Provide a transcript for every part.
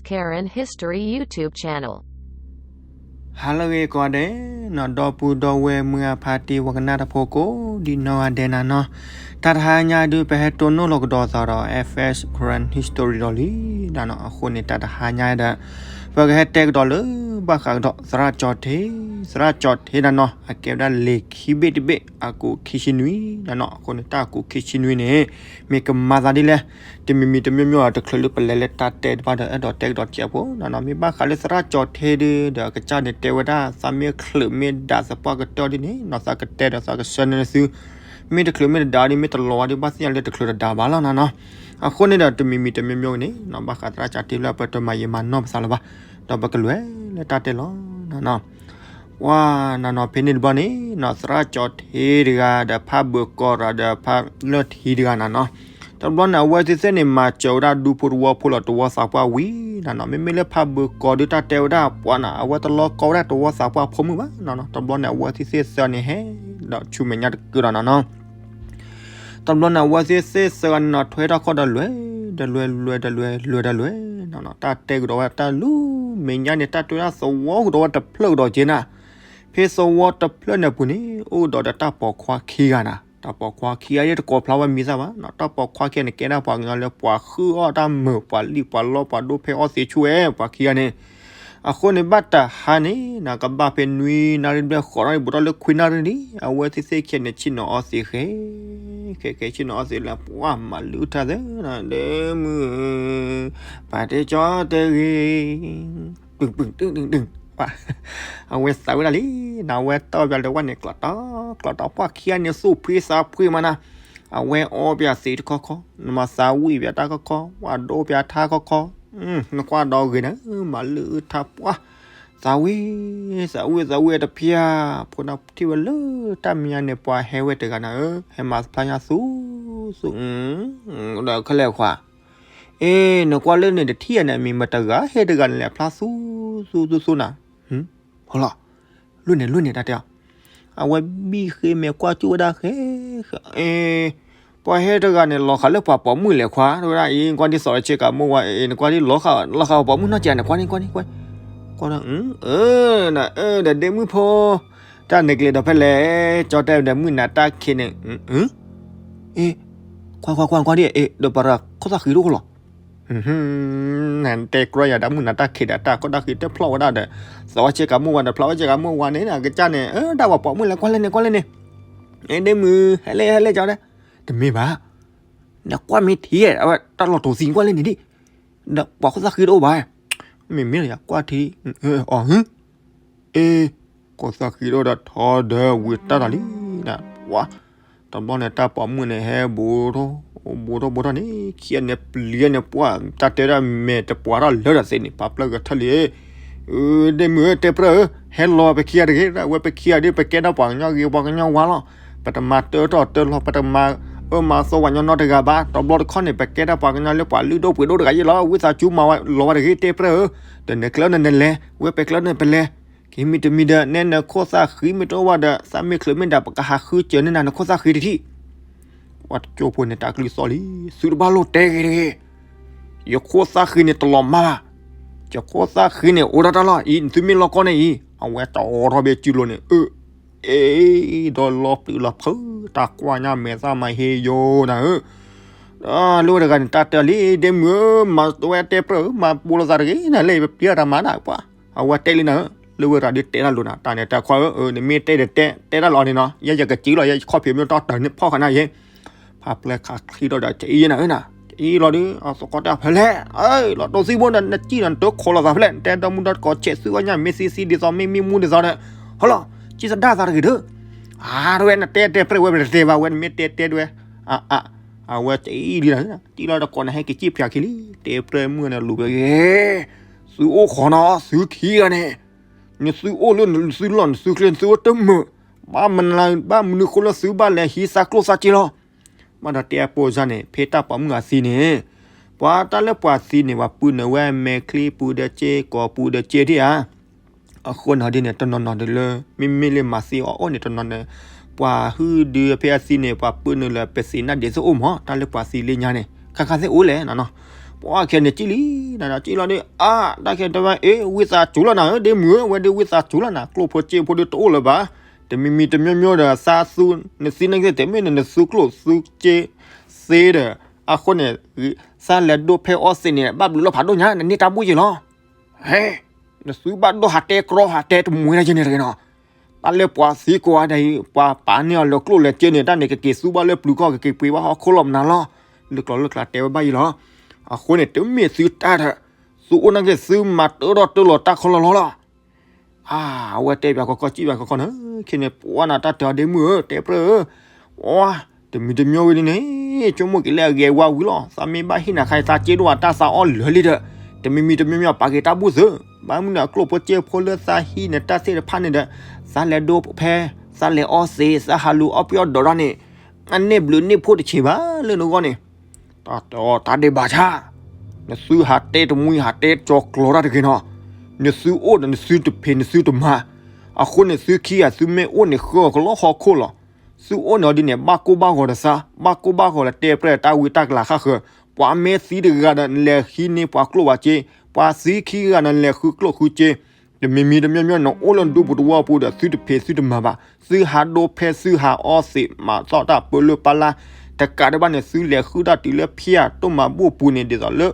Karen History YouTube channel. ဟါလၢအဂ့ၤကိးဂၤဒဲး, နီၢ်ဒီပုၢ်ဒီဝဲၢ်မုၢ်အဖါတံၢ် ပှၤကနၣ်တၢ်ဖိကိးဒံနီၢ်ဂၤဒဲးနၤနီၤ, တၢ်တဟါညါဒုး ပဟဲတိၢ်နီၣ်လီၤကဒီးသးဒီး F S Karen History ဒီးလံနၤနီၤ. အဃိန့ၣ် တၢ်တဟါညါဒီး ပကဟဲတဲကဒီးလၢ ဘၣ်ဃးကဒီး သရၣ်ကၠီၤထ့, သရၣ်ကၠီၤထ့နၤနီၤ အကဲဝဲဒၣ်လံာ်ခံဘ့ၣ်တဘ့ၣ် အကူးခံဆံနွံနၤနီၤ. အဃိန့ၣ် တၢ်အကူးခံဆံနွံန့ၣ် မ့ၢ်ကမၤသးဒ်လဲၣ်, တမံၤမံၤတမံၤမံၤ တချုးလၢပလဲၤလၢတၢ်တဲတဖၣ်ဒီး အဲၣ်ဒိးတဲကဒီးတစဲးဖိနၤနီၤ. မ့ၢ်ဘၣ်ဃးလၢသရၣ်ကၠီၤထ့ဒုး ဒီးကစၢ်န့ၣ်တဲဝဲဒၣ် သးမ့ၢ်ချုးမ့ၢ်ဒးသပှၢ်ကတၢၢ်ဒ်န့ၣ်နီၤ သးကတဲဒီးသးကဆှၢန့ၢ်သု, မ့ၢ်တချုးမ့ၢ်တဒးဒ် မ့ၢ်တလီၤဝဲဒ် ဘၣ်သ့ၣ်ညါလၢတချုးတဒးဘၣ်လီၤနၤနီၤ. အဃိန့ၣ်ဒီး တမံၤမံၤတမံၤမံၤန့ၣ်နီၤ ဘၣ်ဃးသရၣ်ကၠီၤထ့လၢ ပတမၤယံာ်မၤနီၢ်ပသးလၢၤဘၣ်, ဒီးပကလဲၤလၢတၢ်တဲလီၤနၤနီၤ. ပှၤနၤနီၤ ဖဲန့ၣ်တဘျီန့ၣ်နီၤ သရၣ်ကၠီၤထ့တဂၤဒီး ဖးဘၢကီၤရၤဒီး ဖးလၢထံတဂၤနၤနီၤ. တဘျီန့ၣ် အဝဲသ့ၣ်သ့ၣ်န့ၣ် မၤစၢၤဝဲဒၣ်ဒူဖိတဝီဖိလီၤ တဝီသးပှၢ်ဝံၤနၤနီၤ. မ့မ့ၢ်လၢဖးဘၢကီၤဒုး တၢ်တဲဝဲဒၣ်ပှၤနၤ အဝဲတလီကီဝဲဒၣ်တဝီသးပှၢ်ဖိမုၣ်ဘၣ်နၤနီၤ. တဘျီန့ၣ် အဝဲသ့ၣ်သ့ၣ်သၢန့ၣ်ဟဲဒီးဆူမဲာ်ညါတကုာ်ဒီးနၤနီၤ. တဘျီန့ၣ် အဝဲသ့ၣ်သ့ၣ်သၢဂၤန့ၣ်နီၤ ထွဲထီၣ်ခီၣ်ဒီးလဲၤ, ဒီးလဲၤ, လဲၤ, ဒီးလဲၤ, လဲၤ, ဒီးလဲၤနၤနီၤ. တၢ်တဲကဒီးဝဲတၢ်လူၤမဲာ်ညါန့ၣ် တၢ်တဲဝဲဒၣ်သဝီကဒီးဝဲတဖျၢၣ်ကဒီးက့နၤ. ဖဲသဝီတဖျၢၣ်န့ၣ်အပူၤန့ၣ် အိၣ်ဒီးဒီးတၢ်ပိာ်ခွါခံဂၤနၤ. တၢ်ပိာ်ခွါခံဂၤအံၤတကိးဖျါဝဲမံၤသၣ်ဘၣ်နီၤ. တၢ်ပိာ်ခွါခံဂၤန့ၣ် ကဲဒၣ်ပှၤကညီလၢပှၤဃုအီၣ်တၢ်မုာ် ပှၤလံၣ်ပှၤလီပှၤဒိၣ်ဖဲအီၣ်သ့ဆူၣ်ဝဲ ပှၤခံဂၤန့ၣ်. အဃိန့ၣ် ဘၣ်တဟါန့ၣ်နၤ ကဘၣ်ဖဲနွံနၣ်ရံၣ်ဘျဲၣ် ဃိးနၣ်ရံၣ်ဘူးထီၣ်လၢခွံနၣ်ရံၣ်လံ အဝဲသ့ၣ်သ့ၣ်ခံဂၤန့ၣ် ဆ့ၣ်နီၤအီၣ်သ့ဃဲ, ဃဲဃဲ ဆ့ၣ်နီၤအီၣ်သ့လၢ ပှၤမၤလုၢ်ထါသၢနၤ ဒဲမုၢ်ဧၢ, ပာ်တ့ၢ်ကၠီတဲဂ့ၤ ပုၢ်ပုၢ်တုၢ်တုၢ်တုၢ်, အဝဲသးဝဲဒၣ်လံနၤ အဝဲတီၢ်ပၠးလၢဝဲန့ၣ် ကျီးတီကျီးတီ ပှၤခံဂၤန့ၣ် သူၣ်ဖှံသးဖှံမးနၤ. အဝဲအီၣ်ပၠးသ့တခီခီ, နမၤသးဝံၣ်ပၠးတၢ်ခီခီ, ပှၤဒိၣ်ပၠးထါခီခီ, နကွၢ်ဒီးဂ့ၤနၤ မၤလုၢ်ထါပှၢ်, သးဝံၣ်, သးဝံၣ် သးဝံၣ်တဖျၢၣ်, ဖိနၢ်ထံၣ်ဝဲလၢတၢ်မဲာ်ညါန့ၣ် ပှၤဟဲဝဲတဂၤနၤဧၢ, ဟဲမၤဖျါညါသူ, သူ, ဒီးခဲလၢာ်ခွါ အ့ နကွၢ်လၢန့ၣ်တထံၣ်ဧါန့ၣ် မ့ၢ်မတၤတဂၤ ဟဲတဂၤန့ၣ်လဲၤဖျါသူ, သူသူသူနၤ, ဟီလီၤ, လွံၢ်န့ၣ် လွံၢ်န့ၣ် တၢ်တဲအီၤ, အဝဲဘံၣ်ဃ့မဲာ်ကွၢ်ကၠူၣ်ဝဲဒၣ်ဃဲ, အ့ ပှၤဟဲတဂၤန့ၣ် လီၤဃာ်လၢပှၤပိာ်မုၣ်လဲၤခွါ တဲဝဲဒၣ်အံၤ နကွၢ်ဒ်သိးဆ့ကၤမိၢ်ဝါအံၤ နကွၢ်ဒ်လီၤဃာ် လီၤဃာ်ပှၤပိာ်မုၣ်နီၢ်ကဲးန့ၣ် ကွၢ်န့ၣ် ကွၢ်န့ၣ်, ကွၢ်, အၢ နအၢ ဒီးဒ့မုၣ်ဖိ တၢ်နကျဲၤဒီးဖဲလဲၣ်, ကၠီတဲဒီးမုၢ်နၤတၢ်ခံးန့ၣ်, အ့ ကွၢ်ကွၢ်ကွၢ်ကွၢ်ဒ်အံၤ ဒီးပှၤတဂၤခိၣ်သၣ်ဃံးတအိၣ်လီၤ. နတဲကြၢးယၤဒီးမုၢ်နၤတၢ်ခံးဒီး တၢ်ခိၣ်တၢ်ဃံးတဖျီၣ်ဝဲဒၣ်ဒီး သးဝဲဆ့ကၤမိၢ်ဝါဒီး ဖျီၣ်ဝဲဆ့ကၤမိၢ်ဝါန့ၣ် အကစၢ်န့ၣ် အၢ ဒၣ်ပှၤပိာ်မုၣ်လဲၤကွၢ်လဲၣ်န့ၣ် ကွၢ်လဲၣ်န့ၣ်, အ့ ဒ့မုၣ် ဟဲလဲၣ် ဟဲလဲၣ် ကၠီတဲ, တမ့ၢ်ဘၣ်, နကွၢ်မ့ၢ်ထံၣ် အဝဲတၢ်လီၤတိၤသံ ကွၢ်လဲၣ်န့ၣ်ဒ်, ဒီးပှၤခိၣ်သၣ်ဃံးတအိၣ်ဘၣ်, မ့ၢ်မ့ၢ်လီၤယၤ ကွၢ်ထံၣ်, အီၤ အ့ ခိၣ်သၣ်ဃံးတအိၣ်ဒီးထီဒီးဝံၤတၢ်တၢ်လံ, ပှၤ, တဘျီန့ၣ် တၢ်ပိာ်မုၣ်န့ၣ် ဟဲဘူးထီၣ်, ဘူးထီၣ်ဘူးထီၣ်န့ၣ် ခံဂၤန့ၣ်ပျံၤန့ၣ် ပှၤ တၢ်တဲဒၣ်မဲာ်တပှၤထီၣ်လၢာ်ဒီးသ့န့ၣ် ပာ်ပျဲၢ်ကထၢၣ်လံ, ဒ့မုၣ်ဧၢ တဲပြၢၢ်ဧၢ, ဟဲလီၤပခံဂၤတဂ့ၤ, အဝဲပခံဂၤဒ် ပကဲဒၣ်ပှၤကညီဂ့ၤ ပှၤကညီဝါလီၤ, ပတမၤတၢထီၣ်တၢလီၤ ပတမၤအၢမၤသီပှၤကညီနီတဂၤဘၣ်, တဘျီတခီၣ်န့ၣ် ပကဲဒၣ်ပှၤကညီလၢပှၤလုၢ်ဒိၣ်ပှ့ၤဒိၣ်တဂၤယ့ၣ်လီၤ, ဝံသးစူၤမၤဝဲလီၤဝဲတဂ့ၤ တဲပြၢၢ်ဧၢ, ဒီးနကျဲန့ၣ်နလဲၤ, ဝဲပကျဲန့ၣ်ပလဲၤ, ကမံၤတမံၤဒီး နဲနခိၣ်သၣ်ဃံးမ့ၢ်တအိၣ်ဘၣ်ဒီး သးမ့ၢ်ချုးမ့ၢ်ဒး ပကဟးဃုစၢၤန့ၢ်နၤ နခိၣ်သၣ်ဃံးတထံၣ်, ပှၤတကၠိဖိန့ၣ် တၢ်ကလုၢ်သီၣ်လံ, သုတဘၣ်လိၣ်တဲဂ့ၤတဂ့ၤ, ယခိၣ်သၣ်ဃံးန့ၣ်တလီၤမၢ်ဘၣ်, ယခိၣ်သၣ်ဃံးန့ၣ် အိၣ်ဒၣ်တၢ်လီၤအံၤ သုမ့ၢ်လီၤကီန့ၣ်အံၤ, အဝဲတအိးထီၣ်ဘၣ်စုလိၤန့ၣ် အ့ ဒီးလီၤပျံၤလီၤဖုး တၢ်ကွၢ်ညါမဲာ်သၣ်မၤဟ့ယိနၤဧၢ, ဒီးလၢဝဲတဂၤန့ၣ် တၢ်တဲလံ ဒ့မုၣ်ဧၢ, မၤဝဲတဲပြၢၢ်ဧၢ, မၤဘူးလိာ်သးတဂ့ၤနၤ လၢပျံၤတၢ်မၤနၤပှၤ, အဝဲတဲလံနၤဧၢ, လၢဝဲတဂၤဒုးတဲတၢ်လိၤနၤ တၢ်န့ၣ်တၢ်ခွါဧၢ, နမ့ၢ်တဲဒီးတဲ တဲတၢ်လီၤန့ၣ်နီၤ, ယဲယကစံးလီၤ ယခီၣ်ဖံးမ့ၢ်တီၢ်တၢ်န့ၣ်ဖီၣ်ဃာ်နၤယဲ ဖးပျဲၢ်ခးချံဒီးဒီး ကအံၤနၤဧၢနၤ, ကအံၤလီၤဒုး အသကိးတၢ်ဖဲလဲၣ်, လီၤတိၢ်သံဘိဒီး နစံၣ်ဒီးနတခီလီၤသးဖဲလဲၣ်, နတဲဒီမုၢ်ဒီတကိးဆဲးသုအီၣ်ညၣ် မ့ၢ်သံသံဒ်သိး မ့ၢ်မ့ၢ်မူဒ်သိးဒီး, ဟီလီၤ, စံၣ်သဒၣ်သးတဂ့ၤဒီး, အါ တဝဲ နတဲတဲပြဲၢ်ဝဲ ပတတဲဘၣ်ဝဲ နမ့ၢ်တဲတဲတဝဲ, အါ အါ အဝဲကအံၤလံနၤ, စံၣ်လီၤတကိးန့ၣ် ဟဲက့ၤစံၣ်ဖျါခံလံ, တဲပြဲၢ်မုၣ်န့ၣ်လူၤဖဲဂ့ၤ, သုအိၣ်ဃီနီၤ သုခံဂၤန့ၣ်, နသုအိၣ်လၢနသုလီၢ်နသုကျဲ နသုအိၣ်တမုာ်, ဘၣ်မနုၤ ဘၣ်မနုၤဃိလၢသုဘၣ်လဲၤဟံးသးကျိၣ်သးစ့လီၤ. ဘၣ်ဒီးတဲအပိာ်စၢ်န့ၣ် ဖဲတၢ်ပိာ်မုၣ်အသံန့ၣ်, ပှၤတၢ်လၢပှၤသံန့ၣ် ပှၤပုၢ်နုာ်ဝဲမဲာ်ချံပူၤဒီးစ့ ကိာ်ပူၤဒီးစ့ဒံးဧါ. အဃိန့ၣ်ဒ်န့ၣ် တနီၤနီၤဒ်လၢ မ့မ့ၢ်လၢမၤသံအီၤအိၣ်န့ၣ် တနီၤန့ၣ် ပှၤဟုၣ်ဒုးဖဲအသံန့ၣ် ပှၤပုၢ်နုာ်လၢပသံးနၢ်ဒ့းသ့ၣ်အိၣ်မး တၢ်လၢပှၤသံလၢညါန့ၣ် ခါခါသ့ၣ်အိၣ်လဲၣ်နနီၤ. ပှၤခဲန့ၣ်ကံၣ်လံ, နကံၣ်လီၤဒီး အါ တၢ်ခဲတဲဝဲ အ့ ဝံသးစူၤလီၤနၤဧၢ ဒ့မုၣ်ဧၢ, ဝဲဒၣ်ဝံသးစူၤလီၤနၤ, ကျိၣ်ဖိစ့ဖိဒီးတအိၣ်လၢၤဘၣ်, တမံၤမံၤတမံၤမံၤဒီး သးသူ နသံနက့ၤတမ့ၢ်န့ၣ် နသူကျိၣ်သူစ့သ့ဒီး အဃိန့ၣ် သးလဲၤဒိဖဲအီသံးန့ၣ် ဘၣ်ဘျုးလီၤဖးဒိၣ်ညါ နန့ၢ်တၢ်ဘူၣ်ယံၤလီၤ. ဟဲ နသူဘၣ်ဒိဟးတဲကြီဟးတဲတမှံၤတၢ်ယဲန့ၣ်တဂ့ၤနီၤ. တၢ်လၢပှၤသံကွၢ်ဒ်အံၤ ပှၤပာ်န့ၢ်အီၤလၢကျိၣ်လၢစ့န့ၣ် တၢ်န့ၣ်ကက့ၤသူဘၣ်လၢပျုၤခီၣ် ကက့ၤပှ့ၤဘၣ်ဟီၣ်ခိၣ်လီၤမနုၤလီၤ. လၢကျိၤလၢကျါတဲဝဲဘၣ်ယံၤလီၤ. အဃိန့ၣ် တမ့ၢ်သုတၢ်ဒီး သုအိၣ်နာ်က့ သုမၤတၢထီၣ်တၢလီၤတၢ်ခီလီၤလီၤလီၤ. အါ အဝဲတဲပၠးကီကီ စံးပၠးကီကီန့ၣ် ခဲန့ၣ် ပှၤနၤတၢ်တဲအီၤဒ့မုၣ်ဧၢ တဲပြၢၢ်ဧၢ, အါ တမံၤတမံၤဝဲဒ်န့ၣ် ဆိကမိၣ်က့ၤလၢအဂဲၤဝါဝံၤလီၤ. သးမ့ၢ်ဘၣ်ဟ့ၣ်နၤခါအံၤ သးစ့ဒိၣ်အတၢ်သးအီၣ်လၢာ်လံဒီး တမံၤမံၤတမံၤမံၤပာ်က့ၤတၢ်ဘူၣ်သု, ဘၣ်မနုၤန့ၣ် အကျိၣ်ဖိစ့ဖိလၢသးဟံးန့ၣ် တၢ်သ့ၣ်တဖၣ်န့ၣ်ဒီး သးလဲၤဒိဖဲ သးလဲၤအီသံး သးဟးလူၤအီၣ်ပယီၣ်ဒီးဒၣ်န့ၣ် အန့ၢ်ဘျုးန့ၢ်ဖှိၣ်တဆံးဘၣ်လၢနဂီၢ်န့ၣ် တၢ်တဲအီၤတၢ်ဒဲးဘးဆါ, နသုဟးတဲတမှံၤ ဟးတဲကၠီၤကျိၤတၢ်တဂ့ၤနီၤ, နသုအိၣ်ဒီးနသုတဖံး နသုတမၤ, အဃိန့ၣ် သုခံဂၤသုမ့ၢ်အိၣ်န့ၣ် ဃၢအီၤကလီဟီၣ်ခိၣ်လီၤ. သုအိၣ်န့ၣ်အီၤဒ်န့ၣ် ဘၣ်ကိၢ်ဘၣ်ဂီၤဒီးသး, ဘၣ်ကိၢ်ဘၣ်ဂီၤလၢတဲပြဲၢ်တၢ်ဝံတၢ်ကလၤဃၣ်ဃၢၤ, ပှၤမ့ၢ်သံတဂၤဒီး နလဲၤဟံးန့ၢ်ပှၤကျိၣ်ပှၤစ့, ပှၤသံခံဂၤဒီး နလဲၤဃုကျိၣ်ဃုစ့, တမံၤမံၤတမံၤမံၤ နအိၣ်လၢနဒူပူၤသဝီပူၤဒီး သုတဖံးသုတမၤဘၣ်, သုဟးဒိဖဲသုဟးအီသံး မၤသီၣ်တၢ်ပၢလၢပၢလါ, တကးဒံးဘၣ်န့ၣ် သုလဲၤဃုတၢ်တုၤလၢဖံအတိၢ်မၤဘူၣ်အပူၤန့ၣ် ဒ်သိးလၢ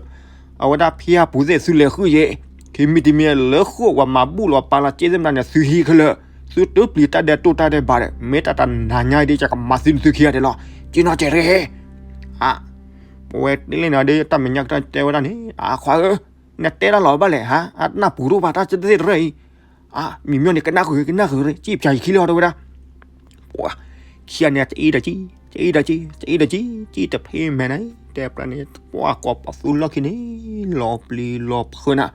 အဝဲဒၣ်ဖံအပူၤသ့ၣ်သုလဲၤဃုယဲၢ်, ခံမံၤတမံၤလၢဃိၣ်ပှၤမၤဘူၣ်လီၤပာ်လီၤစ့သ့ၣ်မတၤန့ၣ် သုဟံးခဲလၢာ်, သုတပျံၤတၢ်ဒဲးတိၢ်တၢ်ဒဲးဘးဒီး မ့ၢ်တၢ်တနၤညါအံၤဒ် ယကမၤသံနသုခံဂၤဒဲးလီၤ, က့ၤနီၢ်ကဲးတဂ့ၤ, အ ပဝဲတ့လ့ၣ်နီၤဒီး တၢ်မဲာ်ညါကတၢၢ်တဲဝဲဒၣ်န့ၣ် အခွါဧၢ, နတဲတၢ်လီၤဘၣ်လဲၣ်ဟါ, အနၢ်ပူၤတအိၣ်ဘၣ်တၢ်သ့ၣ်တဖၣ်အံၤ, အ မံၤမီၢ်န့ၣ် ကနၣ်ဃုာ် ကနၣ်ဃုာ် စံၣ်ပၠးယခံလီၤတဲဝဲဒၣ်, ပှၤ ခံဂၤန့ၣ် တအံၤဒီးကံၣ် တအံၤဒီးကံၣ် တအံၤဒီးကံၣ် ကံၣ်တဖဲမဲာ်န့ၣ် တဲပြးန့ၣ် ပှၤကိးပသူလီၢ်ခံန့ၣ် လီၤပျံၤလီၤဖုးနၤ,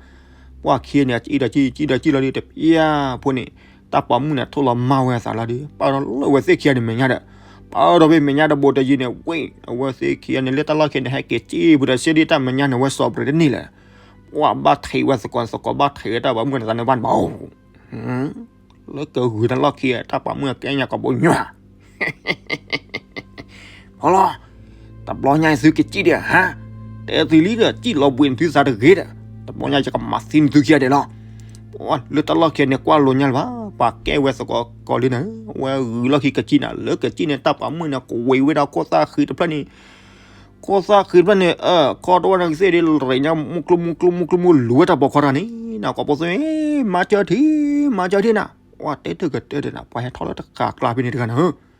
ပှၤခံဂၤန့ၣ် တအံၤဒီးကံၣ် တအံၤဒီးကံၣ်လီၤဒီး တပျၢ်ဖိန့ၣ် တၢ်ပိာ်မုၣ်န့ၣ် ထိၣ်လီၤမၢ်ဝဲအသးလီၤဒီး ပာ်ဒီးလၢအဝဲသ့ၣ်ခံဂၤန့ၣ်မဲာ်ညါဒီး ပာ်ဒီးဖဲမဲာ်ညါတဘိတယံၤန့ၣ် ဝ့ၢ် အဝဲသ့ၣ်ခံဂၤန့ၣ် လၢတၢ်လီၢ်ခံန့ၣ် ဟဲက့ၤစံၣ်ပူၤဒီး စ့ဒ်တၢ်မဲာ်ညါန့ၣ် ဝဲစီၤပရံးတန့ၢ်လၢၤ ပှၤဘၣ်ထံးဝဲသကိးသကိး ဘၣ်ထံးဝဲတၢ်ပိာ်မုၣ်န့ၣ် သးန့ၣ်ဘၣ်န့ၣ်ဘၣ် လၢကဂုၤတၢ်လီၢ်ခံ တၢ်ပိာ်မုၣ်ကဲညါကဘိညါ ဟီလီၤ, တဘျီညါအံၤသုကစံၣ်ဒီးဟါ, တဲသုလံဒီး စံၣ်လီၤဘှံးနသုသးတဂ့ၤဒီး, တဘျီညါယကမၤသံနသုခံဂၤဒဲးလီၤ. လၢတၢ်လီၢ်ခံန့ၣ် ကွၢ်လိာ်ညါလၢၤဘၣ်, ပှၤကဲဝဲသကိးကီးလံန့ၣ်, ဝဲဂုၤလီၢ်ခံကစံၣ်နၤ လၢကစံၣ်န့ၣ် တၢ်ပိာ်မုၣ်န့ၣ် ကဝံၤဝဲဒၣ်ခိၣ်သၣ်ဃံတဖျၢၣ်န့ၣ် ခိၣ်သၣ်ဃံတဖျၢၣ်န့ၣ် ခီတဝဲန့ၣ်ကသ့ၣ်ဒ် ရ့ၣ်ညါမူကျိမူကျိမူကျိမူလူၤဝဲတၢ်ပိာ်ခွါတဂၤန့ၣ်, နကိးပသူ မၤစၢၤထံ မၤစၢၤထံနၤ, ပှၤတဲတၢ်ကတၢၢ်ဒီးနၤ ပှၤဟဲထီၣ်လၢတဃာ်ကျါဖဲန့ၣ်တဂၤနၤ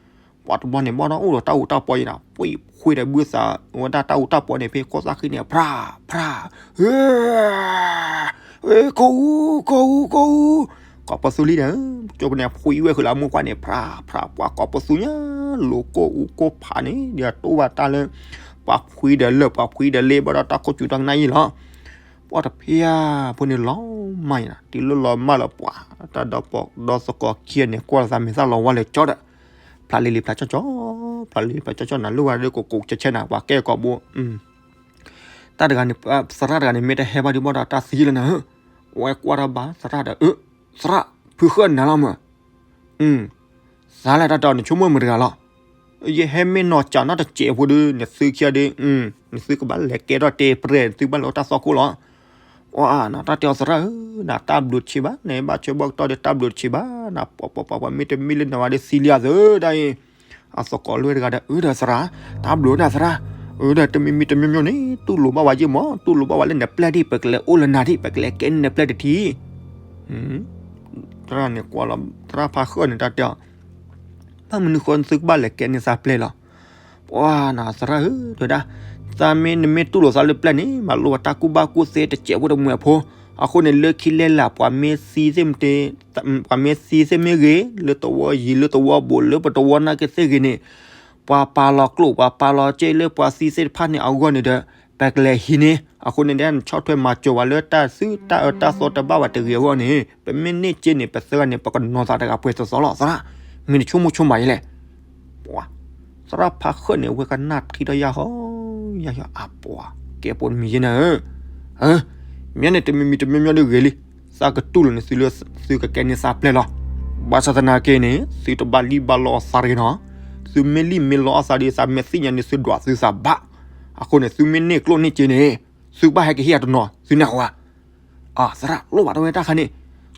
ပှၤတဘျီန့ၣ် ဘၣ်ဒီးအိၣ်ဒီးတၢ်အူးတၢ်ပီယဲနၤ, ပှ့ၤဖှ့ဒီးဘုသးဝဲဒၣ်တၢ်အူးတၢ်ပီန့ၣ် ဖဲခိၣ်သၣ်ဃံန့ၣ် ဖြး ဖြး ဧ ခိၣ်အူ ခိၣ်အူ ခိၣ်အူ, ကိးပသူလံဒီး ကၠိပန့ၣ် ဖှံဝဲဃုာ်လၢအမိၢ်ကွၢ်န့ၣ် ဖြး ဖြး ပှၤကိးပသူညါ လိၤကိၢ်အူကိၢ်ဖးန့ၣ် ဒီးတိၢ်ဘၣ်တၢ်လၢ ပှၤဖှံဒီးလၢၢ် ပှၤဖှံဒီးလ့ ဘၣ်ဒီးတၢ်ခိၣ်စူၤတၢ်ကနၣ်ယံလီၤ. ပှၤတဖၣ်ဖိန့ၣ်လီၤမၢ်ယဲနၤ တုၤလၢလီၤမၢ်လၢပှၤ တၢ်ဒီးပိာ်ဒီးသကိးခံဂၤန့ၣ် ကွၢ်လီၤသးမဲာ်သၣ်လီၤဝါလၢကၠီဒီး ဖျါလံလံဖျါကၠီကၠီ ဖျါလံလံဖျါကၠီကၠီနၤ လၢဝဲဒၣ်ကိးကိးဆဲးဆဲးနၤ ပှၤကဲကိးဘိ တၢ်တဂၤန့ၣ် သရၣ်တဂၤန့ၣ် မ့ၢ်တဟဲဘၣ်ဒံးဘၣ်ဒီးတၢ်သံလၢနၤဧၢ, ဝဲကွၢ်တၢ်ဘၣ်သရၣ်ဒီး အၢ သရၣ် ဖုဃၢနၤလီၤမး, သးလဲၤတၢ်တီၤနဆိကမိၣ်မုာ်တဂၤလီၤ, ယဟဲမ့ၢ်နီၢ်ကၠးနီၢ်တစဲးဖိဒီး နသုခံဂၤဒီး နသုကဘၣ်လဲၤကဲထီၣ်တဲပြဲၢ် နသုဘၣ်လဲၤအိၣ်တၢ်သီခိၣ်လီၤ. အၢ နတၢ်တဲအီၤသရၣ်ဧၢ, နတၢ်ဘျုးတဆံးဘၣ် နဘၣ်ဆၢဘၣ်ကတီၢ်ဒီးတၢ်ဘျုးတဆံးဘၣ်, နပှၤပှၤပှၤပှၤမ့ၢ်တမ့ၢ်လၢနဝဲဒီးသံလံအသးဒၣ်အံၤ အသကိးလွဲၢ်တဂၤဒီး အၢ ဒီးသရၣ် တၢ်ဘျုးနၤသရၣ်, အၢ ဒီးတမံၤမံၤတမံၤမံၤန့ၣ် တူၢ်လိာ်ဘၣ်ဝဲယ့ၢ်မး တူၢ်လိာ်ဘၣ်ဝဲလၢနပျဲၢ်ဒံး ပကလဲၤအိၣ်လၢနၤဒံး ပကလဲၤကဲန့ၢ်နပျဲၢ်တထံၣ် သရၣ်န့ၣ်ကွၢ်လီၤ သရၣ်ဖးဃၢန့ၣ် တၢ်တဲအီၤ, ဘၣ်မနုၤဃိသုကဘၣ်လဲၤကဲန့ၢ်သးပျဲၢ်လီၤ. ပှၤနၤသရၣ်ဧၢ တဲဝဲဒၣ်, သးမ့ၢ်နမ့ၢ်တူၢ်လိာ်သးလၢပျဲၢ်န့ၣ် မၤလိဘၣ်တၢ်ကူၣ်ဘၣ်ကူၣ်သ့တစဲးဖိတမှဲၤဖိ, အဃိန့ၣ်လၢခံလဲၢ်လၢ် ပှၤမ့ၢ်သံသ့ၣ် ပှၤမ့ၢ်သံသ့ၣ်မ့ၢ်ဂ့ၤ လၢသဝီယံၤလၢသဝီဘူးလၢပတဝီနာ်က့သ့ၣ်ဂ့ၤန့ၣ် ပှၤပာ်လီၤကျိၣ် ပှၤပာ်လီၤစ့လၢပှၤသံသ့ၣ်တဖၣ်န့ၣ်အဂီၢ်န့ၣ်ဒီး ပကလဲၤဟံးန့ၢ်, အဃိန့ၣ်ဒီး နဆီၣ်ထွဲမၤစၢၤဝဲလၢတၢ်စုတၢ်အၢတၢ်သီတဘၣ်ဝဲတဂ့ၤအဂီၢ်န့ၣ် ပမ့ၢ်န့ၢ်စ့န့ၣ် ပသၢဂၤန့ၣ် ပကနီၤသးတဂၤပှဲၤသိးသိးလီၤ သရၣ်, မ့ၢ်နဆိကမိၣ်ဆိကမးယဲလဲၣ်. ပှၤ သရၣ်ဖးဃၢန့ၣ် ဝဲကနၣ်ထံထီၣ်ယၢ်ဟီ ယၢ်ဟီ အပှၤ ကဲပိာ်တမံၤယဲနၤဧၢ, မ့ၢ်န့ၣ်တမံၤမံၤတမံၤမံၤဒီးဂ့ၤလံ, သးကတူၢ်လိာ်န့ၣ် သုလၢသုကကဲန့ၢ်သးပျဲၢ်လီၤ. ဘၣ်ဆၣ်သနာ်က့န့ၣ် သုတဘၣ်လံၣ်ဘၣ်လီအသးတဂ့ၤနီၤ, သုမ့ၢ်လံၣ်မ့ၢ်လီအသးဒီး သးမ့ၢ်သ့ၣ်ညါန့ၣ် သုဒွးသုသးဘၣ်. အဃိန့ၣ် သုမ့ၢ်န့ၢ်ကျိၣ်န့ၢ်စ့န့ၣ် သုဘၣ်ဟဲက့ၤဟ့ၣ်ယၤတနီၤ သုနဲၣ်ဃီဧါ. အသရၣ်လိၣ်ဘၣ်တဝဲတၢ်ခါန့ၣ်,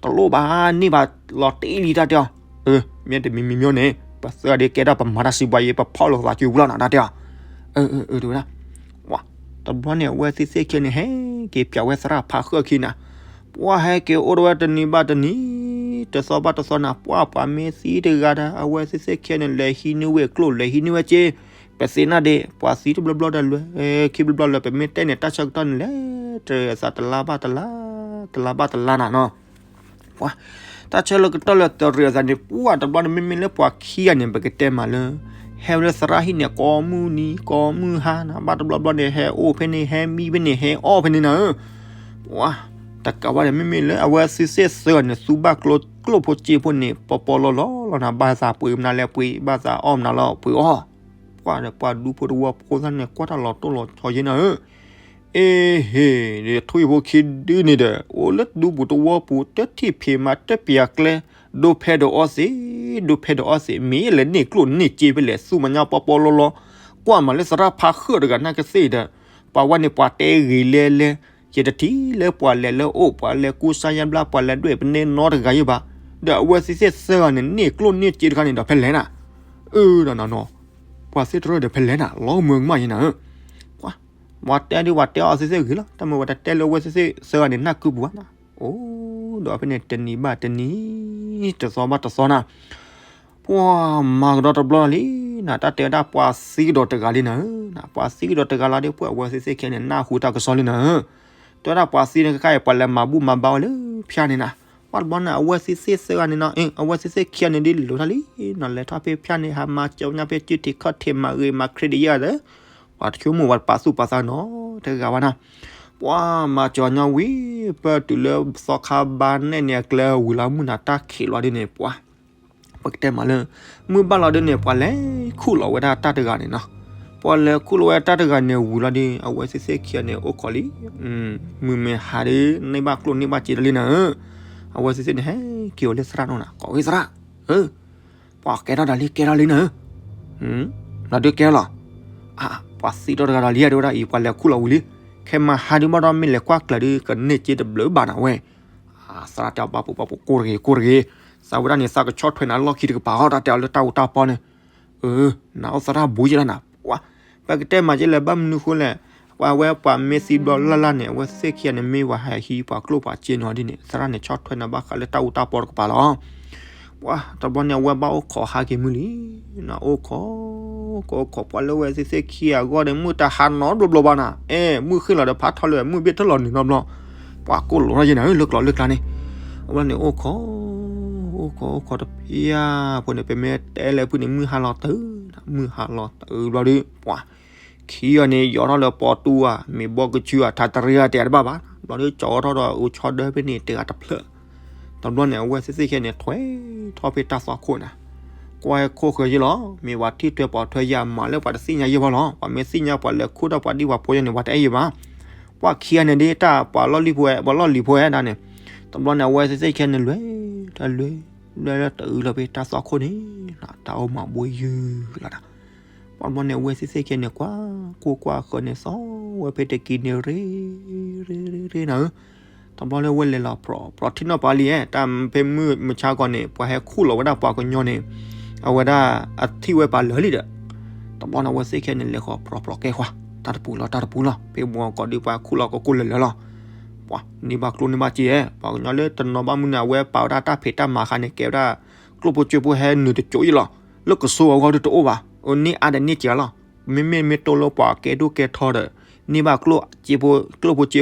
တလိၣ်ဘၣ်န့ၢ်ဘၣ်လီၤတ့ၢ်လံတၢ်တဲအီၤ, မ့ၢ်တမံၤမံၤမ့ၢ်န့ၣ် ပသၢဂၤဒ်ကဲဒၣ်ပမၤတၢ်စံးဘှါယံၤ ပဖီၣ်လိာ်သးကၠိပူၤလီၤနၤ တၢ်တဲအီၤ. တဘျီန့ၣ် အဝဲသ့ၣ်သ့ၣ်ခံဂၤန့ၣ် ဟဲက့ၤပၠးဝဲသရၣ်ဖးဃၢၣ်ခံနၤ, ပှၤဟဲက့ၤအိၣ်တဝဲတနံၤဘၣ်တနံၤ, တသီဘၣ်တသီနၤ, ပှၤပှၤမ့ၢ်သံတဂၤဒီး အဝဲသ့ၣ်သ့ၣ်ခံဂၤန့ၣ် လဲၤဟံးန့ၢ်ဝဲကျိၣ် လဲၤဟံးန့ၢ်ဝဲစ့, ပသ့ၣ်နၢ်ဒ့ ပှၤသံတဘျီဘျီဒီးလွဲ, ခံဘျီဘျီလွဲ ပမ့ၢ်တဲန့ၣ်တၢ်ဆၢကတီၢ်န့ၣ်လဲၤတရံးအသးတလါဘၣ်တလါ, တလါဘၣ်တလါနၤနီၤ. ပှၤ တၢ်ဆၢလၢကတီၢ်လၢတရံးအသးန့ၣ် ပှၤတဘျီန့ၣ် မ့မ့ၢ်လၢပှၤခံဂၤန့ၣ် ပကတဲမးလၢ ဟဲဝဲလၢသရၣ်ဟံၣ်န့ၣ် ကိးမုၢ်နံၤကိးမုၢ်ဟါနၤ, ဘၣ်တဘျီဘျီန့ၣ် ဟဲအိၣ်ဖဲန့ၣ် ဟဲမံဖဲန့ၣ် ဟဲအီၣ်ဖဲန့ၣ်နၤဧၢ. ပှၤ တကးဘၣ်န့ၣ် မ့မ့ၢ်လၢအဝဲသ့ၣ်သ့ၣ်သၢဂၤန့ၣ် သူဘၣ်ကျိၣ်ဖိစ့ဖိန့ၣ် ပီပီလီလီလီၤနၤ, ဘၣ်သးပှ့ၤမနုၤလဲၣ်ပှ့ၤ, ဘၣ်သးအီၣ်မနုၤလီၤပှ့ၤအီၣ်. ပှၤဒီးပှၤဒူဖိတဝီဖိသၣ်န့ၣ် ကွၢ်တၢ်လီၤတိၢ်လီၤဆီယဲနၤဧၢ. အ့ဟ့ၣ်, ထွံၣ်ဖိခံဒုန့ၣ်ဒီး အိၣ်လၢဒူပူၤတဝီပူၤ တထံၣ်ဖံးမၤတပျးကျဲ, ဒိဖဲဒီးအီၣ်သ့, ဒိဖဲဒီးအီၣ်သ့, မ့ၢ်လဲၤန့ၢ်ကျိၣ်န့ၢ်စ့ဖဲလဲၣ် သူၣ်မၤညီပီပီလီလီ, ကွၢ်မးလၢသရၣ်ဖးဃၢၣ်တဂၤနာ်ကသ့ၣ်ဒီး, ပှၤဝဲန့ၣ်ပှၤတဲဂ့ၤလဲလဲ, ယတထံၣ်လၢပှၤလဲၤလၢအိၣ် ပှၤလဲၤကူစါယါဘျါ ပှၤလဲၤဒွဲၣ်ပနဲနီတဂၤယဲဘၣ်, ဒီးအဝဲသ့ၣ်သ့ၣ်သၢဂၤန့ၣ် န့ၢ်ကျိၣ်န့ၢ်စ့တခါန့ၣ်ဒီးဖဲလဲၣ်နၤ, အၢဒီးနၤနီၤ, ပှၤသ့ၣ်တရၢၣ်ဒီးဖဲလဲၣ်နၤ လီၤမၢကမၣ်ယဲနၤဧၢ. ပှၤတဲဒ်ပှၤတဲအီၤသ့ၣ်သ့ၣ်ဂ့ၤလီၤ, တၢ်မ့ၢ်ပှၤတတဲလၢအဝဲသ့ၣ်သ့ၣ်သၢဂၤန့ၣ် နၢ်ကုပူၤဘၣ်နၤ, အိၣ်ဒီးဖဲန့ၣ်တနံၤဘၣ်တနံၤ, တသီဘၣ်တသီနၤ, ပှၤမၤကဒီးတဘျီလံနၤ, တၢ်တဲဝဲဒၣ်ပှၤသံကဒီးတဂၤလံနၤဧၢ, ပှၤသံကဒီးတဂၤလီၤဒီး ပှၤအဝဲသ့ၣ်သ့ၣ်ခံဂၤန့ၣ် နၢ်ဟူတၢ်ကစီၣ်လံနၤဧၢ. တဲဝဲဒၣ်ပှၤသံန့ၣ် ခဲခါအံၤ ပှၤလဲၤမၤဘူၣ်မၤဘါဝဲလၢဖၠါန့ၣ်နၤ, ပှၤတဘျီန့ၣ် အဝဲသ့ၣ်သ့ၣ်သၢဂၤန့ၣ်နီၤ, အဝဲသ့ၣ်သ့ၣ်ခံဂၤန့ၣ်ဒ်လဲၣ်ထီၣ်လံနၤ, လဲၤထီၣ်ဖဲဖၠါန့ၣ် ဟးမၤစၢၤညါဖဲစုထံးခီၣ်ထံး မၤဂ့ၤမၤ credit ယၤဒီး ပှၤတဆိကမိၣ်ဝဲပာ်သူၣ်ပာ်သးနီတဂၤဘၣ်နၤ, ပှၤမၤစၢၤညီဝံၤ ပတုၤလၢသီခါဘါနဲၣ်န့ၣ် အကျဲဝံၤလီၤ မုၢ်နၤတၢ်ခံးလီၤဒ်န့ၣ် ပှၤ ပကတဲမးလၢ မုၢ်ဘၣ်လီၤဒ်န့ၣ် ပှၤလဲၤခူၣ်လီၤဝဲဒၣ်တၢ်တဂၤန့ၣ်နီၤ, ပှၤလဲၤခူၣ်လီၤဝဲတၢ်တဂၤန့ၣ်ဝံၤလီၤဒီး အဝဲသ့ၣ်သ့ၣ်ခံဂၤန့ၣ် အိၣ်ခိးလံ, မုၢ်မ့ၢ်ဟါဒီး န့ၢ်ဘၣ်ကျိၣ်န့ၢ်ဘၣ်စ့တၢ်လံနၤဧၢ, အဝဲသ့ၣ်သ့ၣ်န့ၣ် ဟဲက့ၤဝဲလၢသရၣ်နီၤနၤ, ကိးဝဲသရၣ်, ပှၤကဲထီၣ်ဒီးလံ ကဲထီၣ်လံနၤဧၢ, လီၤဒုးကဲထီၣ်လီၤ, ပှၤသံထီၣ်တဂၤဒီးလံ တဲဝဲဒၣ်အံၤ ပှၤလဲၤခူၣ်လီၤဝံၤလံ, ခဲမၤဟါဒုးဘၣ်ဒီး မ့ၢ်လဲၤကွၢ်ကျၢၤဒုး ကန့ၢ်စ့တဘျုးဘၣ်နၤဝဲ, သရၣ်တဲအီၤ ဘၣ်ပူၤဘၣ်ပူၤ ကိၢ်တဂ့ၤ ကိၢ်တဂ့ၤ, သးဝဲဒၣ်န့ၣ် သးကဆီၣ်ထွဲနၤလီၢ်ခံတကပၤအီၤ တၢ်တဲအီၤလၢတၢ်အူတၢ်ပီန့ၣ်, အၢ နၤအိၣ်သရၣ်ဘူးယဲလီၤနၤ, ပှၤ ပကတဲမးကဲလဲၣ် ဘၣ်မနုၤဃိလဲၣ်, ပှၤဝဲပှၤမ့ၢ်သံဘျီလၢ်လၢ်န့ၣ် အဝဲသ့ၣ်ခံဂၤန့ၣ် မ့ၢ်ပှၤဟဲဟံးပှၤကျိၣ်ပှၤစ့နီၤဒ်န့ၣ် သရၣ်န့ၣ် ဆီၣ်ထွဲနၤဘၣ်ဃးလၢတၢ်အူတၢ်ပီတကပၤလီၤ. ပှၤ တဘျီန့ၣ် အဝဲဘၣ်အိၣ်ခိးဟးက့ၤမုၢ်လံ, နအိၣ်ခိး ကအိၣ်ခိး ပှၤလၢဝဲသ့ၣ်သ့ၣ်ခံဂၤအဂီၢ်ဒီး မုၢ်တဟါနီတဘျီဘျီဘၣ်နၤ, အဲ မုၢ်ဃ့ၢ်လီၤဒီးဖးထီလၢ မုၢ်ဘ့ၣ်ထၢၣ်လီၤနုာ်နီတဘျီ, ပှၤကိၢ်လိာ်ထီၣ်ယဲနၤဧၢ လၢကျိၤလၢကျါန့ၣ်, အဝဲန့ၣ်အိၣ်ခိး အိၣ်ခိး အိၣ်ခိးတဖျၢၣ်ဖိန့ၣ် ပမ့ၢ်တဲလၢဖုန့ၣ် မုၢ်ဟါလီၤတုၤ, မုၢ်ဟါလီၤတုၤဘျီဒီး ပှၤ ခံဂၤန့ၣ် ယီၤထီၣ်လၢပီတူဧါ မ့ၢ်ဘီကဆူဧါ ထးတရံးဧါ တဲတဘၣ်ဘၣ်, ဘျီဒီး ကၠီထီၣ်ဒီးအိၣ်ဆီဒၢဖဲန့ၣ် တဂၤတဖျၢၣ်, တဘျီန့ၣ် အဝဲသ့ၣ်သ့ၣ်ခံဂၤန့ၣ် ထွဲထီၣ်ဖဲတၢ်သွၣ်ခိၣ်နၤ, ကွၢ်ဟဲခိၣ်ဃၢၤယဲလီၤ, မ့ၢ်ပှၤထံၣ်ထွဲပိာ်ထွဲယၤမးလၢပှၤတသ့ၣ်ညါယဲဘၣ်လီၤ, ပှၤမ့ၢ်သ့ၣ်ညါပှၤလဲၤခူၣ်ဒီးပှၤဒ်ပှၤဖိယဲန့ၣ် ပှၤတအဲၣ်ယဲဘၣ်, ပှၤခံဂၤန့ၣ်ဒ်တၢ်ပှၤလီၢ်လံၤဖိဝဲ ပှၤလီၢ်လံၤဖိဝဲဒၣ်န့ၣ်, တဘျီန့ၣ် အဝဲသ့ၣ်သ့ၣ်ခံဂၤန့ၣ် လွဲၢ် တၢ်လွဲၢ် လွဲၢ်လၢတအုးလီၤဖဲတၢ်သွၣ်ခိၣ်န့ၣ်, တၢ်အိၣ်မးဘိယုၢ်လီၤနၤ, ပှၤတဘျီန့ၣ် အဝဲသ့ၣ်သ့ၣ်ခံဂၤန့ၣ် ကွၢ်ခိၣ်ကွၢ်ဃၢၤန့ၣ် သီဝဲဖဲတကံၤန့ၣ် ရ့ ရ့ ရ့ ရ့နၤဧၢ, တဘျီလၢဝဲလဲၤလီၤပြီ ပြီထံနီၤပၤလံဧါ တၢ်ဖဲမုၢ်မဆါကီးန့ၣ် ပှၤဟဲခူၣ်လီၤဝဲဒၣ်ပှၤကညီန့ၣ်, အဝဲဒၣ်အထံၣ်ဝဲပာ်လၢာ်လံဒီး, တဘျီန့ၣ် အဝဲသ့ၣ်ခံဂၤန့ၣ် လဲၤဃီၤပြီပြီကဲဃီၤ, တၢ်တပူၤလီၤ တၢ်တပူၤလီၤ ဖဲမုၢ်ကီးဒုးပှၤခူၣ်လီၤကကိၢ်လၢာ်လၢာ်လီၤ, ပှၤန့ၢ်ဘၣ်ကျိၣ်န့ၢ်ဘၣ်စ့ဧါ, ပှၤကညီလၢတနီၤဘၣ်မနုၤန့ၣ် အဝဲပာ်ဝဲဒၣ်တၢ်ဖံးတၢ်မၤအခါန့ၣ် ကဲဝဲဒၣ် ကျိၣ်ဖိစ့ဖိဟဲနုာ်တစိၤအံၤလီၤ, လၢကစိၤအဂီၢ်ဒုးတအိၣ်ဘၣ်, အန့ၢ်အါဒီးန့ၢ်စှၤလီၤ, မ့မ့ၢ်မ့ၢ်တိၢ်လၢပှၤကဲဒိၣ်ကဲထီဒီး, န့ၢ်ဘၣ်ကျိၣ်ဖိစ့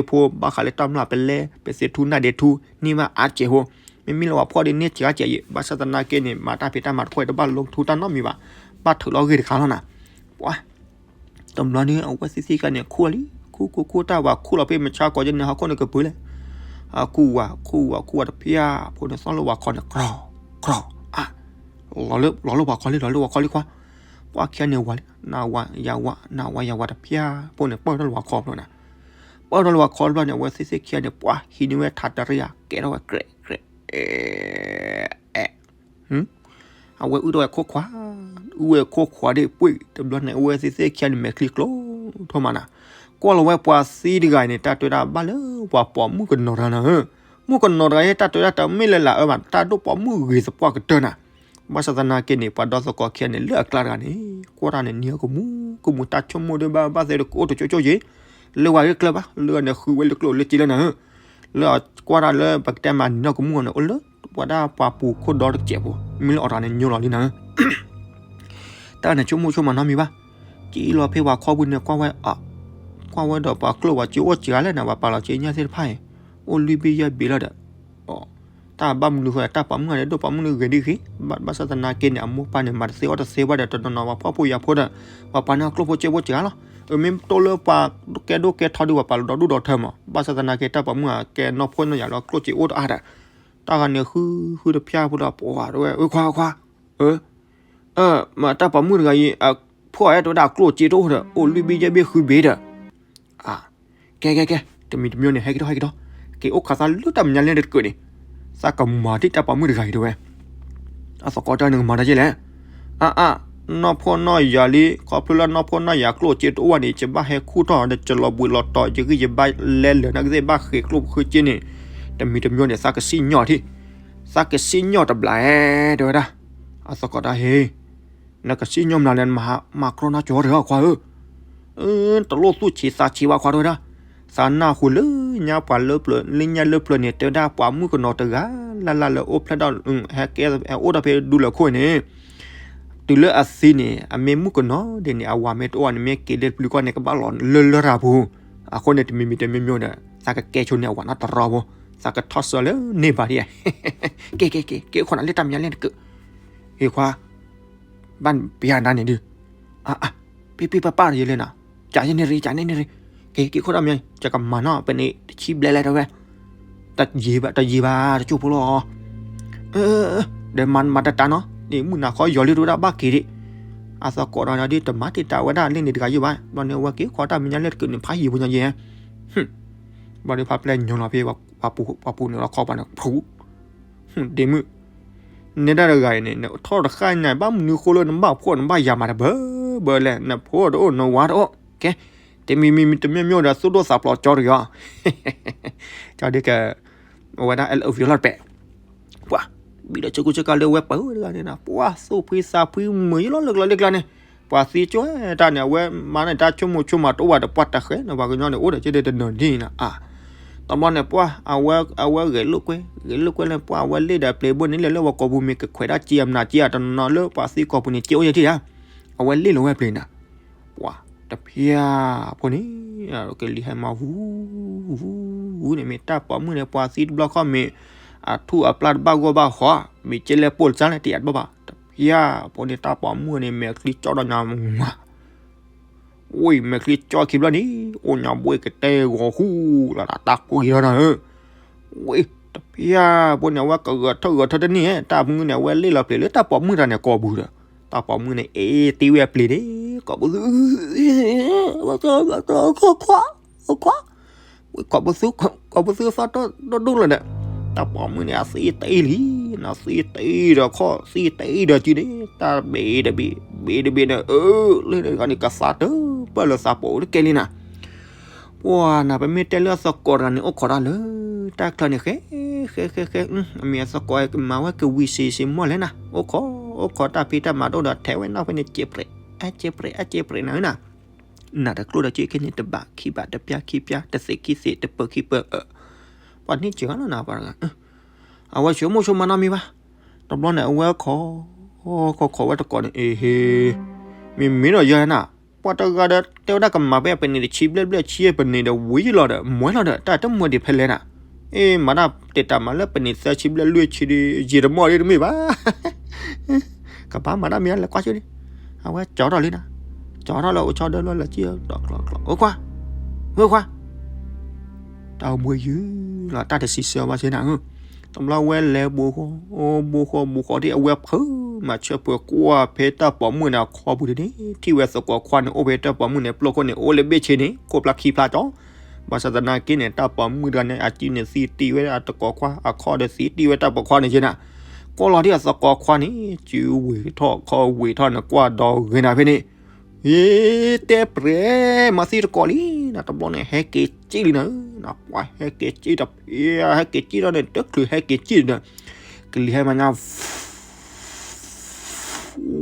ဖိ ဘၣ်ဃးလၢတၢ်မျၢ်ပလဲ ပသ့ၣ်ထူနၢ်ဒ့ထူ, န့ၢ်ဘၣ်အါစဲးဖိ, မ့မ့ၢ်လၢပှၤဖှီၣ်ဒုးန့ၢ်စှၤစဲးအံၤ, ဘၣ်ဆၣ်သနာ်က့န့ၣ် မၤတၢ်ဖံးတၢ်မၤတခီအံၤ တဘၣ်လီၤထူတၢ်နီတမံၤဘၣ်, ဘၣ်ထုးလီၤဂ့ၢ်တခါလီၤနၤ, ပှၤ တဘျီန့ၣ် အဝဲသ့ၣ်သ့ၣ်ခံဂၤန့ၣ် ခူၣ်လံ, ခူၣ်ခူၣ်ခူၣ် တၢ်ဝၤခူၣ်လီၤဖဲမဆါကီးယဲန့ၣ် ဟီၣ်ခိၣ်န့ၣ်ကပၢၤလဲၣ်, ခူၣ်ဝၤ ခူၣ်ဝၤ ခူၣ်ဝၤတဖျၢၣ်ဖိန့ၣ် သီၣ်လၢပှၤခီန့ၣ် ကြီ ကြီ အါ, လီၤလၢပှၤခီလံ လီၤလၢပှၤခီလံခွါ, ပှၤခံဂၤန့ၣ်ဝၤလံ, နဝၤယၤဝၤ နဝၤယၤဝၤတဖျၢၣ်ဖိန့ၣ် ပၢၢ်ထီၣ်လၢပှၤခီဘျီနၤ, ပၢၢ်ထီၣ်လၢပှၤခီဘျီန့ၣ် အဝဲသ့ၣ်သ့ၣ်ခံဂၤန့ၣ် ပှၤဟံးန့ၢ်ဝဲထးတရံးဧါ ကဲထီၣ်ဝဲကြဲးကြဲး အဝဲအုၣ်ထီၣ်ဝဲခိၣ်ခွါ, အုၣ်ဝဲခိၣ်ခွါဒ်ပှ့ၤ တဘျီန့ၣ် အဝဲသ့ၣ်သ့ၣ်ခံဂၤန့ၣ် မဲာ်ချံကျိထီၣ်မးနၤ, ကွၢ်လီၤဝဲပှၤသံတဂၤအံၤန့ၣ် တၢ်တဲဝဲဒၣ်ဘၣ်လၢပှၤပိာ်မုၣ်ကနီၤတဂၤနၤဧၢ, မုၣ်ကနီၤတဂၤအံၤ တၢ်တဲဝဲဒၣ်တမ့ၢ်လၢလာ်အၢဘၣ်, တၢ်ဒိၣ်ပိာ်မုၣ်ဂ့ၤသပှၢ်ကတၢၢ်နၤ. ဘၣ်ဆၣ်သနာ်က့န့ၣ် ပှၤဒီသကိးခံဂၤန့ၣ် လၢအကျါတဂၤန့ၣ် ကွၢ်တၢ်န့ၣ် နံၤအကမူကမူ တၢ်ဆိကမိၣ်ဒုးဘၣ်ဘၣ်သ့ဒီး ကအိၣ်တကၠိကၠိက့ၤ, လၢဝဲဂ့ၢ်ကျၢၤဘၣ်, လၢန့ၣ်ဃုဝဲလၢကျိၣ်လၢစ့လၢနၤဧၢ, လၢအကွၢ်တၢ်လၢပကတဲမးနံၤအကမူန့ၣ် အိၣ်လၢပှၤဒၣ်ပှၤပူၤခိၣ်ဒီတစဲးဖိ, မ့ၢ်လၢအီၤတဂၤန့ၣ်ညိလီၤလံနၤဧၢ တၢ်န့ၣ်ဆိကမိၣ်ဆိကမးနီတမံၤဘၣ်. ကံလီၤဖဲပှၤခီပူၤန့ၣ် ကွၢ်ဝဲ, ကွၢ်ဝဲဒီးပှၤကျိၣ်ပှၤစ့အိၣ်စှၤလဲၣ်နၤ, ပှၤပာ်လီၤစ့ညၣ်သ့ၣ်တဖၣ်အံၤ အိၣ်လွံၢ်ဘ့ၣ်ယဲၢ်ဘ့ၣ်လီၤဒီး, တၢ်ဘၣ်မနုၤဃိ တၢ်ပိာ်မုၣ်န့ၣ် ဒိၣ်ပိာ်မုၣ်န့ၣ်ဂ့ၤဒ်ဂ့ၤ, ဘၣ်ဆၣ်သနာ်က့န့ၣ် အမိၢ်ပၢ်န့ၣ် မၤတသ့အီၣ်တသ့ဘၣ်ဒီး တနီၤနီၤပှၤဖှီၣ်ဖိယာ်ဖိဒီး ပှၤပာ်န့ၢ်အကျိၣ်ဖိစ့ဖိစှၤလီၤ. အမ့ၢ်တိၢ်လၢပှၤကဲဒိၣ်ကဲထီဒုး ပှၤပာ်လီၤဒီဒူၣ်ဒီထၢမး, ဘၣ်ဆၣ်သနာ်က့ တၢ်ပိာ်မုၣ်အကဲနီၢ်ဖှီၣ်နီၢ်ယာ်လီၤ ကျိၣ်စ့အိၣ်တအါဒီး တၢ်ဂၤန့ၣ်ဃုဃုတဖျၢၣ်ဖိဒီး ပှၤတဝဲ အခွါခွါ, အၢ မ့ၢ်တၢ်ပိာ်မုၣ်တဂၤအံၤ အဖှီၣ်အဲၣ်တဝဲဒၣ်ကျိၣ်စ့တအိၣ်ဒီး အိၣ်လွံၢ်ဘ့ၣ်ယဲၢ်ဘ့ၣ်ဃုဘ့ၣ်ဒီး, ကဲကဲကဲ တမံၤတမံၤန့ၣ် ဟဲက့ၤထီၣ်ဟဲက့ၤထီၣ်, က့ၤအိၣ်ခိးသးလၢတၢ်မဲာ်ညါလဲၣ်တက့ၢ်န့ၣ်, သးကမၤဒ်တၢ်ပိာ်မုၣ်တဂၤအံၤတဝဲ အသကိးတၢ်န့ၣ်ကမၤတၢ်ကဲလဲၣ်. အါအါ, နီၢ်ဖှီၣ်နီၢ်ယာ်လံ, ခီဖျိလၢနီၢ်ဖှီၣ်နီၢ်ယာ်ကျိၣ်စ့တအိၣ်ဘၣ်န့ၣ် ယဘၣ်ဟဲခူၣ်ထီၣ်ဒီး ယလီၤဘှံးလီၤတီၤ ယဂံၢ်ယဘါလဲလၢာ် နကသ့ၣ်ဘၣ်ဃ့ၢ်ကျိၣ်ဃ့ၢ်စ့န့ၣ်, တမံၤတမံၤန့ၣ် သးကစံၣ်ညီၣ်ထံၣ်, သးကစံၣ်ညီၣ်တဘျီဧဲ တဲဝဲဒၣ်. အသကိးတၢ်ဟ့ၣ် နကစံၣ်ညီၣ်မနုၤလဲၣ် နမၤ မၤကြီနါကၠီတဂၤခွါဧၢ, တလိၣ်သူၣ်ဆံးသးဆံးဘၣ်ခွါတဝဲဒၣ်, သးနၢ်ဟူလၢညါပှၤလၢပျၢၤ လၢညါလၢပျၢၤန့ၣ် တဲဝဲဒၣ်ပှၤမုၣ်ကနီၤတဂၤ လၢ်လၢ်လၢအိၣ်ဖျဲၣ်ဒီး ဟဲကဲ ဟဲအိၣ်ဒီးဖဲဒူလၢခိၣ်န့ၣ်, တုၤလၢအသံန့ၣ် အမ့ၢ်မုၣ်ကနီၤဒ်န့ၣ် အဝၤမ့ၢ်တအိၣ်န့ၣ် မ့ၢ်က့ၤလၢပျုၤကီၢ်န့ၣ် ကဘၣ်လီၤလၢလရာ်ပူၤ, အဃိန့ၣ် တမံၤမံၤတမံၤမံၤဒီး သးကကဲဆိန့ၢ်အဝၤနီတရီဖိ, သးကထီၣ်စၢၤလၢန့ၢ်ဘၣ်ဒ်, က့ၤက့ၤက့ၤ က့ၤအိၣ်ခိးနၤလၢတၢ်မဲာ်ညါလဲၣ်တက့ၢ်, ဟ့ၣ်ခွါ ဘၣ်ပျၢ်နၤန့ၣ်ဒုး, အါအါ, ပ့ၢ်ပ့ၢ်ပၢ်ပၢ်တယဲလဲၣ်နၤ, ကန့ၣ်ရ့ ကန့ၣ်ရ့, က့ၤက့ၤခိၣ်တၢ်မံၤ ယကမၤနီၣ် ပနံးတဆံဘျဲၣ်လဲၣ်တဲဝဲ, တယံာ်ဘၣ် တယံာ်ဘၣ် တကၠိၢ်ဖိလီၤ, ဒီးမၤမၤတၢ်တၢ်နီၤ န့ၣ်မုၢ်နၤခီယီၤလံ တဝဲဒၣ်ဘၣ်က့ၤဒံး, အသကိးဒီးဒ်တမၤတံာ်တာ်ဝဲဒၣ်လၢန့ၣ်တဂၤယုၢ်ဘၣ်, ဘျီန့ၣ်အဝဲက့ၤခိးတၢ်မံၤညါလဲၣ်တက့ၢ်န့ၣ် ဖးယံာ်ပူၤညါယဲ ဘျီဒ်ဖးပျဲၢ်ညိလီၤဖဲ ပှၤပူၤန့ၣ်လီၤခီပှၤန့ၣ် ဖူ ဒ့မုၣ်, နဲဒၣ်တဂၤအံၤန့ၣ် နထီၣ်တဃၣ်ညါ ဘၣ်မနုၤဃိလၢနဘၣ်ဖှီၣ်နဘၣ်ယာ်မးတဘၢဘၢလဲၣ်, နဖိတအိၣ်နဝၤတအိၣ်, ကဲ, တမံၤမံၤတမံၤမံၤဒီး သူၣ်ဒိၣ်သးဖျိးကၠီတဂၤ, ကၠီဒ်က အဝဲဒၣ် အဲလၢအဝံၤလီၤတပဲာ်, ပှၤ ဘံၣ်ဒီးဆူကူဆူကါလၢဝဲပှၤဧၢတဂၤန့ၣ်, ပှၤသူၣ်ဖှံသးဖှံမုာ်ယလီၤလၢကျီလၢကျါန့ၣ်, ပှၤသံကွၢ်တၢ်န့ၣ် အဝဲမၤန့ၣ်တၢ်ဆိကမိၣ်ဆိကမးတအိၣ်ဘၣ်ဒီး ပှၤတဃဲန့ၣ် ပှၤကညီန့ၣ် အိၣ်ဒီးက့ၤဒီးတနီၤဒ်န့ၣ်နီၤ, တဘျီန့ၣ် ပှၤ အဝဲဂဲၤလိာ်ကွဲ ဂဲၤလိာ်ကွဲလၢပှၤ အဝဲလ့ၣ်ဒီးပျ့ၤဘိန့ၣ် လဲၤလၢဝဲကိာ်ပူၤမ့ၢ်ကခွဲးဒၣ်က့အမနၤက့အတနီၤလၢပှၤသံကိာ်ပူၤန့ၣ် က့အိၣ်ယဲၢ်ထံၣ်ဧါ, အဝဲလ့ၣ်လီၤဝဲပျ့ၤနၤ ပှၤတဖၠၣ်ဖိန့ၣ် ကလံၤဟဲမၤဝူ ဝူ ဝူန့ၣ် မ့ၢ်တၢ်ပိာ်မုၣ်န့ၣ် ပှၤသံတဘျီခီၣ်မ့ၢ် အထူၣ်အပျၢ်တဘၣ်ဂီၢ်ဘၣ်ဃီ, မ့ၢ်ကဲလဲၣ်ပိၢ်တစၢ်လဲၣ် တယာ်တဘၣ်ဘၣ်, တဖၠၣ်ဖိန့ၣ် တၢ်ပိာ်မုၣ်န့ၣ် မဲာ်ချံကၠီဒီးညါမး ဝံၤ မဲာ်ချံကၠီခံဘျီန့ၣ် အိၣ်ညါဘှ့ၣ်ကတဲဂီၤဃူလီၤ တၢ်ကိၢ်က့ၤထီၣ်နၤဧၢ, ဝံၤ တဖၠၣ်ဖိန့ၣ် အဝဲကဂဲၤထၢၣ်ဂဲၤထၢၣ်တန့ၢ် တၢ်မုၢ်န့ၣ် အဝဲလ့ၣ်လီၤပျ့ၤလၢတၢ်ပိာ်မုၣ်တၢ်န့ၣ်ကိာ်ပူၤဒီး တၢ်ပိာ်မုၣ်န့ၣ် အ့ၣ်တ့ၢ်ဝဲပျ့ၤန့ၣ် ကိာ်ပူၤသု ခွါ ခွါ ဝံၤ ကိာ်ပူၤသု ကိာ်ပူၤသုသီၣ်ဒိၣ်ဒိၣ်လီၤဒီး တၢ်ပိာ်မုၣ်န့ၣ် အသံတ့ၢ်လံ နသံတ့ၢ်ဒီးခီၣ် သံတ့ၢ်ဒီးစုန့ၣ် တၢ်ဘ့ၣ်တဘ့ၣ် ဘ့ၣ်တဘ့ၣ်န့ၣ် အၢ လၢန့ၣ်ဂၤန့ၣ် ကသးတပၢၢ်လၢသးပိာ်အိၣ်တကဲလံနၤ ပှၤနၤ ပမ့ၢ်တဲလၢအသကိးတဂၤန့ၣ် အိၣ်ခိးတၢ်လၢ တၢ်ချၢန့ၣ် ဃဲ ဃဲ ဃဲ ဃဲ အမ့ၢ်အသကိး မၤဝဲကဝံၤစ့စ့မီၢ်လဲၣ်နၤ အိၣ်ခိး အိၣ်ခိးတၢ်ဖံးတၢ်မၤတအိၣ်ဒီး ထဲးဝဲနီၢ်ဖဲန့ၣ် စဲးပြဲး အစဲးပြဲး အစဲးပြဲးနၤဧၢနၤ နၤတကျိၣ်ဒီးက့ခဲန့ၣ် တဘးခံဘး တပျၢ်ခံပျၢ် တသ့းခံသ့း တပၢၤခံပၢၤ ပှၤန့ၢ်စၢၤလီၤနၤ ပှၤတဂၤ အဝဲဆိကမိၣ်ဆိကမးနီတမံၤဘၣ်. တဘျီန့ၣ် အဝဲခိး ခိးခိးဝဲတကိးန့ၣ် အ့ဟ့ မ့မ့ၢ်ဒီးယဲနၤ ပှၤတဂၤဒီး တဲဝဲဒၣ်ကမၤဖဲပနံးတဆံဘျဲၣ်ဘျဲၣ်ဆံ ပနံးဒီးဝံၤလီၤဒီး မွဲလီၤဒီး တၢ်တမွဲဒံးဖဲလဲၣ်နၤ. အ့ မၤတၢ်တဲတၢ်မၤလၢပနံးသၢဆံဘျဲၣ်လွံၢ်ဆံဒီး ယံာ်တမီၢ်ဒ်တမ့ၢ်ဘၣ် ကဘၣ်မၤတၢ်မ့ၢ်လဲၤကွၢ်ဆိဒံး အဝဲကၠီထီၣ်လံနၤ ကၠီထီၣ်လၢအိၣ်ဆီဒၢလီၤလၢကံၢ်ဒီးကျီကျီ အိၣ်ခွါ အိၣ်ခွါ တၢ်အိၣ်ဘှံးယုၢ်လီၤ တၢ်တစံးဆၢဘၣ်ဆၢနၤဧၢ. တဘျီဝဲလဲၤဘိဃီ ဘိဃီဘိဃီဒ်အဝဲဖုး မၤဆၢပှဲၤကွၢ်ဖဲတၢ်ပိာ်မုၣ်န့ၣ်အခီပူၤန့ၣ် ထံၣ်ဝဲသကိးခွါန့ၣ် အိၣ်ဖဲတၢ်ပိာ်မုၣ်န့ၣ် ပျိၢ်ခိၣ်န့ၣ် အိၣ်လၢဘ့ၣ်ဆ့န့ၣ် ခိၣ်ဖျါခံဖျါကၠီ ဘၣ်ဆၣ်သနာ်က့န့ၣ် တၢ်ပိာ်မုၣ်တဂၤန့ၣ် အစုန့ၣ်သံတ့ၢ်ဝဲဒၣ်အသကိးခွါ အခီၣ်ဒီးသံတ့ၢ်ဝဲတၢ်ပိာ်ခွါန့ၣ်က့နၤ. ကွၢ်လီၤဒ်အသကိးခွါန့ၣ် စုဝံၤထီၣ်ခီၣ်ဝံၤထီၣ်န့ၣ် ကွၢ်ဒီးဂ့ၤနၤဖဲန့ၣ် ယတဲပြဲ မၤသံတကိးလံ နတဘျီန့ၣ် ဟဲက့ၤစံၣ်လံနၤဧၢ, နပှၤဟဲက့ၤစံၣ်တဖၣ် ဟဲက့ၤစံၣ်ထီၣ်န့ၣ် တချုးဟဲက့ၤစံၣ်ဒီး ကလံၤဟဲမၤညါ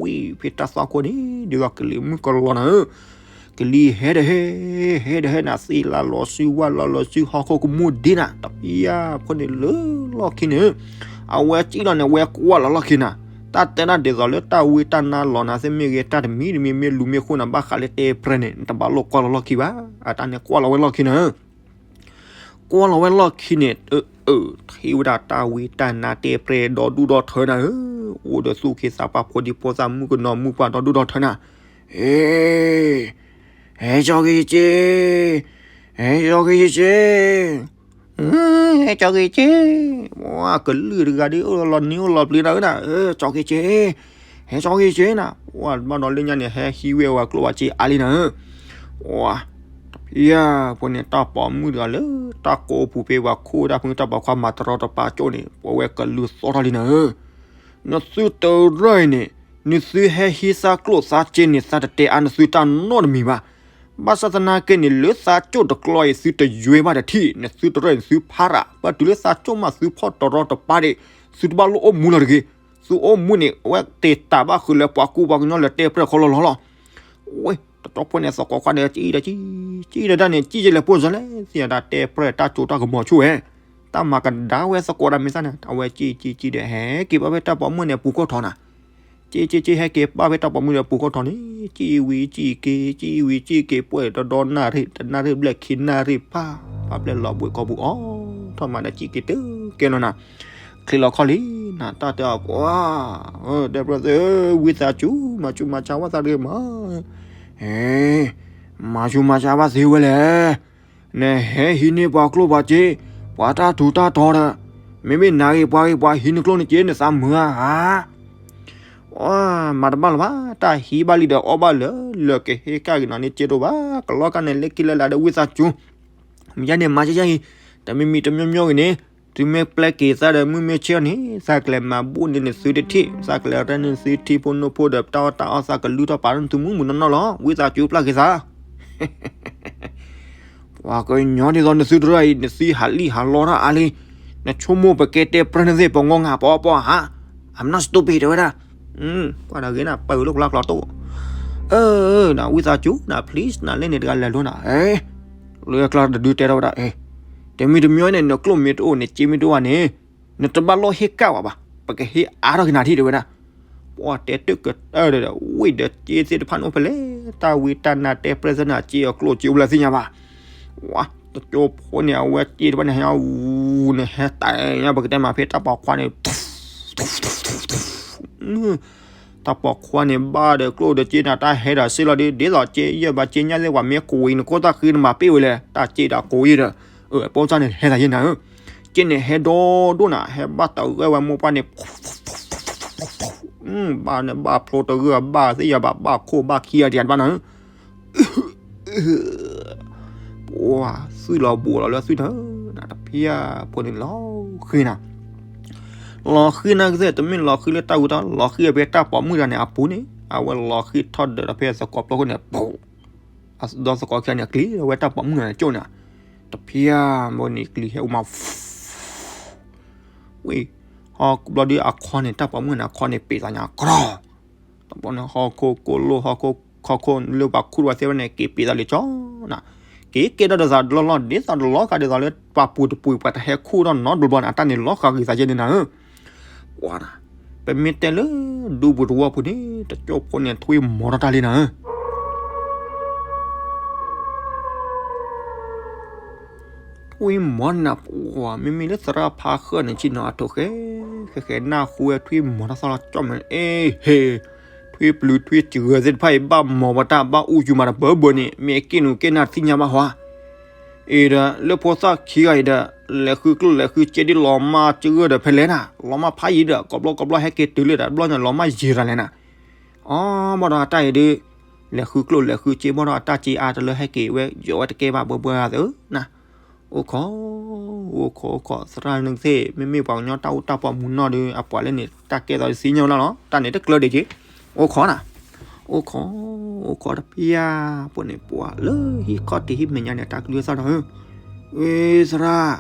ဝံၤဖဲတၢ်သွၣ်ခိၣ်န့ၣ် ဒ်သိးကလံၤမုၢ်ကလီၤနၤဧၢ, ကလံၤဟဲဒီးဟဲ, ဟဲဒီးဟဲနၤ သ့လၢလီၤဆူဝၣ်လီၤလီၤဆူဟီၣ်ခိၣ်ကမူၣ်ဒ့နၤ တဖၣ်ဖိန့ၣ်လၢလီၢ်ခံန့ၣ်, အဝဲစံၣ်လီၤန့ၣ် အဝဲကွၢ်လီၤလီၢ်ခံနၤ, တၢ်တဲနၤဒ်သိးလၢတၢ်ဝံတၢ်နါလီၤနၤသ့ၣ်မ့ၢ်ဂ့ၤ တၢ်တမံၤတမံၤမ့ၢ်လူၤမ့ၢ်ဃိနၤ ဘၣ်ဃးလၢတဲပြဲန့ၣ် နတဘၣ်လိၣ်ကွၢ်လီၤလီၢ်ခံဘၣ်, အတၢ်န့ၣ်ကွၢ်လီၤဝဲလီၢ်ခံနၤဧၢ ကွၢ်လီၤဝဲလီၢ်ခံန့ၣ်, အၢ အၢ ထံၣ်ဝဲဒၣ်တၢ်ဝံတၢ်နါတဲပြဲဒီဒူၣ်ဒီထၢနၤဧၢ, အိၣ်ဒီးသူၣ်က့သးပှၢ်ဖိဒံဖိသၣ်မုၣ်ကနီၤမုၣ်ပှၢ်ဒီဒူၣ်ဒီထၢနၤ, ဟဲ, ဟဲကၠီက့ၤစ့, ဟဲကၠီက့ၤစ့, ဟဲကၠီက့ၤစ့, ဝါ ကလုာ်တဂၤဒ်အိၣ်လီၤနံၤအိၣ်လီၤပျံၤနၤဧၢနၤ, ကၠီက့ၤစ့, ဟဲကၠီက့ၤစ့နၤ, ဝါ ဘၣ်ဒီးလၢညါန့ၣ် ဟဲဟံးဝဲဝဲကျိၣ်ဝဲစ့အါလံနၤဧၢ ဝါ, ယၤ ဖိန့ၣ် တၢ်ပိာ်မုၣ်တဂၤလၢ တၢ်ကိးပူၤဖဲပှၤခိၣ်ဒၣ်ဖုတၢ်ပိာ်ခွါမၤတရီတပါကၠိၣ်န့ၣ် ပဝဲကလူၤသီထီၣ်လံနၤဧၢ, နသုတရၢၢ်အံၤန့ၣ် နသုဟဲဟံးသးကျိၣ်သးစ့န့ၣ် သးတတဲအါနသုတၢ်နီတမံၤဘၣ်, ဘၣ်ဆၣ်သနာ်က့န့ၣ် လၢသးကၠိၣ်တကျီအံၤ သုတယွဲဘၣ်တထံၣ် နသုတရၢၢ်အံၤ နသုဖးရၣ် ဘၣ်တုၤလၢသးကၠိၣ်မးသုဖီၣ်တရီတပါဒံး သုတဘၣ်လိၣ်အိၣ်မူလၢၤတဂ့ၤ, သုအိၣ်မူန့ၣ် အဝဲတ့ၢ်တၢ်ဘၣ်ဃုာ်လၢပှၤကူပှၤကညီလၢတဲပြဲၢ်ခီလီၤလီၤလီၤ ဝဲ တတီၢ်ဖိန့ၣ် သကိးခွါန့ၣ် စံၣ်ဒီးစံၣ်, စံၣ်ဒီးတၢ်န့ၣ် စံၣ်ယဲလဲၤပိၢ်စၢၤလဲၣ် သ့ၣ်ညါတၢ်တဲပြဲၢ်တၢ်ကၠိတၢ်ကမီၤဆိၣ်ဝဲ, တၢ်မၤကဒါဝဲသကိးတၢ်မ့ၢ်သၣ်န့ၣ် အဝဲစံၣ်စံၣ်စံၣ်ဒီး ဟဲက့ၤဘၣ်ဖဲတၢ်ပိာ်မုၣ်န့ၣ် ပူၤခိၣ်ထီနၤ, စံၣ်စံၣ်စံၣ် ဟဲက့ၤဘၣ်ဖဲတၢ်ပိာ်မုၣ်န့ၣ် ပူၤခိၣ်ထီန့ၣ် စံၣ်ဝံၤစံၣ်က့ၤ စံၣ်ဝံၤစံၣ်က့ၤ ပှဲၤတဒီနၣ်ရံၣ် တနၣ်ရံၣ်ဘျဲၣ်ခံနၣ်ရံၣ်ဖး, ဖးဘျဲၣ်လီၤဘှံးကီၢ်ပူၤအီၤ ထီၣ်မၤဒီးစံၣ်က့ၤတုၤကဲလီၤနၤ ချ့လီၤခီၣ်လံ နတၢ်တဲအီၤ ပှၤ, တဲပြၢၢ်သ့ၣ်ဧၢ, ဝံသးစူၤ မၤဆူးမၤဆါဘၣ်သးတဂ့ၤမး, မၤဆူးမၤဆါဘၣ်သ့ဝဲလဲၣ်, နဟဲဟံးန့ၢ်ပှၤကျိၣ်ပှၤစ့, ပှၤတၢ်ထူးတၢ်တီၤဒီး, မ့မ့ၢ်နၤဂ့ၤပှၤဂ့ၤပှၤဟံးနကျိၣ်နစ့နသးမုာ်ဧါ, မၤတဘၣ်လၢၤဘၣ်, တၢ်ဟံးဘၣ်လံဒီးအီၣ်ဘၣ်လၢာ်, လၢာ်ကဟ့ၣ်ကၣ်ဂ့ၤနီၤန့ၣ်စ့တအိၣ်ဘၣ်, ကလီကၢ်န့ၣ်လၢခံလၢလာ်ဒီးဝံသးစူၤ မ့ၢ်ယါန့ၣ် မၤယါယါအံၤ, တမံၤမံၤတမံၤမံၤဂ့ၤန့ၣ်, သုမ့ၢ်ပျဲက့ၤသးဒီးမုၢ်မ့ၢ်ဆ့ၣ်အီၤန့ၣ်, သးကလဲၤမၤဘူၣ်န့ၢ်နသုတထံၣ်, သးကလဲၤရဲၣ်န့ၢ်နသုထံဖိနိဖိဒီး ပတၢ်အီၣ်တၢ်အီသးကလုၢ်ထီၣ်ပာ်ထီၣ်နသုမုၢ်မုၢ်နီၢ်နီၢ်လီၤ. ဝံသးစူၤပျၢ်က့ၤသး ပှၤကညီဒ်သိးနသုတရၢၢ်အံၤ နသုဟးလံၣ်ဟးလီတၢ်အါလံ, နဆိကမိၣ်ပကဲတဲပြၢနသ့ၣ် ပငီငါပအီၣ်ပီၣ်ဧါ, I'm not stupid တဲဝဲဒၣ်, ကွၢ်ဒီးဂ့ၤနၤ ပာ်ဂ့ၤလိာ်ကျါကျီတိၣ်, အၢ နဝံသးစူၤနၤ please နလဲၣ်န့ၣ်တဂၤလဲၤလိာ်နၤ, လၢကျါတဒုတဲထီၣ်ဝဲဒၣ်, တမံၤတမံၤန့ၣ် နကျိၣ်မ့ၢ်တအိၣ် နစ့မ့ၢ်တအိၣ်န့ၣ်, နတဘၣ်လိၣ်ဟ့ၣ်ကၣ်ဝဲဘၣ်, ပကဟ့ၣ်အါထီၣ်က့ၤနၤထံၣ်တဲဝဲဒၣ်, ပှၤတဲတၢ်ကတၢၢ်ဒီး ဝံၤဒီးစ့သ့ၣ်တဖၣ်န့ၣ်အိၣ်ဖဲလဲၣ်, တၢ်ဝံတၢ်နါတဲပြဲၢ်သ့ၣ်န့ၣ် စ့အကျိၣ်စ့အိၣ်ဖဲလဲၣ်သ့ၣ်ညါဘၣ်, ဝါ တကၠိဖိန့ၣ် အဝဲစ့တဖၣ်န့ၣ် ဟဲအူန့ၣ် ဟဲတၢ်ညါ ပကတဲမးဖဲတၢ်ပိာ်ခွါန့ၣ် တၢ်ပိာ်ခွါန့ၣ် ဘၣ်ဒီးကျိၣ်ဒီးစ့နၤ တၢ်ဟဲဒီးစ့လီၤဒီး ဒ်သိးစ့ယဲၢ်ဘၣ်စ့ညါသ့ၣ် ပှၤမ့ၢ်ကိးအံၤ နခိၣ်သၣ်ဃံနမၤပ့ၢ်ဝဲလဲၣ် တၢ်စ့ဒၣ်ကိးအံၤဒီး အပိၢ်စၢ်န့ၣ် ဟဲသးယဲၢ်နၤဧၢ, စ့န့ၣ်ဟဲဒိၣ်ဒိၣ်နၤ ဟဲဘၣ်တဂၢၢ်ဝဲမိၢ်ပှၢ်န့ၣ် ဘၣ်န့ၣ်ဘၣ်ဖျိတဂၢၢ်ဘၣ်သ့ၣ်ယၤဘၣ် ဘၣ်ခိၣ်ဘၣ်ခံဂၤတယၤတဘၣ်နၤဧၢ ပှၤသွံၣ်လီၤဘူးလီၤလၢသွံၣ်တၢ် နတဖျၢၣ်ဖိန့ၣ်လီၤဃံနၤ, လီၤဃံနၤကသ့ၣ် တမ့ၢ်လီၤဃံလၢတၢ်ဝံတၢ် လီၤဃံဖဲတၢ်ပိာ်မုၣ်တဂၤန့ၣ်အပူၤန့ၣ် အဝဲလီၤဃံထီၣ်ဒၢးဒီးဖဲသကိးဖျိခိၣ်န့ၣ် ပူၤ အဒီသကိးခံဂၤန့ၣ် အကျံၤဝဲတၢ်ပိာ်မုၣ်တဂၤန့ၣ်ကၠိၣ်န့ၣ်, တဖျၢၣ်ဘိန့ၣ်ကျံၤဟဲအိၣ်မး ဝံၤ ဟီၣ်ဘျီဒုးအခီန့ၣ် တၢ်ပိာ်မုၣ်န့ၣ် အခီန့ၣ်ပ့ၤသးညါကြီ, တဘျီန့ၣ် ဟီၣ်ခိၣ်ကိၢ်လိၣ် ဟီၣ်ခိၣ်ခီၣ်ခိၣ်လၢပှၤခူၣ်တဝဲသ့ၣ်ဝဲန့ၣ် က့ၤပ့ၤသးလံကၠီနၤ, က့ၤကဲထီၣ်ဒီးသးတလီၢ်လီၢ် ဒ်သိးတလီၤဃာ်ဒ်သိးလၢပှၤပူၤတပူၤ ပှၤတဟဲခူၣ်ထီၣ်နီတဘျီဘျီန့ၣ် အတၢ်န့ၣ်လီၤဃာ်ဂ့ၤသးယဲၢ်န့ၣ်နၤဧၢ, ပှၤနၤ, ပမ့ၢ်တဲလၢဒူပူၤသဝီပူၤန့ၣ် တကၠိၢ်ဖိန့ၣ်ထွံၣ်မီၤထီၣ်တၢ်လံနၤဧၢ ထွံၣ်မီၤနၤပှၤ မ့မ့ၢ်လၢသရၣ်ဖးဃၢၤန့ၣ် ဆ့ၣ်နီၤအထိၣ်ဃဲ ဃဲဃဲနၢ်ဟူဝဲထွံၣ်မီၤတၢ်သီၣ်လီၤကၠီၣ်မဲာ် အ့ဟ့ၣ်, ထွံၣ်ပျုၤထွံၣ်စှၤသ့ၣ်တဖၣ်အံၤ ဘၣ်မီၤပတၢ်ဘၣ်အူယူၤမးတဘၢဘၢန့ၣ် မ့ၢ်အက့ၢ်နူာ်က့ၢ်နၢ်သ့ၣ်ညါဘၣ်ဟီဧါ, အံၤဒီး လၢဖိသၣ်ခံဂၤအံၤဒီး လဲၤဃုကျိၣ်လဲၤဃုစ့ဒ်လီၤမၢ်စ့ဂၢၢ်ဒီးဖဲလဲၣ်နၤ လီၤမၢ်ဖးယံၤဒီး ကိးဘျီကိးဘျီဟဲက့ၤတုၤလၢတဘျီညါ လီၤမၢ်ယံၤရၤလဲၣ်နၤ အီ ဘၣ်ဒီးအတၢ်အံၤဒုး လဲၤဃုကျိၣ်လဲၤဃုစ့ ဘၣ်ဒီးအတၢ်စ့အါတလၢဟဲက့ၤဝဲ ယိးဝဲတကဲဘၣ်ဘၢဘၢသ့ၣ်ဧၢနၤ, အိၣ်ခိး, အိၣ်ခိးအိၣ်ခိး သရၣ်န့ၣ်သ့ၣ် မ့မ့ၢ်ပှၤကညီတၢ်အိၣ်တၢ်ပိာ်မုၢ်နီၢ်ဒုး အပှၤလၢန့ၣ် တၢ်ကဲသိးသ့ၣ်ညါဝဲလီၤလီၤ တၢ်န့ၣ်တကျၢၤဒံးက့ၤ, အိၣ်ခိးနၤ, အိၣ်ခိး, အိၣ်ခိးတပျၢ်ဖိန့ၣ် ပှၤလၢဟံၣ်ခီၣ်ထံးဟံၣ်မဲာ်ညါန့ၣ် တၢ်ကလုၢ်သၣ်ဒီး, ဝ့ၢ်သရၣ်,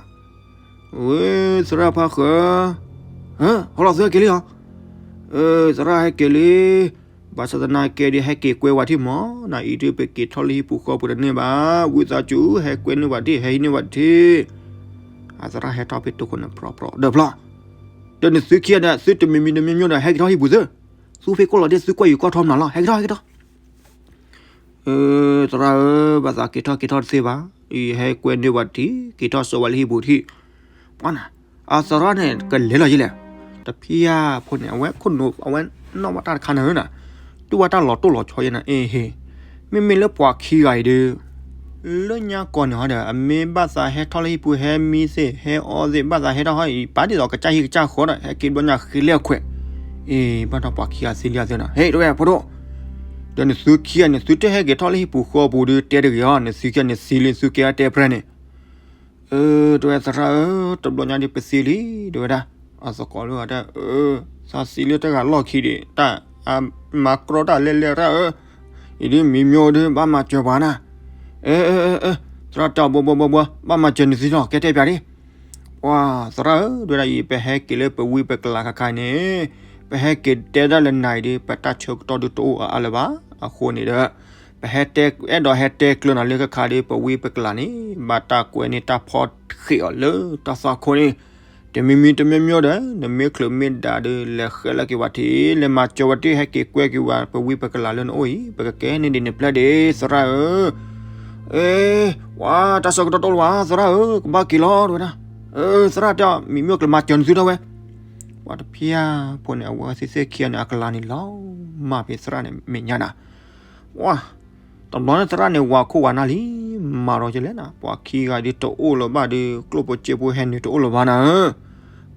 ဝ့ၢ်သရၣ်ဖါဃၢၤ, ဟဲလီၤသုဟဲက့ၤလံလီၤ, သရၣ်ဟဲက့ၤလံ, ဘၣ်ဆၣ်သနာ်က့ဒီး ဟဲက့ၤကွဲဝဲထံၣ်မး, နအံၤဒုးပက့ၤထီၣ်လၢဟံၣ်ပူၤဃီပူၤတန့ၢ်ဘၣ်, ဝံသးစူၤ ဟဲကွဲန့ၢ်ဝဲထံၣ် ဟဲဟံးန့ၢ်ဝဲထံၣ်, အသရၣ်ဟဲထီၣ်ဖဲတိခိၣ်န့ၣ် ပြီပြီဒီးဖျီ, ဒီးနသုခံဂၤဒီး သုတမံၤမံၤတမံၤမံၤဒီး ဟဲက့ၤထီၣ်ဟံၣ်ပူၤသု, သူဖဲကိၣ်လီၤဒ့ၣ်သုကွၢ်ယူၤကီၢ်ထီမနုၤလီၤ ဟဲက့ၤထီၣ်ဟဲက့ၤထီၣ် သရၣ်ဧၢ, ဘၣ်သးက့ၤထီၣ်က့ၤထီၣ်တသ့ဘၣ်, အံၤဟဲကွဲန့ၢ်ဝဲထံၣ် က့ၤထီၣ်စိဝဲလၢဟံၣ်ပူၤထံၣ်, ပှၤနၤ, အသရၣ်န့ၣ် ကလဲၤလီၤယဲလဲၣ်, တဖံယၢ်ဖိန့ၣ် အဝဲခိၣ်နူာ် အဝဲနီၣ်ဘၣ်တၢ်တခါနၤဧၢနၤ, တူၢ်ဘၣ်တၢ်လီၤတိၢ်လီၤဆီယဲနၤ, အ့ဟ့, မ့မ့ၢ်လၢပှၤခံဂၤအံၤဒီး လၢညါကီၢ်န့ၣ်ဟီဒီး အမ့ၢ်ဘၣ်သးဟဲထီၣ်လၢဟံၣ်ပူၤ ဟဲမံသ့ၣ် ဟဲအီသ့ၣ် ဘၣ်သးဟဲထီၣ်ဟီအံၤ ပာ်ဒ်သိးကစၢ်ဟံၣ်ကစၢ်ဃီဒီး ဟဲက့ၤဘျီညါဃ့လၢအခွဲး, အ့ ဘၣ်ဒီးပှၤခံဂၤသ့လံအသ့နၤ, ဟဲ တဝဲဖိဒိၣ်, ဒီးနသုခံဂၤန့ၣ် သုတဟဲက့ၤထီၣ်လၢဟံၣ်ပူၤဃီပူၤဒီး တဲတဂ့ၤဟီ, နသုခံဂၤန့ၣ်သံလံ သုကဲအတဲပြဲန့ၣ် အၢ တဝဲသရၣ်ဧၢ, တဘျီညါဒ်ပသံလံ, တဝဲဒၣ်, အသကိးလၢအတဲ, သးသံလၢတဂၤလီၢ်ခံဒံး, တၢ်အမၤကြီတၢ်လဲၣ်လဲၣ်ရၣ်ဧၢ, အံၤဒ်မံၤမျိၢ်ဒုး ဘၣ်မၤစၢၤပှၤနၤ, အၢ အၢ အၢ အၢ သရၣ်တၢ်ဘှီဘှီဘှီဘှီ, ဘၣ်မၤစၢၤနသုလီၤ ကဲတဲပၠးဒံး, ပှၤသရၣ်ဧၢ, တဝဲဒၣ်အံၤ ပဟဲက့ၤလၢပဝံပကလၤခါခါန့ၣ်, ပဟဲက့ၤတဲဒၣ်လၢနၤအံၤဒီး ပတၢ်ဆၢကတီၢ်ဒုးတအိၣ်အါလၢၤဘၣ်, အဃိန့ၣ်ဒီး ပဟဲတဲ အဲၣ်ဒိးဟဲတဲကျၢၤနၤလၢခါခါဒီး ပဝံပကလၤန့ၣ် ဘၣ်တၢ်ကွဲန့ၢ်တၢ်ဖီၣ်ဃံးအီၤလၢတၢ်သွၣ်ခိၣ်န့ၣ်, တမံၤမံၤတမံၤမံၤဒီး နမ့ၢ်ချုးမ့ၢ်ဒၣ်ဒီး လဲၤဃဲလၢက့ၤဝဲထံၣ် လဲၤမၤစၢၤဝဲတ့ၢ် ဟဲက့ၤကွဲက့ၤဝဲ ပဝံပကလၤလၢနအိၣ်အံၤ ပကကဲန့ၢ်ဒံးနပျဲၢ်ဒံး သရၣ်ဧၢ, အ့ ပှၤတၢ်ဆၢကတီၢ်တအိၣ်လၢၤဘၣ် သရၣ်ဧၢ, ကဘၣ်က့ၤလီၤ တဝဲဒၣ်, အၢ သရၣ်တဲ မံၤမ့ၢ်ကလမၤစၢၤနသုထီၣ်ဝဲ, ပှၤတဖၣ်ဖိန့ၣ် အဝဲသ့ၣ်သ့ၣ်ခံဂၤန့ၣ် အကလၤန့ၣ်လီၤမၢ်ဖဲ သရၣ်န့ၣ်မဲာ်ညါနၤ, ပှၤ တဘျီန့ၣ်သရၣ်န့ၣ် ဝၤခိၣ်ဝၤနၢ်လံ, မၤဒီးကလဲၣ်နၤ, ပှၤခံဂၤဒ်တအိၣ်လၢၤဘၣ်ဒီး ကျိၣ်ဖိစ့ဖိဟဲနုာ်တအိၣ်လၢၤဘၣ်နၤ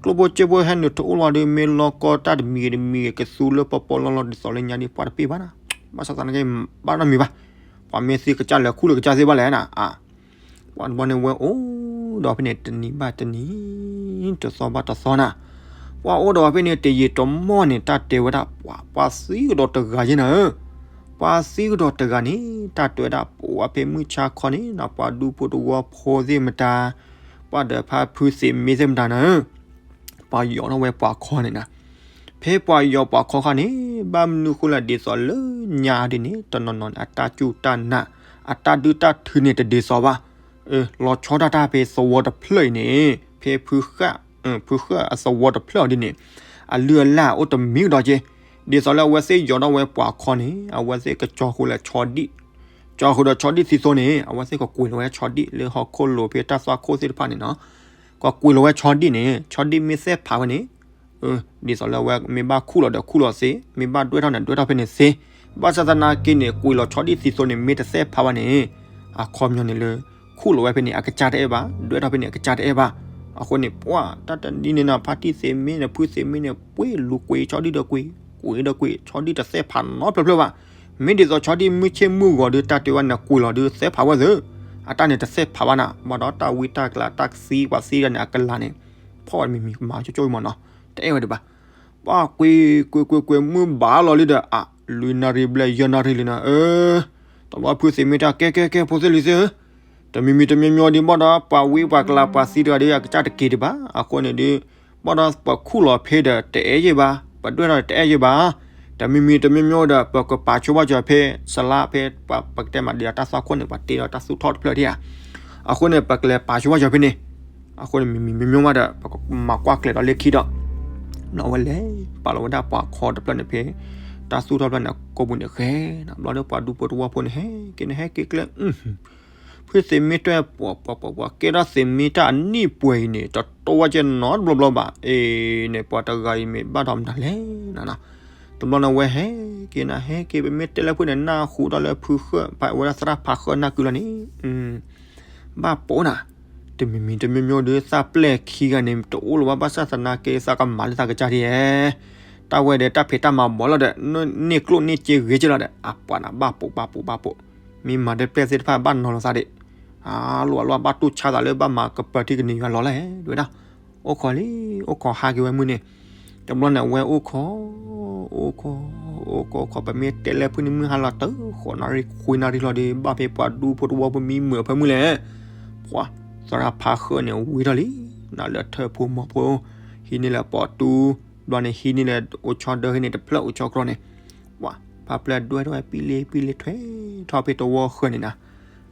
ဧၢ, ကျိၣ်ဖိစ့ဖိဟဲနုာ်တအိၣ်လၢၤဒီး မ့ၢ်လီၤကီတၢ်တမံၤဂ့ၤတမံၤဂ့ၤ ကသူလၢပီပီလီၢ်လီၢ်ဒ်သိးလၢညါဒ် ပှၤတပ့ၢ်ဘၣ်နၤ, ဘၣ်ဆၣ်သနာ်က့ ဘၣ်နီတမံၤဘၣ်, ပှၤမ့ၢ်သံကစၢ်လဲၤခူၣ်လၢကစၢ်သ့ဘၣ်လဲၣ်နၤ, ပှၤတဘျီန့ၣ်ဝဲအိၣ်ဒီးဖဲန့ၣ် တနံၤဘၣ်တနံၤ, တသီဘၣ်တသီနၤ, ပှၤအိၣ်ဒီးဖဲန့ၣ် တယံာ်တမီၢ်န့ၣ် တၢ်တဲဝဲဒၣ် ပှၤ ပှၤသံကဒီးတဂၤယဲနၤဧၢ, ပှၤသံကဒီးတဂၤန့ၣ် တၢ်တဲဝဲဒၣ် ပှၤဖဲမုၢ်ဆါခီန့ၣ်နၤ ပှၤဒူဖိတဝီဖိသ့ၣ်မတၤ, ပှၤဒီးဖါဖုသ့ၣ်မ့ၢ်သ့ၣ်မတၤနၤဧၢ, ပှၤယီၤထီၣ်ဝဲပှၤခီန့ၣ်နၤ ဖဲပှၤယီၤပှၤခီခါန့ၣ် ဘၣ်မနုၤဃိလဲၣ်ဒ်သိးလၢညါဒ်န့ၣ် တနီၤနီၤန့ၣ် အတၢ်စူၢ်တၢ်နာ် အတၢ်ဒုၣ်တၢ်ထုန့ၣ်တဒ်သိးဘၣ်, လီၤဆီဒၣ်တၢ်ဖဲသဝီတဖျၢၣ်အံၤန့ၣ် ဖဲဖုဃၣ်, ဖုဃၣ်အသဝီတဖျၢၣ်အီၤဒ်န့ၣ် အလုၢ်အလၢ်အိၣ်တမံၤကဒီးက့, ဒ်သိးလၢအဝဲသ့ၣ်ယီၤထီၣ်ဝဲပှၤခီန့ၣ် အဝဲသ့ၣ်ကကၠီဃုာ်လၢဆီဒံၣ်, ကၠီဃုာ်ဒီးဆီဒံၣ်သံသိန့ၣ် အဝဲသ့ၣ်ကကွံာ်လီၤဝဲဆီဒံၣ်လၢဟီၣ်ခိၣ်လိၤဖဲတၢ်သွၣ်ခိၣ်သ့ၣ်တဖၣ်န့ၣ်နီၤ ကကွံာ်လီၤဝဲဆီဒံၣ်န့ၣ် ဆီဒံၣ်မ့ၢ်သဲးဖးဝဲန့ၣ်, ဒ်သိးလၢအဝဲမ့ၢ်ဘၣ်ခူၣ်လီၤဒီးခူၣ်လီၤသ့, မ့ၢ်ဘၣ်ဒွဲၣ်ထီၣ်န့ၣ် ဒွဲၣ်ထီၣ်ဖဲန့ၣ်သ့, ဘၣ်ဆၣ်သနာ်က့န့ၣ် ကွံာ်လီၤဆီဒံၣ်သံသိန့ၣ် မ့ၢ်တသဲးဖးဘၣ်န့ၣ်, အခီပညီန့ၣ်လၢ ခူၣ်လီၤဝဲဖဲန့ၣ် အကစၢ်တအဲၣ်ဘၣ်, ဒွဲၣ်ထီၣ်ဖဲန့ၣ် အကစၢ်တအဲၣ်ဘၣ်, အဃိန့ၣ် ပှၤတၢ်တဒ်န့ၣ်နီၤ ဖါတံၢ်သ့ၣ်မ့ၢ်န့ၣ် ဖုသ့ၣ်မ့ၢ်န့ၣ် ပှ့ၤလူၤကွံာ်ဆီဒံၣ်ဒီးကွံာ်, ကွံာ်ဒီးကွံာ် ဆီဒံၣ်တသဲးဖးနီတဖျၢၣ်ဖျၢၣ်ဘၣ်, မ့ၢ်ဒ်သိးဆီဒံၣ်မုၢ်ဆ့ၣ်မုၢ်ဂီၤဒီး တၢ်တဲဝဲန့ၣ် ကွံာ်လီၤဒီးသဲးဖးဝဲသ့, အတၢ်န့ၣ်တသဲးဖးဘၣ်နၤ, ဘၣ်ဒီးတၢ်ဝံတၢ်ကလၤ တၢ်ကသံပှၤသံတဂၤန့ၣ် အကလၤန့ၣ် ဖီၣ်ဝဲတမံၤမံၤကမၤကၠိကၠိမးနီၤ, တအဲၣ်ဝဲဒံးဘၣ်, ပှၤကွံာ်ကွံာ်ကွံာ်ကွံာ် မုၢ်ဘၣ်လီၤလံဒီး အ လွံၢ်နၣ်ရံၣ်ဘျဲၣ်ယဲၢ်နၣ်ရံၣ်လံနၤ, တဘျီဖုသ့ၣ်မ့ၢ်တၢ်ကဲကဲကဲ ဖိသ့ၣ်လံၤသ့ၣ်ဧၢ, တမံၤမံၤတမံၤမံၤဒီး ဘၣ်ဒီးပှၤဝံပှၤကလၤပှၤသံတဂၤဒီး အကစၢ်တက့ၤဒံးဘၣ်, အဃိန့ၣ်ဒီး ဘၣ်ဒီးပှၤခူၣ်လီၤဖဲဒီးတအဲၣ်ယဲၢ်ဘၣ်, ပှၤဒွဲၣ်ထီၣ်ဒီးတအဲၣ်ယဲၢ်ဘၣ်, တမံၤမံၤတမံၤမံၤဒီး ပကပာ်ဆိဘၣ်စၢၤဖဲ စလါဖဲ ပကတဲမးဒ်တၢ်သွၣ်ခိၣ်န့ၣ် ပှၤတ့ဒီးတၢ်သူၣ်ထီၣ်တဖျၢၣ်ဒံးဧါ, အဃိန့ၣ် ပကလဲၤပာ်ဆိဘၣ်စၢၤဖဲန့ၣ်, အဃိန့ၣ် မံၤမံၤမံၤမံၤဘၣ်ဒီး ပကမၤကွၢ်ကျဲၤဒီးလၢခံဒီး နီၤဝဲလဲၤ ပာ်လီၤဝဲဒၣ်ပှၤခီတဖျၢၣ်န့ၣ်ဖဲ တၢ်သူၣ်ထီၣ်တဖျၢၣ်န့ၣ် ကိးပူၤန့ၣ်ဃဲ, ဘျီဒီးပှၤဒူဖိတဝီဖိန့ၣ် ဟဲက့ၤန့ၣ် ဟဲက့ၤကျဲ ဖုသ့ၣ်မ့ၢ်တၢ်ပှၤပှၤပှၤပှၤ ကဲထီၣ်သ့ၣ်မ့ၢ်တၢ်အနံၣ်ပှဲၤအံၤန့ၣ် တတိဝဲကဲနီတဘျီဘျီဘၣ်, အ့န့ၣ် ပှၤတဂၤအံၤမ့ၢ်ဘၣ်ဒီးမနုၤလဲၣ်နၤ, တဘျီန့ၣ်ဝဲဟဲက့ၤနၤ ဟဲက့ၤ ပမ့ၢ်တဲလၢဖုန့ၣ် နၢ်ဟူဒီးလၢဖုဃၢ် ဖဲဝဲဒၣ်သရၣ်ဖးဃၢ်နၢ်ကုလီၤန့ၣ် ဘၣ်ပိာ်နၤ, တမံၤမံၤတမံၤမံၤဒီး သးပျဲၢ်ခံဂၤန့ၣ် တအိၣ်လၢၤဘၣ် ဘၣ်ဆၣ်သနာ်က့သးကမၤလၢသးကစၢ်ဒ်လဲၣ်, တၢ်ဝဲဒီးတၢ်ဖံးတၢ်မၤဘီလီၤဒီး န့ၢ်ကျိၣ်န့ၢ်စ့ဂ့ၤက့လီၤဒီး အပှၤနၤဘၣ်ပိာ်ဘၣ်ပိာ်ဘၣ်ပိာ်, မ့ၢ်မၤဒီးပျဲၢ်သ့ၣ်တဖၣ်ဘၣ်နီၤလီၤသးဒံး, အလီၤအလီၤဘၣ်တူၢ်ဆါသးလၢဘၣ်မၤကပၢၤထံကန့ၢ်ယွၤလီၤလဲၣ် ဒ်ဝဲဒၣ်, အိၣ်ခိးလံ, အိၣ်ခိးဟးက့ၤဝဲမုၢ်န့ၣ်, တဘျီန့ၣ် အဝဲအိၣ်ခိး, အိၣ်ခိး, အိၣ်ခိးခိး ပမ့ၢ်တဲလၢဖုန့ၣ် မုၢ်ဟါလီၤတၢ်ဃိးနၣ်ရံၣ်ခွံနၣ်ရံၣ်လီၤဒီး ဘၣ်ဖဲပှၤဒူဖိတဝီဖိမံမုာ်အဖၢမုၢ်လဲၣ်. ပှၤသရၣ်ဖါဃၢၤန့ၣ်ဝံၤထီၣ်လံ, နလၢထၢၣ်ဖိမီၤဖိ, ဟံးန့ၢ်လၢပီးတူ, ဘျီန့ၣ် ဟံးန့ၢ်လၢအိၣ်ဆီဒၢ ဟံးန့ၢ်တဖျၢၣ်အိၣ်ဆီကြီန့ၣ်, ပှၤဖါပျဲၢ်ဒွဲၣ်ထီၣ်ဝဲ ပံလ့ပံလ့ထွဲထီၣ်ဖဲတဝီဃၢၤန့ၣ်နၤ,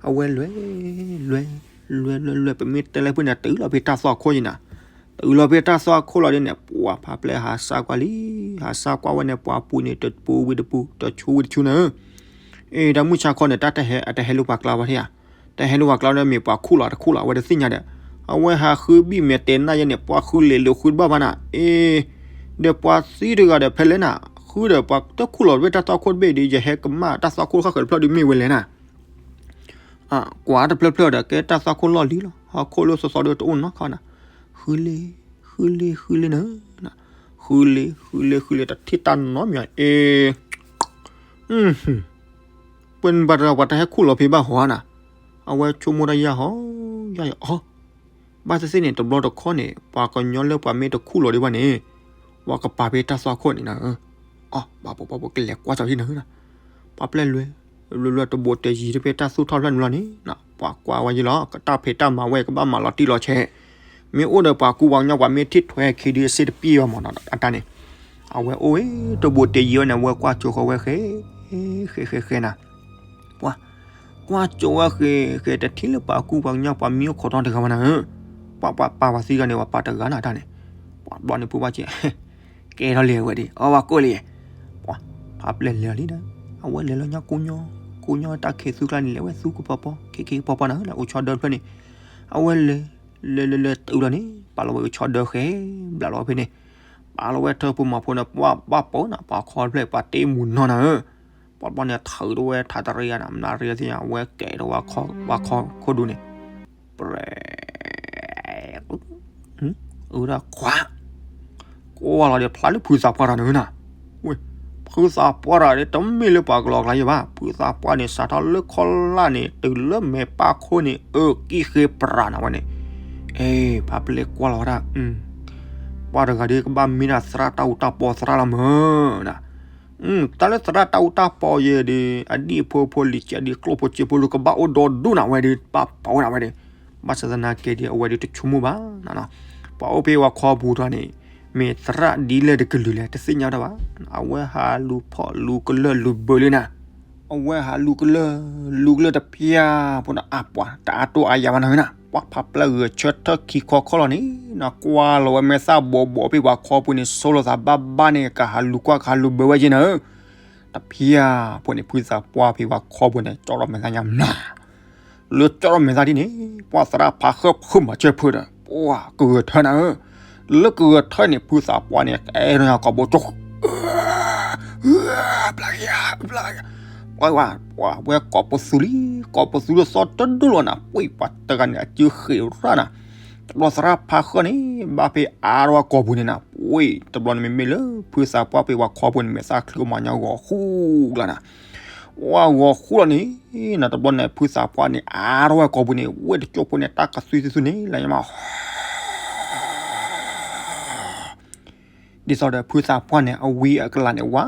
အဝဲလဲၤ, လဲၤ, လဲၤလဲၤလဲၤ ပမ့ၢ်တဲလၢဖုန့ၣ် တုၤလီၤဖဲတၢ်သွၣ်ခိၣ်ယံၤနၤ, တုၤလီၤဖဲတၢ်သွၣ်ခိၣ်လီၤဒ်န့ၣ် ပှၤဖါပျဲၢ်ဟးစၢ်ကွၢ်လံ, ဟးစၢ်ကွၢ်ဝဲန့ၣ် ပှၤပူၤန့ၣ် တပူၤဝံၤတပူၤ တဆူဝံၤတဆူန့ၣ်, အ့ တၢ်မုၢ်ဆါခီန့ၣ် တၢ်တဟဲ အတဟဲလိာ်ပှၤကျါဘၣ်ထံၣ်ဧါ, တဟဲလိာ်ပှၤကျါဒီး မ့ၢ်ပှၤခူၣ်လီၤတခူၣ်လီၤ အဝဲတသ့ၣ်ညါဒီး, အဝဲဟးဃုဘံၣ်မဲာ်တဲာ်နၢ်ယဲန့ၣ် ပှၤဃုလ့ၤလိာ်ဃုတဘၣ်ဘၣ်နၤ, အ့ ဒီးပှၤသံတဂၤဒီးဖဲလဲၣ်နၤ, ဃုဒီးပှၤတခူၣ်လီၤတဘ့ၣ်တၢ်သွၣ်ခိၣ်တဘ့ၣ်ဒီး ယဟဲကမၣ်တၢ်သွၣ်ခိၣ်ဃၣ်ဃၢၤတဖျၢၣ်ဒီးမ့ၢ်ဝဲလဲၣ်နၤ ကွၢ်တဖျၢၣ်ဖျၢၣ်ဒီး ကဲတၢ်သွၣ်ခိၣ်လီၢ်လံၤလီၤ, ဟီၣ်ခိၣ်လၢစီစီဒီးတအိၣ်နီတခီနၤ, ဃုလ့ၤ, ဃုလ့ၤ, ဃုလ့ၤနၤ, ဃုလ့ၤ, ဃုလ့ၤ, ဃုလ့ၤ တထံၣ်တၢ်နီတမံၤ အ့ ပှၤတဂၤပှၤတဟဲခူၣ်လီၤဖဲဘၣ်ဟီဧါနၤ, အဝဲဆိကမိၣ်တၢ်ယၢ်ဟီ, ယၢ်ယၢ်အီၤ ဘၣ်သ့ၣ်သ့ၣ်န့ၣ် တဘျီတခီန့ၣ် ပှၤကညီလၢပှၤမ့ၢ်တခူၣ်လီၤဒံးဘၣ်န့ၣ်, ပှၤကပာ်ဖဲတၢ်သွၣ်ခိၣ်န့ၣ်နၤ, အီ ဘၣ်ဘၣ်ဘၣ်ဘၣ် ကလဲၤကွၢ်ကၠီၤဟံၣ်နၤ, ပှၤပျဲၢ်လဲၤ, လဲၤလဲၤတဘိးတဲာ်ယံၤတဖဲတၢ်သူၣ်ထီၣ်ဖျၢၣ်န့ၣ်လီၤန့ၣ်, ပှၤကွၢ်ဝဲယံၤလီၤ ကတၢ်ဖံးတၢ်မၤဝဲကဘၣ်မၤလီၤတံၢ်လီၤဆဲး, မ့ၢ်အိၣ်ဒီးပှၤကူပှၤကညီပှၤမ့ၢ်ထံၣ်ထွဲခံဒုး စ့တပံၢ်ဘၣ်မးနီၤ အတၢ်န့ၣ်, အဝဲအိၣ်ဝဲ တဘိးတဲာ်ယံၤဝဲန့ၣ် အဝဲကွၢ်ကၠီၤဃီၤဝဲဃဲ, ဃဲဃဲဃဲနၤ ပှၤကွၢ်ကၠီၤဝဲဃဲဃဲ တထံၣ်လၢပှၤကူပှၤကညီပှၤမံအိၣ်ခိးထီၣ်တဂၤဘၣ်နၤဧၢ, ပှၤပှၤပာ်ပှၤသံဂၤန့ၣ် ပှၤပာ်တဂၤနၤတၢ်န့ၣ်, ပှၤဘျီန့ၣ်ဖိဘၣ်က့ၤ, ကဲထီၣ်လံဝဲဒၣ် အီၣ်ဝဲကိၣ်လံ, ပှၤဖါပျဲၢ်လဲၤလံဒီး, အဝဲလဲၤလီၤညါကိးညီ, ကိးညီတၢ်ခဲးသူကျါန့ၣ် လဲၤဝဲသူကပီၤပီၤ ခဲးခဲးပီၤပီၤနၤဧၢ လၢအိၣ်ဆီဒၢတဖျၢၣ်န့ၣ်, အဝဲလဲၤ, လဲၤလဲၤလဲၤတုၤလီၤန့ၣ် ပာ်လီၤဝဲအိၣ်ဆီဒၢဃဲ, ဘျးလီၤဝဲဖဲန့ၣ်, ပာ်လီၤဝဲထၢၣ်ဖိမီၤဖိန့ၣ် ပှၤဘၣ်ပိာ်နၤ ပှၤခီတဖျၢၣ် ပှၤတ့မူၤနီၢ်နၤဧၢ, ပှၤဘျီန့ၣ် ထုးထီၣ်ဝဲထးတရံယါနၤ မနုၤရံသ့ၣ်ညါ အဝဲကဲထီၣ်ဝဲခီ, ဝဲခီခိၣ်ဒူန့ၣ်, ပြဲ, အဝဲဒၣ်ခွါ, ကွၢ်လီၤဒီးဖျါလၢဖုသးပှၢ်တဂၤန့ၣ်နၤ, ဝဲ, ဖုသးပှၢ်တဂၤဒီး တမ့ၢ်လၢပှၤကလီၤကျါယဲဘၣ် ဖုသးပှၢ်န့ၣ် စးထီၣ်လၢခီလာ်န့ၣ် တုၤလၢမဲာ်ပၢ်ခိၣ်န့ၣ် အၢကံၣ်ဃ့ပြးနၤဝဲန့ၣ်, အ့ ဖါပျဲၢ်ကွၢ်လီၤဝဲဒၣ် ပှၤတဂၤဒီး ကဘၣ်မ့ၢ်ဒၣ်သရၣ်တၢ်အူတၢ်ပီသရၣ်လီၤမၢ်နၤ, တၢ်လၢသရၣ်တၢ်အူတၢ်ပီယဲဒီး အဒံၣ်အဖိဖိလံၤကၠံအဒံးကျိၣ်ဖိစ့ဖိလူ ကဘၣ်အိၣ်ဒီဒူၣ်နၤဝဲဒီး ဘၣ်ပိာ်နၤဝဲဒီး, ဘၣ်ဆၣ်သနာ်က့ဒီး အဝဲဒီးတဆိကမိၣ်ဘၣ်နၤ, ပှၤအိၣ်ဖဲဝဲခီပူၤတဂၤန့ၣ် မ့ၢ်သရၣ်ဒ်လဲၣ်တကလုာ်လဲၣ် တသ့ၣ်ညါတၢ်ဘၣ်, အဝဲဟးလူၤဖီၣ်လူၤကလၢၢ်လူၤဘၢလံနၤ, အဝဲဟးလူၤကလၢၢ်, လူၤကလၢၢ်တဖျၢၣ်ဖိန့ၣ် အပှၤတအါတိၢ်အါယၤဘၣ်နၤဝဲနၤ, ပှၤဖါပျဲၢ်ဂဲၤဆၢထၢၣ်ခံခီခီလီၤန့ၣ် နကွၢ်လီၤဝဲမဲာ်သၣ်ဘိးဘိးဖဲပှၤခီပူၤန့ၣ် ဆိလိာ်သးဘၣ်ဘၣ်န့ၣ် ကဟးလူၤကွၢ်ကဟးလူၤဘၢဝဲက့နၤဧၢ, တဖျၢၣ်ဖိန့ၣ် ဖုသးပှၢ်ဖဲပှၤခီပူၤန့ၣ် ကၠီထီၣ်မဲာ်သၣ်ညါမျၢ် လၢကၠီထီၣ်မဲာ်သၣ်ဒ်န့ၣ် ပှၤသရၣ်ဖါဃၢၣ်ဖုးမၤစၢၤဖုးဒီး ပှၤကဂဲၤထၢၣ်နၤဧၢ, လၢကဂဲၤထၢၣ်န့ၣ် ဖုသးပှၢ်န့ၣ် ကဲထီၣ်ညါကိာ်ဘိကၠိ ဘျါကယၤ, ဘျါကယၤ, ပှၤဝဲ, ပှၤဝဲကိာ်ပသူလံ, ကိာ်ပသူလၢသီတဒူၣ်လီၤနၤ, ပှ့ၤပှၤတဂၤန့ၣ် အစုဃ့ၢ်ရၣ်နၤ, တဘျီသရၣ်ဖါဃၢၣ်န့ၣ် ဘၣ်ဖဲအါထီၣ်ဝဲကိာ်ပူၤန့ၣ်နၤ, ပှ့ၤတဘျီန့ၣ်မ့မ့ၢ်လၢ ဖုသးပှၢ်ဖဲပှၤခီပူၤန့ၣ် မဲာ်သၣ်ချံမၤညါဂီၤဃူကျါနၤ, ပှၤဂီၤဃူလီၤန့ၣ် နတဘျီန့ၣ် ဖုသးပှၢ်န့ၣ် အါထီၣ်ဝဲကိာ်ပူၤန့ၣ် ဝ့ၢ်တကၠိၢ်ဖိန့ၣ် တၢ်ကသွံၣ်သွံၣ်သွံၣ်န့ၣ် လၢညါမး ဒ်သိးဒီးဖုသးပှၢ်န့ၣ် အဝံအကလၤန့ၣ် ဝဲ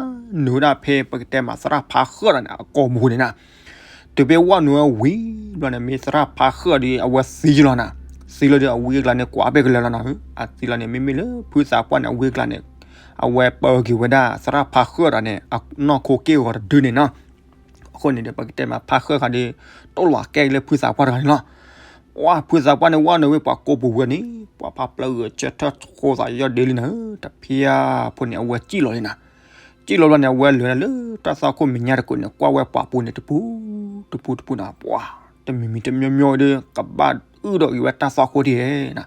နုာ်ဝဲဒၣ်ဖဲပကတဲမး သရၣ်ဖါဃၢၣ်ဒီးန့ၣ် အကိာ်ပူၤန့ၣ်နၤ, တုၤဖဲဝဲနုာ်ဝဲဝံၤဘျီန့ၣ် မ့ၢ်သရၣ်ဖါဃၢၣ်ဒီး အဝဲသံလီၤနၤ, သံလီၤဒီးအဝံအကလၤန့ၣ် ကွၢ်ပဲကလဲၤလီၤနၤ, အသံလီၤန့ၣ် မ့မ့ၢ်လၢဖုသးပှၢ်န့ၣ် အဝံအကလၤန့ၣ် အဝဲပၢက့ၤဝဲဒၣ် သရၣ်ဖါဃၢၣ်ဒီးန့ၣ် အနီၢ်ခိက့ၢ်ဂီၤတဒုန့ၣ်နီၤ, အဃိန့ၣ်ဒီး ပကတဲမး ဖါဃၢၣ်ဃီဒီး တိၢ်လီၤကဲက့ၤလၢဖုသးပှၢ်တဂၤန့ၣ်လီၤ. ပှၤဖုသးပှၢ်န့ၣ် ဝဲနုာ်ဝဲပှၤကိာ်ပူၤဝဲန့ၣ် ပှၤဖါပျဲၢ်ဂဲၤဆၢထၢၣ်ဃိသးယီၢ်ဒ့လံနၤ, တဖျၢၣ်ဖိန့ၣ် အဝဲစံၣ်လီၤလံနၤ, စံၣ်လီၤဘျီန့ၣ် အဝဲလဲၤလၢတၢ်သွၣ်ခိၣ်မဲာ်ညါတကိးန့ၣ် ကွၢ်ဝဲပှၤပူၤန့ၣ် တပူၤတပူၤတပူၤတပူၤနၤ, ပှၤတမံၤမံၤတမံၤမံၤဒီး ကဘၣ်အုၣ်ဒီးဂ့ၤဝဲတၢ်သွၣ်ခိၣ်ဒ်နၤ,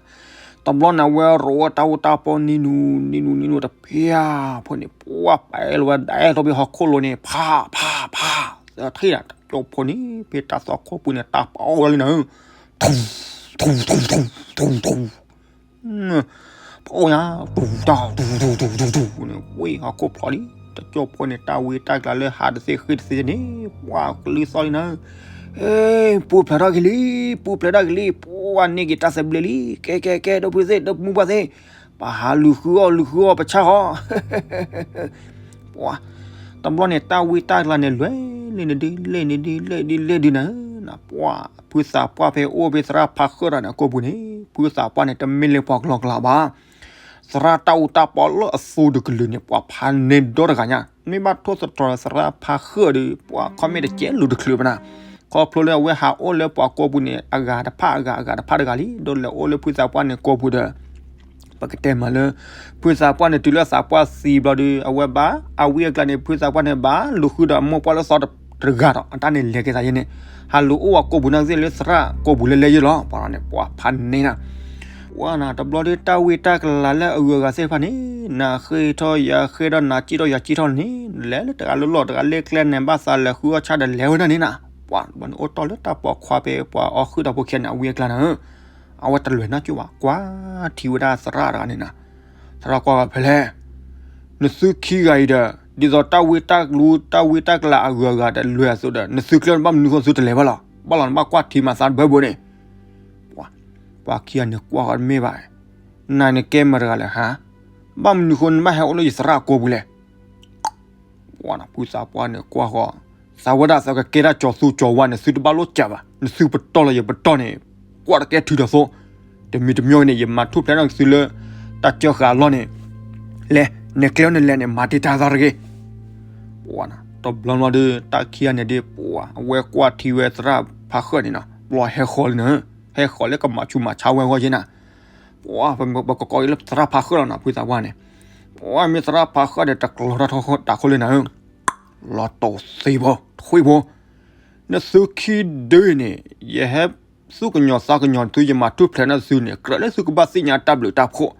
တဘျီန့ၣ် အဝဲရိးဝဲတၢ်အူတၢ်ပီ နံၤနူၤ နံၤနူၤ နံၤနူၤ တဖျၢၣ်ဖိန့ၣ် ပှၤပဲလီၤဝဲဒၣ်ထီၣ်ဖဲဟီၣ်ခိၣ်လိၤန့ၣ် ဖး ဖး ဖး သထံၣ်နၤ တကၠိဖိန့ၣ် ဖဲတၢ်သွၣ်ခိၣ်ပူၤန့ၣ် တၢ်ပီဝဲလံနၤ, ထူ ထူ ထူ ထူ ထူ ထူ ပီညါ တူၢ်တၢ် တူၢ် တူၢ် တူၢ် တူၢ် တူၢ်န့ၣ် ဝ့ၢ်ဟီၣ်ခိၣ်ဖျိးလံ, တကၠိဖိန့ၣ် တၢ်ဝံတၢ်ကျါလၢဟးတသ့ဃ့တသ့န့ၣ် ပှၤကလုၢ်သီၣ်လံနၤ, ပူၤဖျဲးထီၣ်က့ၤလံ, ပူၤဖျဲးထီၣ်က့ၤလံ, ပှၤန့ၢ်က့ၤတၢ်သဘျ့လံ, ကဲ ကဲ ကဲ ဒီပုၢ်ဝဲၢ်သ့ၣ် ဒီမုၢ်ပှၢ်သ့ၣ်, ပဟးလူၤဃုအီၣ်လူၤဃုအီၣ်ပဆၣ်ဃီ ပှၤ တဘျီန့ၣ် တၢ်ဝံတၢ်ကလၤန့ၣ် လဲၤလ့ၣ်န့ၣ်ဒု လဲၣ်န့ၣ်ဒု လဲၣ်ဒု လဲၣ်ဒုနၤဧၢ, ပှၤ ဖုသးပှၢ်ဖဲအိၣ်ဖဲသရၣ်ဖးဃၢၣ်တဂၤန့ၣ် အကိာ်ပူၤန့ၣ် ဖုသးပှၢ်န့ၣ် တမ့ၢ်လၢပှၤကလီကလီဘၣ်. သရၣ်တၢ်အူတၢ်ပီလၢအသိတကလုာ်န့ၣ် ပှၤဖးန့ၢ်ဒီတဂၤညါ မ့ၢ်ဘၣ်ထိၣ်သတြီၤသရၣ်ဖးဃၢၣ်ဒီး ပှၤ comment တကဲလူၤတချုးဘၣ်နၤ, ခီဖျိလၢအဝဲဟးအိၣ်လၢပှၤကိာ်ပူၤန့ၣ် အဂၤတဖၣ်အဂၤ အဂၤတဖၣ်တဂၤလံ ဒီးလဲၤအိၣ်လၢဖုသးပှၢ်န့ၣ်ကိာ်ပူၤဒီး ပကတဲမးလၢ ဖုသးပှၢ်န့ၣ် တုၤလၢသးပှၢ်သံဘျီဒီး အဝဲဘၣ် အဝံအကျါန့ၣ် ဖုသးပှၢ်န့ၣ် ဘၣ်လူၤဃုဒီးအမိၢ်ပှၢ်လၢသီတဂၤဒီး အတၢ်န့ၣ်လဲၤက့ၤသးယဲန့ၣ် ဟးလူၤအိၣ်အကိာ်ပူၤနာ်က့သ့ၣ်လၢသရၣ်ကိာ်ပူၤလၢလဲၤယဲလီၤ. ပှၤန့ၣ် ပှၤဖးန့ၢ်နၤ ပှၤနၤ တဘျီဒီး တၢ်ဝံတၢ်ကလၤလၢအဂုၤအဂၤသ့ၣ်တဖၣ်န့ၣ် နဃ့ထီၣ်ယၤဃ့ထီၣ် နၤစံၣ်ထီၣ်ယၤစံၣ်ထီၣ်န့ၣ် လဲၤလၢတဂၤလၢလီၢ်တဂၤလၢကျဲန့ၣ် ဘၣ်သးလဲၤဃုအီၣ်ဆၣ်ဒီးလဲၤဝဲဒၣ်န့ၣ်နၤ, ပှၤတဘျီန့ၣ် အိၣ်တီၢ်လၢတၢ်ပိာ်ခွါဖဲပှၤအီၣ်ဃုာ်ဒီဖိခံဂၤန့ၣ် အဝံအကျါနၤဧၢ, အဝဲတလဲၤနီတကၠိဘၣ် ကွၢ်ထံဝဲဒၣ်သရၣ်တဂၤန့ၣ်နၤ, သရၣ်ကွၢ်ဝဲဖဲလဲၣ် နသုခံဂၤအံၤဒီး ဒ်သိးတၢ်ဝံတၢ်ကလူ တၢ်ဝံတၢ်ကလၤအဂုၤအဂၤဒီး လဲၤအသိးဒီး နသုကျဲန့ၣ် ဘၣ်မနုၤဃိသုတလဲၤဘၣ်လီၤ. ဘၣ်လီၤနဘၣ်ကွၢ်ထံမၤသးတဘၢဘိန့ၣ်, ပှၤ ပှၤခံဂၤန့ၣ်ကွၢ်ဃီတမ့ၢ်ဘၣ်, နၤန့ၣ်ကဲမတၤတဂၤလဲၣ်ဟါ, ဘၣ်မနုၤဃိနဘၣ်ဟဲအိၣ်လၢယသရၣ်အကိာ်ပူၤလဲၣ်. ပှၤနၤ ဖုသးပှၢ်န့ၣ်ကွၢ်ဃီ, သးဝဲဒၣ်သးကကဲတၢ်ကၠီၤသူကၠီၤဝါန့ၣ် သုတဘၣ်လိၣ်စၢၤဘၣ်, နသုပတီၢ်လီၤယပတီၢ်န့ၣ် ကွၢ်တကဲထုးထီၣ်သိ, တမံၤတမံၤန့ၣ် ယမၤထူၣ်ဖျဲးထီၣ်သုလၢ တၢ်စၢဃာ်အလီၢ်န့ၣ်, လဲၤ နကျဲအိၣ်နလဲၤန့ၣ် မၤတ့ၢ်တၢ်သီတဂ့ၤ. ပှၤနၤ တဘျီဘျီဒီး တၢ်ခံဂၤန့ၣ်ဒီး ပှၤ အဝဲကွၢ်ထံဝဲသရၣ်ဖးဃၢၣ်န့ၣ်နၤ ဘျီဟဲဃီလၢနၤ, ဟဲဃီလၢကမၤဆူးမၤဆါဝဲအဂီၢ်ယဲနၤ, ပှၤ ပကကိးအံၤလၢသရၣ်ဖးဃၢၣ်လီၤနၤ ဖုသးပှၢ်န့ၣ်, ပှၤမ့ၢ်သရၣ်ဖးဃၢၣ်န့ၣ် တကျီၤထီၣ်တၢ်ခိၣ်လၢနၤဧၢ လီၤတိာ်သ့ဖိ ထွံၣ်ဖိ, နသုခံဒုန့ၣ် ယဟဲသူၣ်ကညီၤသးကညီၤသု ယမၤထူၣ်ဖျဲးန့ၢ်သုန့ၣ် ကြၢးလၢသုကဘၣ်သ့ၣ်ညါတၢ်ဘျုးတၢ်ဖှိၣ်,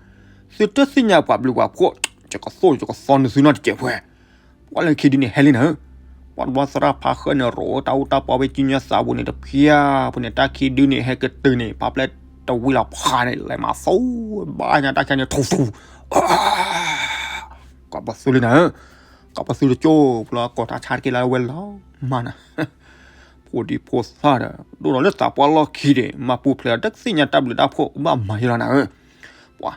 သုတသ့ၣ်ညါပှၤဘျုးပှၤဖှိၣ်, ယကသိၣ်ယကသီနသုနီတစဲးဖဲ, ပှၤလၢခံဒုန့ၣ်ဟဲလံနၤဧၢ, ပှၤတဘျီသရၣ်ဖးဃၢၣ်န့ၣ် ရိးတၢ်အူတၢ်ပီဖဲကံညါသးပူၤန့ၣ် တဖျၢၣ်ဖိန့ၣ် တၢ်ခံဒုန့ၣ် ဟဲကတုၤန့ၣ် ဖးပျဲတဝံၤလီၤဖးန့ၣ် လဲၤမၤသူ ဘၣ်ညါတၢ်ခံန့ၣ် ထူၣ်ထူၣ် ကီးပသူလံနၤဧၢ, ကီးပသူတကၠိၢ်ပူၤလီၤ ကိးတၢ်ဆါတက့ၢ်လၢအဝဲလီၤမၢ်နၤ, ဖိဒံဖိသၣ်ဒီး ဒိၣ်ဒီးလၢသးပှၢ်လီၢ်ခံဒီး မၤပူၤဖျဲးတသ့ၣ်ညါတၢ်ဘျုးတၢ်ဖှိၣ် ကဘၣ်မၤယဲလီၤနၤဧၢ, ပှၤ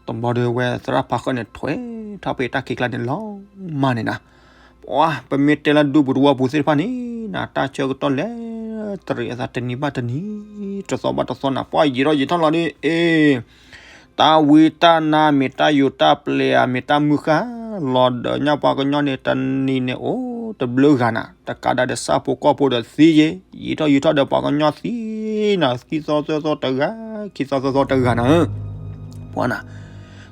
တဘျီဒီးဝဲသရၣ်ဖးဃၢၣ်န့ၣ် ထွဲထီၣ်ဖဲတၢ်ခံးကျါန့ၣ်လီၤမၢ်န့ၣ်နၤ, ပှၤ ပမ့ၢ်တဲလၢဒူပူၤသဝီပူၤသ့ၣ်တဖၣ်န့ၣ်နၤ တၢ်ဆၢကတီၢ်လဲၤ တရံးအသးတနံၤဘၣ်တနံၤ တသီဘၣ်တသီနၤ ပှၤယံာ်ထီၣ်ယံာ်ထီၣ်လီၤဒီး အ့ တၢ်ဝံတၢ်နါမ့ၢ်တၢ်ယိာ်တၢ်ပျဲၤဧါ မ့ၢ်တၢ်မုၢ်ဃၢ် လီၤဒၢးညါပှၤကညီန့ၣ် တနံၤန့ၣ်အိၣ်တဘျုးဂၤနၤ တကးဒၣ်ဒီးဆၣ်ဖိကီၢ်ဖိဒီးသံယဲ ယံာ်ထီၣ်ယံာ်ထီၣ်ဒီးပှၤကညီသံနၤ ခံသီသၢသီတဂၤ ခံသီသၢသီတဂၤနၤဧၢ, ပှၤနၤ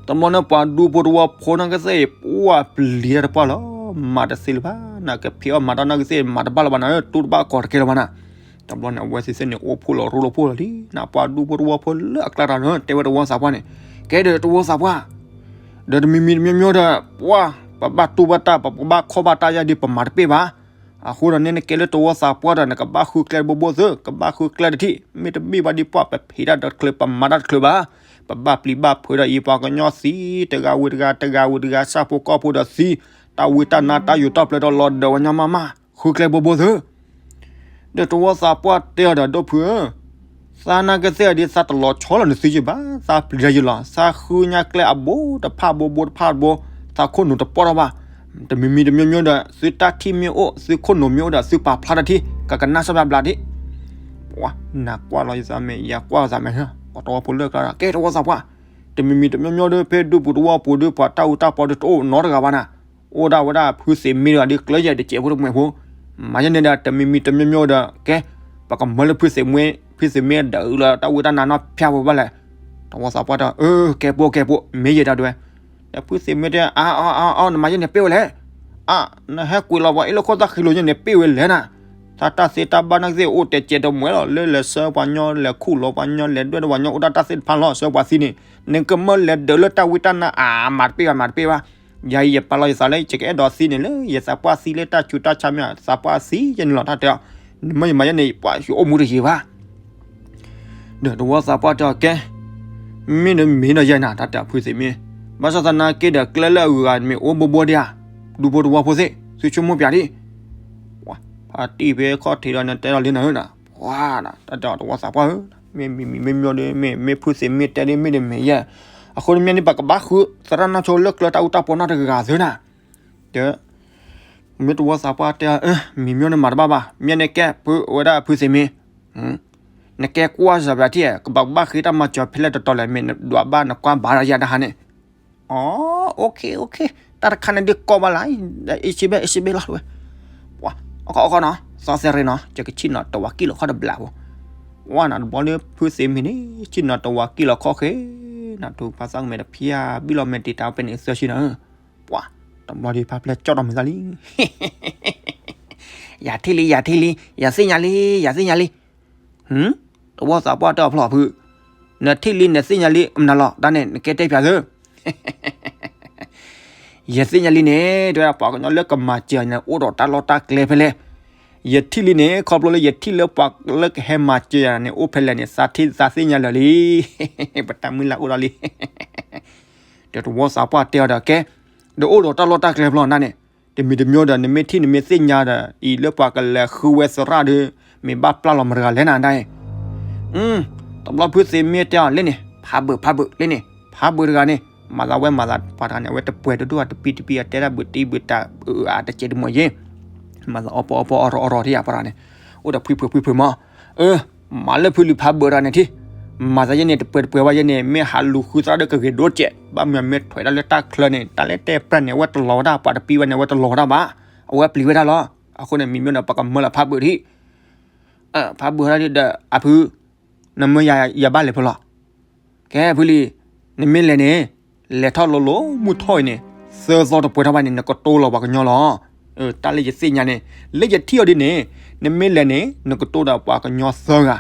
တဘျီန့ၣ်ပှၤဒူဖိတဝီဖိန့ၣ်ကသ့ၣ် ပှၤပျံၤတၢ်တပှၢ်လီၤ မၤတသ့လၢၤဘၣ်နၤ ကဖံးအီၣ်မၤတၢ်န့ၣ်ကသ့ၣ် မၤတဘၣ်လၢၤဘၣ်နၤဧၢ တူၢ်တဘၣ်ကီးတကဲလၢၤဘၣ်နၤ တဘျီန့ၣ် အဝဲသ့ၣ်သ့ၣ်န့ၣ် အိၣ်ဖှိၣ်လီၤရိၣ်လီၤဖှိၣ်လီၤလံနၤ ပှၤဒူဖိတဝီဖိလၢအကျါတၢ်န့ၣ် တဲဝဲတဝီသးပှၢ်န့ၣ် ကဲဒီးတဝီသးပှၢ် ဒီးတမံၤမံၤတမံၤမံၤဒီး ပှၤ ပဘၣ်တူၢ်ဘၣ်တၢ် ပကဘၣ်ခီၣ်ဘၣ်တၢ်ယါဒီး ပမၤတပ့ၢ်ဘၣ်. အဃိဒီးန့ၣ် နကဲလၢတဝီသးပှၢ်ဒီး နကဘၣ်ဃုကျဲတဘိဘိသု ကဘၣ်ဃုကျဲတထံၣ် မ့တမ့ၢ်ဘၣ်ဒီး ပှၤပဖံးတၢ်တချုး ပမၤတၢ်တချုးဘၣ်. ပဘၣ်ပျံၤဘၣ်ဖုးဒီးအံၤ ပှၤကညီသံ တဂၤဝံၤတဂၤ တဂၤဝံၤတဂၤ ဆၣ်ဖိကီၢ်ဖိဒီးသံ တၢ်ဝံတၢ်နါ တၢ်ယိာ်တၢ်ပျဲၤဒီး လီၤဒၢးဝဲညီမးမး ဃုကျဲဘိဘိသု ဒီးတဝီသးပှၢ်တဲအီၤဒီး ဒီဖုဧၢ, သးနာ်က့သ့ၣ်အီၤဒ် သးတလီၤဆီလီၤနသုယဘၣ်, သးပျံၤတၢ်ယလီၤ, သးဃုညါကျဲအဘိတဖၣ်ဘိဘိတဖၣ်ဘိ, သးခိၣ်နူာ်တပီၢ်ထီၣ်ဘၣ်. တမံၤမံၤတမံၤမံၤဒီး သုတၢ်ထံၣ်မ့ၢ်အိၣ် သုခိၣ်နူာ်မ့ၢ်အိၣ်ဒီး သုပာ်ဖျါတၢ်ထံၣ် ကကနၣ်စၢ်ဘျါဘျါဒံး. ပှၤနၤကွၢ်လီၤယသးမဲာ် ယၤကွၢ်သးမဲာ်, ပှၤတဝီဖိလၢကျါဒီး ကဲတဝီသးပှၢ်, တမံၤမံၤတမံၤမံၤဒီး ဖဲဒူပူၤတဝီပူၤဒီး ပှၤတၢ်အူတၢ်ပီဒီးတအိၣ်နီတဂၤဘၣ်နၤ. အိၣ်ဒၣ်ဝဲဒၣ်ဖုသ့ၣ်မ့ၢ်တဂၤဒီး ကျၢၤယဲၢ်တစဲးဖိတမှဲးဖိ, မၤယဲန့ၣ်ဒီး တမံၤမံၤတမံၤမံၤဒီး ကဲ ပကမၢလၢဖုသ့ၣ်မ့ၢ် ဖုသ့ၣ်မ့ၢ်ဒၣ်အုးလၢတၢ်ဝံတၢ်နါနီၢ်ဖၠါဖိဘၣ်လဲၣ်. တဝီသးပှၢ်တဲ အၢ ကဲပိၢ်ကဲပိၢ် မ့ၢ်ယဲၢ်ဒၣ်ဒွဲၣ်. ဒီးဖုသ့ၣ်မ့ၢ်တဲ အါ အါ အါ အါ နမၤယဲန့ၣ်ပ့ၢ်ဝဲလဲၣ်. အါ နဟဲကွံာ်လီၤပှၤအ့ၣ်လိာ်ခိၣ်သၣ်ဃံလိာ်ယဲန့ၣ်ပ့ၢ်ဝဲလဲၣ်နၤ. သးတၢ်သ့တၢ်ဘၣ်နာ်က့သ့ၣ်အိၣ်တဲာ်ကဲတမှဲးလီၤ လၢလဲၤဆှၢပှၤညီ လဲၤခူၣ်လီၤပှၤညီ လဲၤဒွဲၣ်ဒီးပှၤညီ အိၣ်ဒၣ်တၢ်သ့ၣ်တဖၣ်လီၤ ဆှၢပှၤသံန့ၣ် နကမၢလဲၤဒၢးလၢတၢ်ဝံတၢ်နါ အါ မၤတပ့ၢ်ဘၣ် မၤတပ့ၢ်ဘၣ်. ယၤအံၤယပာ်လီၤယသးလၢ ယကအဲၣ်ဒိးသံန့ၣ်လၢ ယသးပှၢ်သံလၢတၢ်ဆူးတၢ်ဆါမ့ၢ် သးပှၢ်သံယဲန့ၣ်လီၤ တၢ်တဲအီၤ. နမ့ၢ်ယမၤယဲန့ၣ် ပှၤယအိၣ်မူတယံာ်ဘၣ်. ဒီးတဝီသးပှၢ်တဲအီၤ ကဲ မ့ၢ်နမ့ၢ်ဒီးယဲနၤ တၢ်တဲအီၤဖုသ့ၣ်မ့ၢ်, ဘၣ်ဆၣ်သနာ်က့ဒီး ကျဲလၢအဂၤမ့ၢ်အိၣ်ဘိဘိဒံးဧါ, ဒူဖိတဝီဖိသ့ၣ် သုဆိကမိၣ်ပၠးဒံး. ပှၤဖါတံၢ်ဖဲခီၣ်ထံးဒီး နတဲလီၤလံနၤဧၢနၤ, ပှၤနၤ တၢ်တဲအီၤတဝီသးပှၢ်ဧၢ, မ့ၢ်မံၤမံၤမ့ၢ်မ့ၢ်ဒီး မ့ၢ်မ့ၢ်ဖုသ့ၣ်မ့ၢ်တဲဒ်မ့ၢ်တမ့ၢ်ယဲၢ်, အဃိန့ၣ်မ့ၢ်န့ၣ် ပကဘၣ်ဃုသရၣ်နီၢ်ဆိလၢကျဲတၢ်အူတၢ်ပီနီတဂၤသ့နၤ, ဒီး မ့ၢ်တဝီသးပှၢ်တဲအီၤ, မံၤမၠိန့ၣ်မၤတဘၣ်ဘၣ်, မ့ၢ်န့ၣ်ကဲ ဖုဝဲဒၣ်ဖုသ့မ့ၢ်, နကဲကွၢ်စၢၤဘၣ်ထံၣ်, ကဘၣ်ကဘၣ်ဃ့တၢ်မၤစၢၤဖဲလဲၣ်တတီၤလဲၣ် မ့ၢ်နဒွးဘၣ်နကွၢ်ဘၣ်ဒီးယၤတဟါန့ၣ်, အ OK OK, တၢ်တခါန့ၣ်ဒုးကီဘၣ်လၢ်, အ့ၣ်စ့ဘ့ၣ် အ့ၣ်စ့ဘ့ၣ်လီၤဝဲ, ပှၤ အခီအခီနီၤ သီသဲရ့နီၤ ယကဆ့ၣ်နီၤတဝၤကံၣ်လီၤခီၣ်တဘျီဖိ, ဝဲနၤတဘျီလၢဖုသ့မ့ၢ်န့ၣ် ဆ့ၣ်နီၤတဝၤကံၣ်လီၤခီၣ်ဃ့, နၤထူဖါသၣ်ကမဲာ်တဖၠၣ်ဘံၣ်လီၤမဲာ်တံာ်တာ်ဝဲဖဲန့ၣ်သၢဆံနၤ, ပှၤ တဘျီဒုးဖါပျဲၢ်ကၠီၣ်ထီၣ်မုာ်သးလံ, ယၤထံၣ်လံ ယၤထံၣ်လံ ယၤသ့ၣ်ညါလံ ယၤသ့ၣ်ညါလံ, တဝီသးပှၢ်တဲအီၤဖျီၣ်ဖု, နထံၣ်လံနသ့ၣ်ညါလံ မနုၤလီၤ တၢ်န့ၣ် နကဲတဲဖျါသၢ ယသ့ၣ်ညါလံန့ၣ် တဲဝဲဒၣ်ပှၤကညီလၢကမၤစၢၤယၤန့ၣ် အိၣ်ဒီးတၢ်လီၢ်တၢ်ကျဲဖဲလဲၣ်, ယထံၣ်လံန့ၣ် ခီဖျိလၢယထံၣ်လၢပှၤလၢကဟဲမၤစၢၤယၤန့ၣ် အိၣ်ဖဲလဲၣ်န့ၣ် သးထံၣ်သးသ့ၣ်ညါလၢာ်လံ, ပတၢ်မုၢ်လၢ်အိၣ်ဒီးလံ, ဒီးတဝီသးပှၢ်တဲအီၤဒီးကဲ, ဒီးအိၣ်ဒီးတၢ်လီၢ်တၢ်ကျဲဖျီၣ်နၤန့ၣ်, တမံၤတမံၤဒီး နမ့ၢ်ထံၣ်နမ့ၢ်သ့ၣ်ညါဒီး အံၤလၢပှၤကလဲၤဃုဝဲသရၣ်ဒီး မ့ၢ်ဘၣ်ပျၢ်လီၤမတဂၤလဲၣ်နၤဒၣ်အံၤ တဘျီဖုသ့မ့ၢ်တဲအီၤလၢန့ၣ် ဖးဘၢၣ်ဖးဘၢၣ်လၢန့ၣ် ဖးဘၢၣ်တဂၤန့ၣ် မၤသးဝဲမၤသးပှၤတဂၤန့ၣ် အဝဲတပှဲၤတဒိၣ်တပံတပံ အတဲတၢ်ဘုးတံၢ်ဘုးတၢ် အတစဲးတမီၤယ့ၢ် မၤသးအီပီအီပီအီရီအီရီထံၣ်ယၤပှၤတဂၤန့ၣ် အိၣ်ဒီးဖှံဖုးဖှံဖုးမး အၢ မၤလၢဖုလံၤဖးဘၢၣ်တဂၤန့ၣ်ထံၣ် မၤသးယဲန့ၣ် တပှဲၤတပှဲၤဘၣ်ယဲန့ၣ် မ့ၢ်ဟးလူၤဃုသရၣ်ဒီးကဂ့ၤဒိၣ်စဲး ဘၣ်မနုၤမ့ၢ်ထွဲးတၢ်လၢတၢ်ချၢန့ၣ် တၢ်လၢတဲပြၢ်န့ၣ် အဝဲတလီၤဝဲဒၣ် ပှၤတပံဝဲန့ၣ် အဝဲတလီၤဝဲဒၣ်ဘၣ် အဝဲပျံၤဝဲဒၣ်လီၤ အဃိန့ၣ် မံၤမ့ၢ်န့ၣ် ပကမၢလီၤဖးဘၢၣ်ထံၣ် ဖးဘၢၣ်ဝဲဒၣ်ဒီး အဖု နမၢယၤယဘၣ်လဲၤဖဲလဲၣ် ကဲဖုလံၤ နမ့ၢ်လဲၤန့ၣ် လဲၤထီၣ်လိၤလိၤမုၢ်ထီၣ်အံၤန့ၣ် သၢသီတပှဲၤထီၣ်ဘၣ်န့ၣ် နကတိၤလီၤပှၤကညီလီၤ တၢ်လၢယသ့ၣ်ညါန့ၣ် လၢယထံၣ်အီၤဒ်န့ၣ် နမ့ၢ်လဲၤန့ၣ် နကတိၤဒီးပှၤကညီသၢဂၤ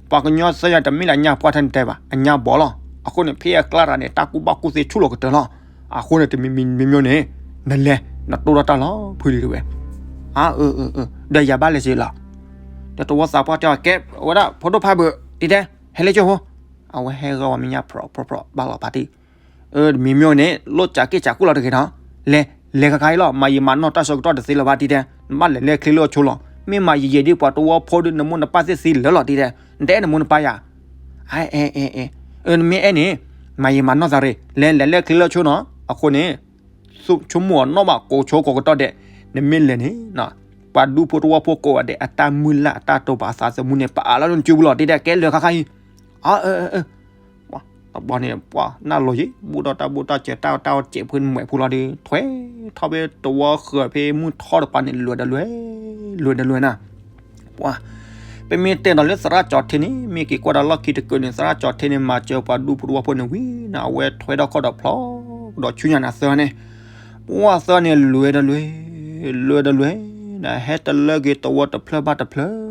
ပှၤကညီသၢဂၤတမ့ၢ်လၢအညၣ်ပှၢ်ထဲန့ၣ်တဲဘၣ် အညၣ်ဘီလီၤ အဃိန့ၣ် ဖဲအကျါတဂၤန့ၣ် တၢ်ကူၣ်ဘၣ်ကူၣ်သ့ဆူၣ်လီၤကတၢၢ်လီၤ အဃိန့ၣ် တမံၤမံၤမံၤန့ၣ် နလဲၤ နတိၢ်ဒီးတၢ်လီၤ ဖုလံၤတဝဲ အၢ အၢ အၢ ဒီးယၤဘၣ်လဲၤစ့လီၤ ဒီးတဝီသးပှၢ်တဲအီၤ ကဲ ဝဲဒၣ်ဖိဒိၣ်ဖးဘၢၣ် တံၤတဲ ဟဲလၢကၠိဖိ အဝဲဟဲဂီၤဝဲမ့ၢ်ညါ ဖြီဖြီဖြီ ဘၣ်လီၤဖးတံၢ် မံၤမ့ၢ်န့ၣ် လိၣ်စးက့ၢ်စးကူၣ်လီၤတဂ့ၤနီၤ လဲၤ လဲၤခါခါအံၤလီၤ မၤယံာ်မၤနီၢ်တၢ်ဆၢကတီၢ်တသ့လၢၤဘၣ်တံၤတဲ နဘၣ်လဲၤလၢချ့လၢအဆိလီၤ မ့ၢ်မၤယံာ်ယံာ်ဒ်ပှၤတဝီဖိဒီး နမိၢ်နပၢ်သ့ၣ်သံလၢာ်လီၤတံၤတဲ နတအဲၣ်နမိၢ်နပၢ်ယၤ အဲ အဲ အဲ အဲ နမ့ၢ်အဲၣ်န့ၣ် မၤယံာ်မၤနီၢ်သးရ့ လဲၤ လဲၤလၢချ့လၢအဆိနီၤ အဃိန့ၣ် ဆိကမိၣ်အီၤနီၣ်ဘၣ်ကိးဆိကိးကတီၢ်ဒဲး နမ့ၢ်လဲၤန့ၣ် ပှၤဒူဖိတဝီဖိကိးဂၤဒဲး အတၢ်မုၢ်လၢ်အတၢ်တိာ်ပာ် အသးသမူန့ၣ် ပအးလီၤလၢနစုပူၤလီၤ တံၤတဲ ကဲလၢခါခါအံၤ အၢ အၢ အၢ တဘျီန့ၣ် ပှၤနၢ်လီၤယံၤ ဘူးဒီးတၢ်ဘူးတၢ်စဲး တၢ်တၢ်အီၣ်စဲးဖုန့ၣ် မွဲးဖိလီၤဒီး ထွဲထီၣ်ဖဲတဝီဃၢၤဖဲမုၢ်ထီၣ်တပၤန့ၣ် လွဲၢ်ဒီးလွဲၢ် လွဲၢ်ဒီးလွဲၢ်နၤ ပှၤ ပမ့ၢ်တဲဒီးလၢသရၣ်ကၠီၤထ့န့ၣ် မ့ၢ်က့ၤကွၢ်ဒီးလီၢ်ခံတကုာ်န့ၣ် သရၣ်ကၠီၤထ့န့ၣ် မၤစၢၤပှၤဒူဖိတဝီဖိန့ၣ်ဝံၤနၤ အဝဲထွဲထီၣ်ခီၣ်ဒီးဖျီ ဒီးဆူညါနၤသၢန့ၣ် ပှၤသၢန့ၣ် လွဲၢ်ဒီးလွဲၢ် လွဲၢ်ဒီးလွဲၢ် နဟဲတလၢက့ၤတဝီတဖျၢၣ်ဘၣ်တဖျၢၣ်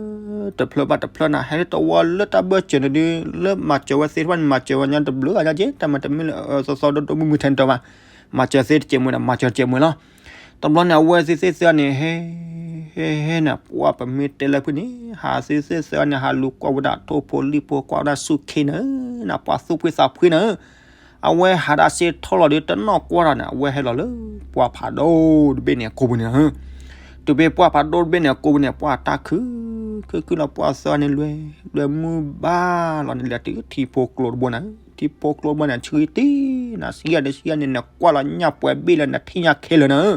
တဖျၢၣ်ဘၣ်တဖျၢၣ်နၤ ဟဲတဝီလၢတၢ်ဘၢၣ်စၢၤန့ၣ်ဒုး လၢမၤစၢၤဝဲသ့ၣ်တဖၣ်န့ၣ် မၤစၢၤဝဲညါတဘျုးဂၤညါက့ တၢ်မၤတမ့ၢ်လၢသီသီဒိၣ်ဒိၣ်မုၢ်မုၢ်ထဲန့ၣ်တၢ်ဘၣ် မၤစၢၤသ့တစဲးမွဲၤဒီး မၤစၢၤတစဲးမွဲၤလီၤ တဘျီန့ၣ် အဝဲသ့ၣ်သ့ၣ်သၢန့ၣ် ဟဲ ဟဲ ဟဲနၤ ပှၤပမ့ၢ်တဲလၢဖုန့ၣ် ဟးသ့ၣ်သ့ၣ်သၢန့ၣ် ဟးလူၤကွၢ်ဝဲဒၣ်ထိၣ်ဖိလံၣ်ဖိ ကွၢ်ဝဲဒၣ်ဆူၣ်ခ့နၤ နၤ ပှၤသူၣ်ဖှံသးဖှံနၤ အဝဲဟးဒၣ်စ့ထီၣ်လီၤဒီး တနီၣ်ကွၢ်တၢ်န့ၣ် အဝဲဟဲလီၤလၢ ပှၢ်ဖးဒိၣ်တဘ့ၣ်န့ၣ် အကိာ်ပူၤန့ၣ် တုၤဖဲပှၢ်ဖးဒိၣ်တဘ့ၣ်န့ၣ် အကိာ်ပူၤန့ၣ် ပှၢ်တၢ်ခု ခု ခုလီၤ ပှၢ်သၢန့ၣ်လွဲၢ် လွဲၢ်မုၢ်ဘၣ်လီၤန့ၣ် လဲၤတုၤထံဖိကျိတဘိန့ၣ် ထံဖိကျိတဘိန့ၣ် ဆှံတံၢ်နၤ ဆှံယၤန့ၣ် ဆှံယၤန့ၣ် နကွၢ်လီၤညၣ်ပှဲၤဘ့ၣ်လၢနထံၣ်ညၣ်ခဲလၢာ်နၤ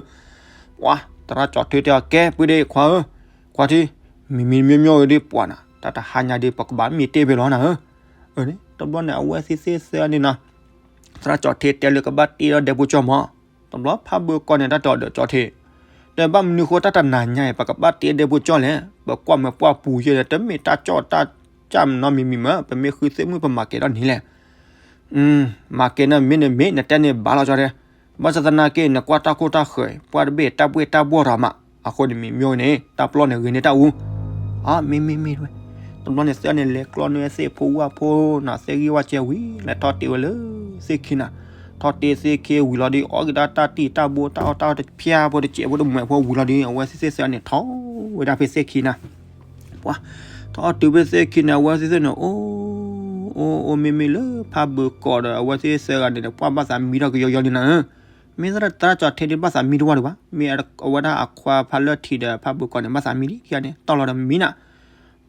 ပှၤ သရၣ်ကၠီၤထ့တဲအီၤ ကဲ ပုၢ်ဒ့ခွါဧၢ, ခွါထံ, မံၤမံၤမ့ၢ်မ့ၢ်ဒီးပှၤနၤ တၢ်တဟါညါဒီး ပကဘၣ်မ့ၢ်တဲဖဲလီၤနၤဧၢ, တဘျီန့ၣ် အဝဲသ့ၣ်သ့ၣ်သၢန့ၣ်နီၤ, သရၣ်ကၠီၤထ့တဲလၢကဘၣ်တ့ဒီးဒဲဖိကၠီမး, တဘျီဖးဘၢကီၢ်န့ၣ် တၢ်တဲအီၤဒီးကၠီၤထ့, ဒီးဘၣ်မနုၤဃိတၢ်တနၤညါအံၤ ပကဘၣ်တ့ဒဲဖိကၠီလဲၣ်, ပကွၢ်မဲာ်ပှၢ်ပူၤယဲဒီး တမ့ၢ်တၢ်ကၠီၣ်တၢ်ကၢ်မနီမံၤမံၤမး, ပမ့ၢ်ဃုသ့ၣ်မုၣ်ပမၤကဲၤထီၣ်န့ၣ်လဲၣ် မၤကဲၤနမ့ၢ်နမ့ၢ်နတဲန့ၣ်ဘၣ်လီၤကၠီၤတဲ, ဘၣ်ဆၣ်သနာ်က့ နကွၢ်တၢ်ခိၣ်တၢ်ဃၢၤ ပှၢ်တဘ့ၣ်တၢ်ဘှ့ၣ်တၢ်ဘှီၣ်ထီၣ်မး, အဃိန့ၣ်မ့ၢ်မ့ၢ်န့ၣ် တၢ်ပျီၢ်န့ၣ်ဂ့ၤန့ၢ်တၢ်အူ, အမ့ၢ်မ့ၢ်မ့ၢ်ဝဲ, တဘျီန့ၣ်သ့ၣ်န့ၣ် လဲၤကျီန့ၢ်သ့ၣ်ဖိဝၣ်ဖိနၤ သ့ၣ်ဂံၢ်ဝၣ်စဲဝံၤ လဲၤထီၣ်တ့ဝဲလၢသ့ၣ်ခံနၤ, ထီၣ်တ့သ့ၣ်ခံဝံၤလီၤဒီး အီၣ်က့ၤဒၣ်တၢ်တံၢ်တၢ်ဘိတၢ်အီၣ်တၢ်အီတဖၠါဖိတစဲးဖိတမှဲးဖိဝံၤလီၤဒီး အဝဲသ့ၣ်သ့ၣ်သ့ၣ်န့ၣ် ထီၣ်ဝဲဒၣ်ဖဲသ့ၣ်ခံနၤ ပှၤ ထီၣ်တုၤဖဲသ့ၣ်ခံန့ၣ် အဝဲသ့ၣ်သ့ၣ်န့ၣ် အိၣ် အိၣ် အိၣ်မ့မ့ၢ်လၢဖးဘၢကီၢ်ဒီး အဝဲသ့ၣ်သ့ၣ်ဂၤန့ၣ် ပှၢ်ဘၣ်သးမံထီၣ်ကယီယီလံနၤဧၢ, မ့ၢ်သရၣ်ကၠီၤထ့ဒ်ဘၣ်သးမံတဝၢ်ဒံးဘၣ်, မ့ၢ်အဝဲဒၣ်အခွါဖးလၢထံးဒီးဖးဘၢကီၢ်န့ၣ် ဘၣ်သးမံလံခံဂၤန့ၣ် တီၢ်လီၤဒီးမံနၤ,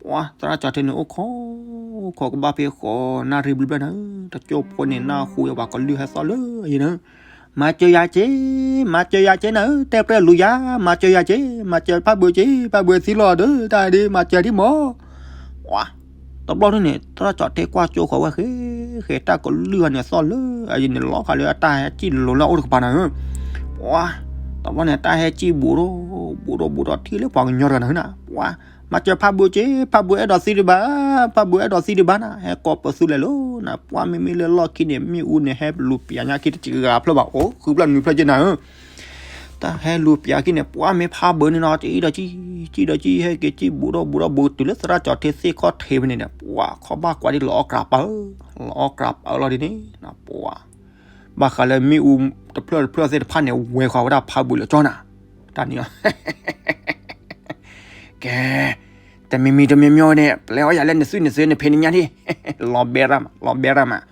ပှၤသရၣ်ကၠီထ့န့ၣ် အိၣ်ခိး ခိးကဘၣ်ဖဲဃိးနၣ်ရံၣ်ဘျဲၣ်ဘျဲၣ်နၤ, တကၠိဖိန့ၣ် နၢ်ဟူဝဲပှၤကလုၢ်ဟဲသီၣ်လၢအယံၤနၤ, မၤစၢၤယၤက့, မၤစၢၤယၤက့နၤဧၢ, တဲပြဲၢ်လူၤယၤ, မၤစၢၤယၤက့, မၤစၢၤဖးဘၢက့, ဖးဘၢသံလီၤဒီး တၢ်ဒ်မၤစၢၤဒ်မၢ်. ပှၤ တဘျီဒုန့ၣ် သရၣ်ကၠီထ့ကွၢ်ကၠိဃီၤဝဲဃဲ, ဃဲတၢ်ကလုၢ်ဂၤန့ၣ်သီၣ်လၢအယံၤန့ၣ် လီၤဃာ်လၢအတၢ်ဟဲစံၣ်လိၤလၢအအိၣ်တကပၤနၤဧၢ. ပှၤ တဘျီန့ၣ် တၢ်ဟဲစံၣ်ဘူးဒီး ဘူးဒီးဘူးဒီးထံၣ်လၢပှၤကညီတဂၤနၤဧၢနၤ, ပှၤ မၤစၢၤဖးဘၢက့, ဖးဘၢအဲၣ်ဒိးသံဒံးဘၣ်, ဖးဘၢအဲၣ်ဒိးသံဒံးဘၣ်နၤ, ဟဲကိးပသူလဲၤလီၤနၤ, ပှၤမ့မ့ၢ်လၢလီၢ်ခံန့ၣ် မ့ၣ်အူန့ၣ် ဟဲလူၤပျးညါခံတစံးဂၤဖျၢၣ်ဘၣ်, အိၣ်ဃုဖျၢၣ်နွံဖျၢၣ်က့နၤဧၢ တၢ်ဟဲလူၤပျးခံန့ၣ် ပှၤမ့ၢ်ဖးဘၢန့ၣ်နီၤ စံၣ်ဒီးစံၣ်, စံၣ်ဒီးစံၣ် ဟဲက့ၤစံၣ်ဘူးဒီးဘူးဒီးဘူးတုၤလၢသရၣ်ကၠီထ့သ့ၣ်ခီၣ်ထံးဖဲန့ၣ်ဒီး ပှၤခီၣ်ဘၣ်ကွၢ်ဒ်လီၤအီၣ်ကြးပာ်, လီၤအီၣ်ကြးပာ်လီၤဒ်န့ၣ် ပှၤ ဘၣ်ဃးလၢမ့ၣ်အူတဖျၢၣ်တဖျၢၣ်သ့ၣ်တဖၣ်န့ၣ် ဝဲဃီၤဝဲဒၣ်ဖးဘၢလၢကၠီနၤ, တၢ်န့ၣ် ကဲ, တမံၤမံၤတမံၤမံၤန့ၣ် ပျဲအီၣ်ယၤလၢနစုနစုနဖံးနညၣ်ဒံး, လီၤဘဲရၣ်မး လီၤဘဲရၣ်မး.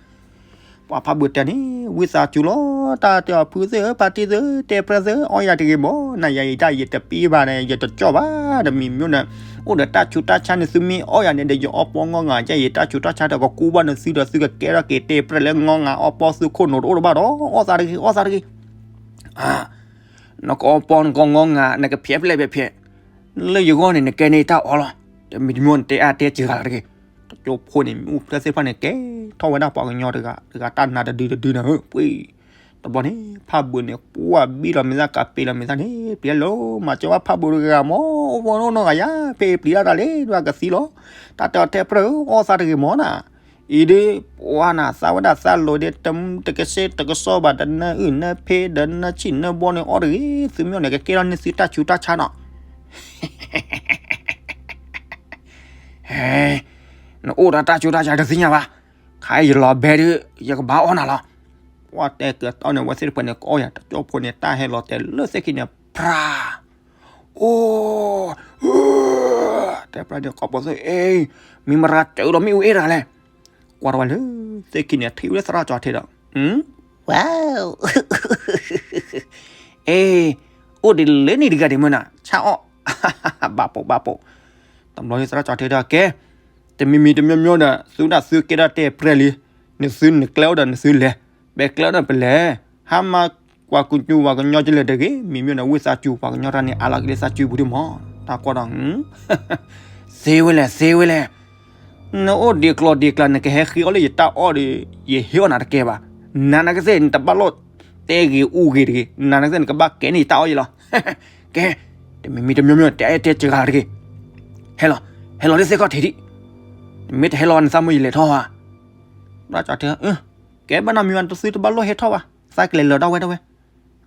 ပှၤဖးဘၢတဲန့ၣ် ဝံသးစူၤလီၤ, တၢ်တဲအီၤဖုသ့ၣ်ဧၢ ပၢ်တံၢ်သ့ၣ်ဧၢ တဲပြဲၢ်သ့ၣ်ဧၢ အီၣ်ယၤတဂ့ၤမၢ်, နယၤယတၢ်ယတပ့ၢ်ဘၣ်န့ၣ် ယတကၠီၣ်ဘၣ်, တမံၤမံၤန့ၣ် အိၣ်ဒီးတၢ်ဆူးတၢ်ဆါန့ၣ် သုမ့ၢ်အီၣ်ယၤန့ၣ်ဒီး ယအီပီငီၢ်ငါ ယဲယတၢ်ဆူးတၢ်ဆါဒီးကကူဘၣ်န့ၣ် သုဒီးသုကကဲထီၣ်က့ၤတဲပြဲၢ်လၢငီၢ်ငါ အီပီသုခိၣ်နူာ်တအိၣ်တဘၣ်ဒီး အီၣ်သးတဂ့ၤ အီၣ်သးတဂ့ၤ. နကအီပီနကီၢ်ငီၢ်ငါ နကဖျဲးဖျဲးဖျဲးဖျဲး လၢယဂီၢ်န့ၣ် နကဲန့ၢ်တၢ်အီၣ်လီၤ. တမံၤတမံၤန့ၣ် တဲအါတဲစှၤလီၤတဂ့ၤ. တကၠိဖိန့ၣ် မ့ၣ်အူဖျၢၣ်သ့ၣ်တဖၣ်န့ၣ် ကဲထီၣ်ဝဲဒၣ်ပှၤကညီတဂၤ တဂၤတၢ်နါတဒုတဒုနၤဧၢ ပှ့ၤ. တဘျီန့ၣ် ဖးဘၢန့ၣ် ကွၢ်ဘံၣ်လီၤမဲာ်သၣ်ကးပ့ၤလီၤမဲာ်သၣ်န့ၣ် ပျံၤလီၤ မၤစၢၤဘၣ်ဖးဘၢတဂၤမၢ် အိၣ်ဖှိၣ်နီၢ်နီၢ်ဂၤယါ ဖဲပျံၤတၢ်တၢ်လံ ဒွးကသံလီၤ. တၢ်တဲအီၤတဲပြဲၢ်ဧၢ အီၣ်သးတဂ့ၤမၢ်နၤ အံၤဒ် ပှၤနၤ သးဝဲဒၣ်သးလိၤဒီး တကစ့တကစီၣ်ဘၣ်ဒီး နၢအုၣ်နၢဖ့ဒီး နၢဆံၣ်နၢဘီန့ၣ် အီၣ်တဂ့ၤ သုမ့ၢ်အီၣ်န့ၣ် ကကဲထီၣ်န့ၢ်သုတၢ်ဆူးတၢ်ဆါနီၤ. ဟဲ, နအိၣ်ဒီးတၢ်ဆူးတၢ်ဆါတသ့ၣ်ညါဘၣ်. ခါအံၤယလီၤဘဲဒုး ယကဘၣ်အီၣ်နၤလီၤ. ပှၤတဲကတီၢ်န့ၣ် အဝဲသ့ၣ်တဖၣ်န့ၣ် ကအီၣ်ယၤ တကၠိဖိန့ၣ် တၢ်ဟဲလီၤတဲာ်လၢသ့ၣ်ခံန့ၣ် ဖြး အိၣ်, တဲပြဲၢ်န့ၣ် ကိးပသူ အ့, မ့ၢ်မရၤစၢၤဒီးမ့ၣ်အူအ့ၣ်တဂၤလဲၣ်. ကွၢ်ထီၣ်ဝဲလၢသ့ၣ်ခံန့ၣ် ထံၣ်ဝဲလၢသရၣ်ကၠီထ့ဒီး ဝါ, အ့, အိၣ်ဒ်လဲၣ်န့ၣ်တဂၤဒံးမၢ်နၤ ဆၣ်အီၣ်, ဘၣ်ပိာ်ဘၣ်ပိာ်. တဘျီန့ၣ်သရၣ်ကၠီထ့ဒီးကဲ, တမံၤမံၤတမံၤမံၤဒီး သုဒၣ်သုကဲထီၣ်တဲာ်ပြဲၢ်လံ, နသုနကျဲအိၣ်ဒီးနသုလဲၤ, ပကျဲအိၣ်ဒီးပလဲၤ, ဟါမၢ်ကွၢ်ကညူဝၤကညီကလဲာ်တဂ့ၤ, မ့မ့ၢ်နဝံသးစူၤ ပှၤကညီတၢ်န့ၣ် အါလီၤက့ၤလၢသးစူၤပူၤဒံးမး, တၢ်ကွၢ်ဒီး သ့ဝဲလဲၣ် သ့ဝဲလဲၣ်, နအိၣ်ဒံးကျီၢ်ဒံးကျါ နကဟဲဃ့အီၣ်လၢယတၢ်အီၣ်ဒီး ယဟ့ၣ်အီၣ်နၤတကဲဘၣ်, နၤနကသ့ၣ် နတဘၣ်လိၣ်တဲဂ့ၤအူဂ့ၤတဂ့ၤ, နၤနကသ့ၣ် နကဘၣ်ကဲန့ၢ်ယတၢ်အီၣ်ယဲလီၤ, ကဲ, တမံၤမံၤတမံၤမံၤ တဲတဲစှၤတဂ့ၤ, ဟဲလီၤ, ဟဲလီၤလၢသ့ၣ်ခီၣ်ထံးဒံး, နမ့ၢ်တဟဲလီၤ နသးမုၢ်ယလဲၤထီၣ်ဧါ, သရၣ်ကၠီထ့, ကဲဘၣ်နီတမံၤဘၣ် နသုတဘၣ်လိၣ်ဟဲထီၣ်ဘၣ်, သးကလဲၤလီၤဒၣ်ဝဲဒၣ်ဝဲ,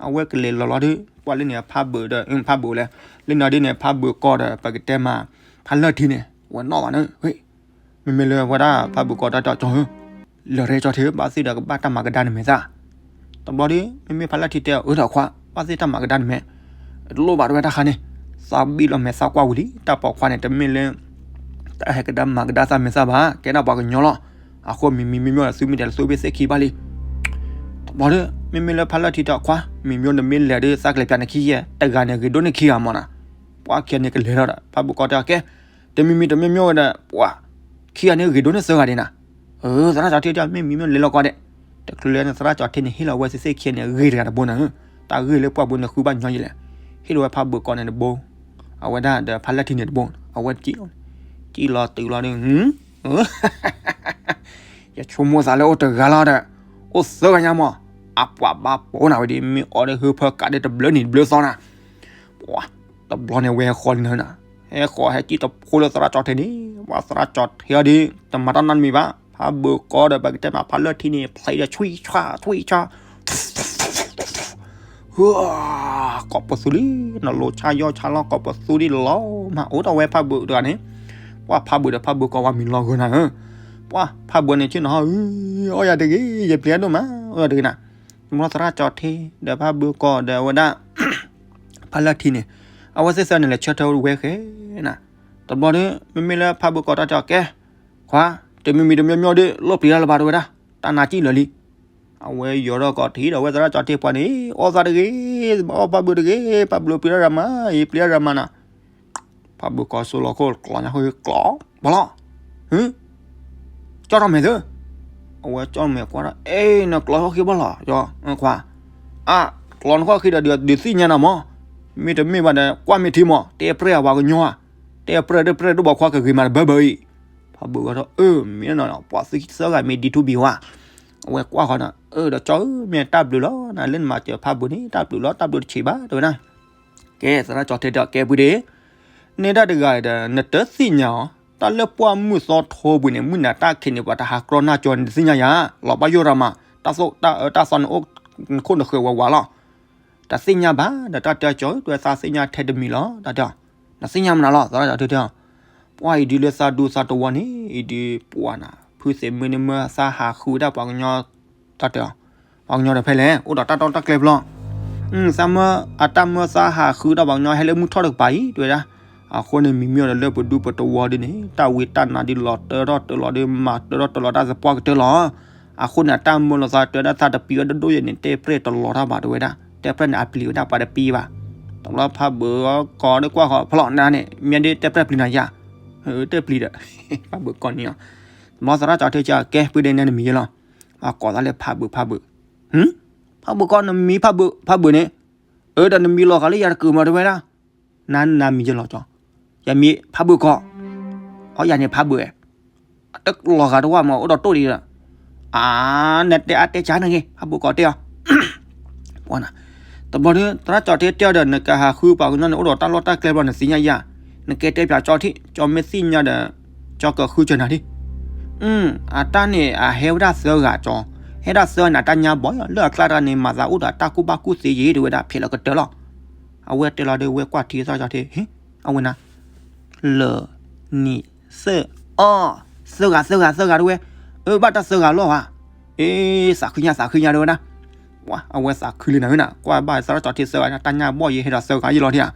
အဝဲကလဲၤလီၤလီၤဒီး ပှၤလၢန့ၣ်ဖးဘၢဒီး ဖးဘၢလဲၣ်, လၢနီၤဒ်န့ၣ် ဖးဘၢကီၢ်ဒီး ပကတဲမး ဖးလၢၢ်ထံန့ၣ် ဝဲနီၣ်ဘၣ်န့ၣ်, မ့မ့ၢ်လၢဝဲဒၣ်ဖးဘၢကီၢ်တၢ်တဲအီၤကၠီဧၢ, လၢာ်ရဲၣ်ကၠီထ့ ဘၣ်သ့ၣ်ဒီးကဘၣ်တၢ်မၤကဒါနမဲာ်သၣ်, တဘျီဒီး မ့မ့ၢ်ဖးလၢၢ်ထံတဲအီၤ အၢထီၣ်ခွါ ဘၣ်သ့ၣ်တၢ်မၤကဒါနမဲာ်, တလိၣ်ဘၣ်တဝဲတၢ်ခါန့ၣ်, သးဘံၣ်လီၤမဲာ်သၣ်ကွၢ်ဝံၤလံ, တၢ်ပိာ်ခွါန့ၣ် တမ့ၢ်လၢ တၢ်ဟဲကဒါမၤကဒါသးမဲာ်သၣ်ဘၣ်, ကဲဒၣ်ပှၤကညီလီၤ, အဃိမံၤမံၤမံၤမံၤ သုမ့ၢ်တဲလၢသုဘ့ၣ်သ့ၣ်ခံဘၣ်လံ, တဘျီဒီး မ့မ့ၢ်လၢဖးလၢၢ်ထံတဲအီၤခွါ မံၤမံၤနမ့ၢ်လဲၤဒီးသးကလဲၤပျးန့ၣ်ခံယဲၢ် တဂၤန့ၣ်ဂ့ၤဒိၣ်န့ၢ်ခံဂၤမးနၤ, ပှၤခံဂၤန့ၣ်ကလဲၤထီၣ်ဒီး ဖးဘၢကီၢ်တဲအီၤကဲ, တမံၤမံၤတမံၤမံၤဝဲဒီး ပှၤ ခံဂၤန့ၣ်ဂ့ၤဒိၣ်န့ၢ်သၢဂၤဒံးနၤ, အၢ သရၣ်ကၠီထ့တဲ မ့မံၤမံၤလဲၤလီၤကီးဒဲး, တချုးလၢန့ၣ်သရၣ်ကၠီထ့န့ၣ် ဟ့ၣ်လီၤဝဲသ့ၣ်သ့ၣ်ခံဂၤန့ၣ် ဂ့ၤတဂၤတဘိနၤ, တၢ်ဂ့ၢ်လၢပှၢ်ဘိန့ၣ်ဃုဘၣ်ညီယလဲၣ်, ဟ့ၣ်လီၤဝဲဖးဘၢကီၢ်န့ၣ်တဘိ, အဝဲဒၣ်ဒီးဖးလၢၢ်ထံန့ၣ်တဘိ, အဝဲစံၣ်လီၤ, စံၣ်လီၤတုၤလီၤဒီး ယဆိကမိၣ်သးလၢအိၣ်တဂၤလီၤဒီး, အိၣ်သၢဂၤညါမး, အပှၤဘၣ်ပိာ်နၤဝဲဒ် မ့ၢ်အီၣ်ဒီးဟုဖၢကးဒီးတဘျၢနံၤတဘျၢသီနၤ, ပှၤ တဘျီန့ၣ်ဝဲဟဲဃီၤလံနၤ, ဟဲဃီၤဟဲစံၣ်တဖိလၢသရၣ်ကၠီထ့န့ၣ်, ပှၤသရၣ်ကၠီထ့အီၤဒီး တမၤတၢ်နီတမံၤဘၣ်, ဖးဘၢကီၢ်ဒီး ပကတဲမးဖးလၢၢ်ထံန့ၣ် ဖျံးဒီးဆွံၣ်ဆှါ ဆွံၣ်ဆှါ ကိးပသူလံ, နလိၤဆါယီၢ်ဆါလီၤ ကိးပသူဒ်လီၤ, မၤအိၣ်ဒီးဝဲဖးဘၢတဂၤန့ၣ်, ပှၤဖးဘၢဒီးဖးဘၢကီၢ်ဝဲမံၤလီၤဂၢၢ်နၤဧၢ, ပှၤဖးဘၢန့ၣ်ဆ့ၣ်နီၤဟီ, အီၣ်ယၤတဂ့ၤ ယပျံၤဒိၣ်မး အီၣ်ယၤတဂ့ၤနၤ, မ့ၢ်သရၣ်ကၠီထ့ ဒီးဖးဘၢကီၢ်ဒီးဝဲဒၣ် ဖးလၢၢ်ထံန့ၣ်, အဝဲသ့ၣ်သၢန့ၣ်လဲၤဆၢထၢၣ်ဝဲဃဲနၤ, တဘျီဒီး မ့မ့ၢ်လၢဖးဘၢကီၢ်တၢ်တဲအီၤကဲ, ခွါ, တမံၤမံၤတမံၤမံၤဒီး လိၣ်ပျံၤတၢ်လၢၤဘၣ်တဝဲဒၣ်, တၢ်နါစံၣ်လၢာ်လံ, အဝဲယိၤထီၣ်ကီၢ်ထံဒီးဝဲသရၣ်ကၠီထ့ပှၤန့ၣ်, အီၣ်သးတဂ့ၤ, ဘၣ်အီၣ်ဖးဘၢတဂ့ၤ, ဖးဘၢပျံၤတၢ်ရၤမး, ယပျံၤတၢ်ရၤမးနၤ, ဖးဘၢကီၢ်စိလီၤခိၣ်ကျီညါဃိကျီ ပှၤလီၤ, ဟ, ကၠီၣ်ထီၣ်မဲာ်သု, အဝဲကၠီၣ်မဲာ်ကွၢ်ဒီး အဲ နကျီဟီၣ်ဃ့ဘၣ်လီၤ, ခွါ, အ, ကျီနခီၣ်ဃ့ဒီး ဒုးသ့ၣ်ညါနၤမး, မ့တမ့ၢ်ဘၣ်ဒီး ကွၢ်မ့ၢ်ထံမး တဲပြဲၢ်အပှၤကညီဧါ, တဲပြဲၢ်တပြဲၢ်ဒိၣ်ဘၣ်ခွါကဂ့ၤမးတဘၢဘၢအံၤ, ဖးဘုးကီၢ်ထီၣ် အၢ မ့ၢ်နီၤ ပှၤသံသၢဂၤမ့ၢ်ဒ်ထူဘံၤဝါ, အဝဲကွၢ်ဃီဒီး အၢ ဒီးကၠီဧၢ မ့ၢ်တၢ်ဘျုးလီၤ နၤလၢနမၤစၢၤဖးဘုးန့ၣ် တၢ်ဘျုးလီၤ တၢ်ဘျုးတဆံးဘၣ် တဲဝဲဒၣ် ကဲ သရၣ်ကၠီထံတဲ ကဲဖုဒ့, နဲဒၣ်တဂၤဒီး နတသ့ၣ်ညါအီၤ, တၢ်လၢပှၢ်မုၢ်သီထိပူၤန့ၣ် မုၢ်နၤတၢ်ခံးန့ၣ် ပှၤတဟးကြီနၢ်ကၠီ နတသ့ၣ်ညါယၤ, လီၤဘၣ်ယိၣ်ရၤမး, တၢ်သိၣ်တၢ်အၢတၢ်သီန့ၣ်အိၣ်နခိၣ်နဃၢၤဝးဝးလီၤ, တသ့ၣ်ညါဘၣ် ဒီးတၢ်တဲကၠီ တဲသးသ့ၣ်ညါထဲတမံၤလီၤ တၢ်တဲအီၤ, နသ့ၣ်ညါမနုၤလီၤ သရၣ်ကၠီထံတဲအီၤ, ပှၢ်အံၤဒုးလၢသးဒူသးတဝီန့ၣ် အံၤဒုးပှၢ်နၤ ဖုသ့ၣ်မုၢ်န့ၣ်မၢသးဟးဃုဝဲဒၣ်ပှၤကညီ တၢ်တဲအီၤ, ပှၤကညီဒီးဖဲလဲၣ် အိၣ်ဒီးတၢ်တီတၢ်ကျဲဖျီ, သးမၢအတၢ်မၢသးဟးဃုဒီးပှၤကညီဟဲလၢမုၢ်ထီၣ်တကပၤအံၤ တဲဝဲဒၣ်, အဃိန့ၣ် မ့မ့ၢ်ဒီးလၢပဒူပတဝီဒ်န့ၣ် တၢ်ဝံတၢ်နါဒ်လီၤတၢထီၣ်တၢလီၤဒ်မၤတၢထီၣ်တၢလီၤတၢ်သပှၢ်ကတၢၢ်လီၤ, အဃိန့ၣ် အတၢ်မၢလီၤသးတဲဝဲဒၣ်သးတပျံၤဝဲဒၣ်ဒိၣ်ယဲၢ်န့ၣ် တဲပြဲၢ်တလီၤတၢ်ဘၣ်တဲဝဲဒၣ် တဲပြဲၢ်န့ၣ် အပျံၤဝဲဒၣ်ပှၤတပျံၤဘၣ်, တဘျီဖးဘုးကီၢ်ဒီးကွၢ်ဃီဖလီၤနၤန့ၣ် မ့ၢ်ဒ်တဲပြဲၢ်ပျံၤနၤယၤ, တဲပျံၤဒီး ဖးဘုးကီၢ်န့ၣ်အီၤ, တဘျီသရၣ်ကၠီထံကဲ ဖုဒ့နဲနမံၤယဲလီၤ, အကိးသးလၢဖးဘုး ဖးဘုး, ဖးဘုးကီၢ် နမံၤဖးဘုး ဖးဘုးန့ၣ်, အၢ ဒီးနမံၤလီၤဂာ်လၢယၤတကုာ်မးတဲဝဲဒၣ်, နၤနမံၤယဲလီၤကၠီ, ယမံၤဖးဘုးကီၢ်, အီ ယၤန့ၣ်ဖးဘုး, တလီၤဂာ်တဝၢ်မး အိၣ်ဒီးတိၢ်ဒံးဒီး, အါ နတဲအါတဲကၢနဂ့ၤ ဖးဘုးကီၢ်တဲအီၤ ပှၤနၤ, တဘျီဒုး သရၣ်ကၠီထံတဲအီၤဒီး နကဟးဃုပှၤကညီန့ၣ် အိၣ်ဒီးတၢ်လီၢ်တၢ်ကျဲဘျီ နသ့ၣ်ညါယၤ, နကဲတဲပၠးကၠီထံး ကၠီမ့ၢ်သ့ၣ်ညါဒီး ကၠီကဃုစၢၤနၤဒံး, အတၢ်န့ၣ် အဟဲဝဲဒၣ်သၢဂၤကၠီ, ဟဲဒၣ်သၢဂၤန့ၣ် အတၢ်ညါဘီၣ်လီၤ လၢအကျါတဂၤန့ၣ် မၤသးအိၣ်ဒီးတၢ်ကူၣ်ဘၣ်ကူၣ်သ့ယ့ၤ တဲဝဲဒၣ် ဖဲးလီၤကတၢၢ်လီၤ, အဝဲတဲလီၤဒီး ဝဲကွၢ်ထံသရၣ်ကၠီထံး ဟ့ အဝဲနၤ လၢ နံၣ် သၢ အီ သၢဂၤ သၢဂၤ သၢဂၤတဝဲ, အၢ ဘၣ်တၢ်သၢဂၤလီၤဧါ, အ့ သးခုညါ သးခုညါတဝဲဒၣ်, အဝဲသးခုလံနၤဧၢနၤ ကွၢ်ဘၣ်သရၣ်ကၠီထံးသၢဂၤန့ၣ် တၢ်ညါဘီၣ်ယဲၤဟဲဒီးသၢဂၤယဲလီၤထံဧါ,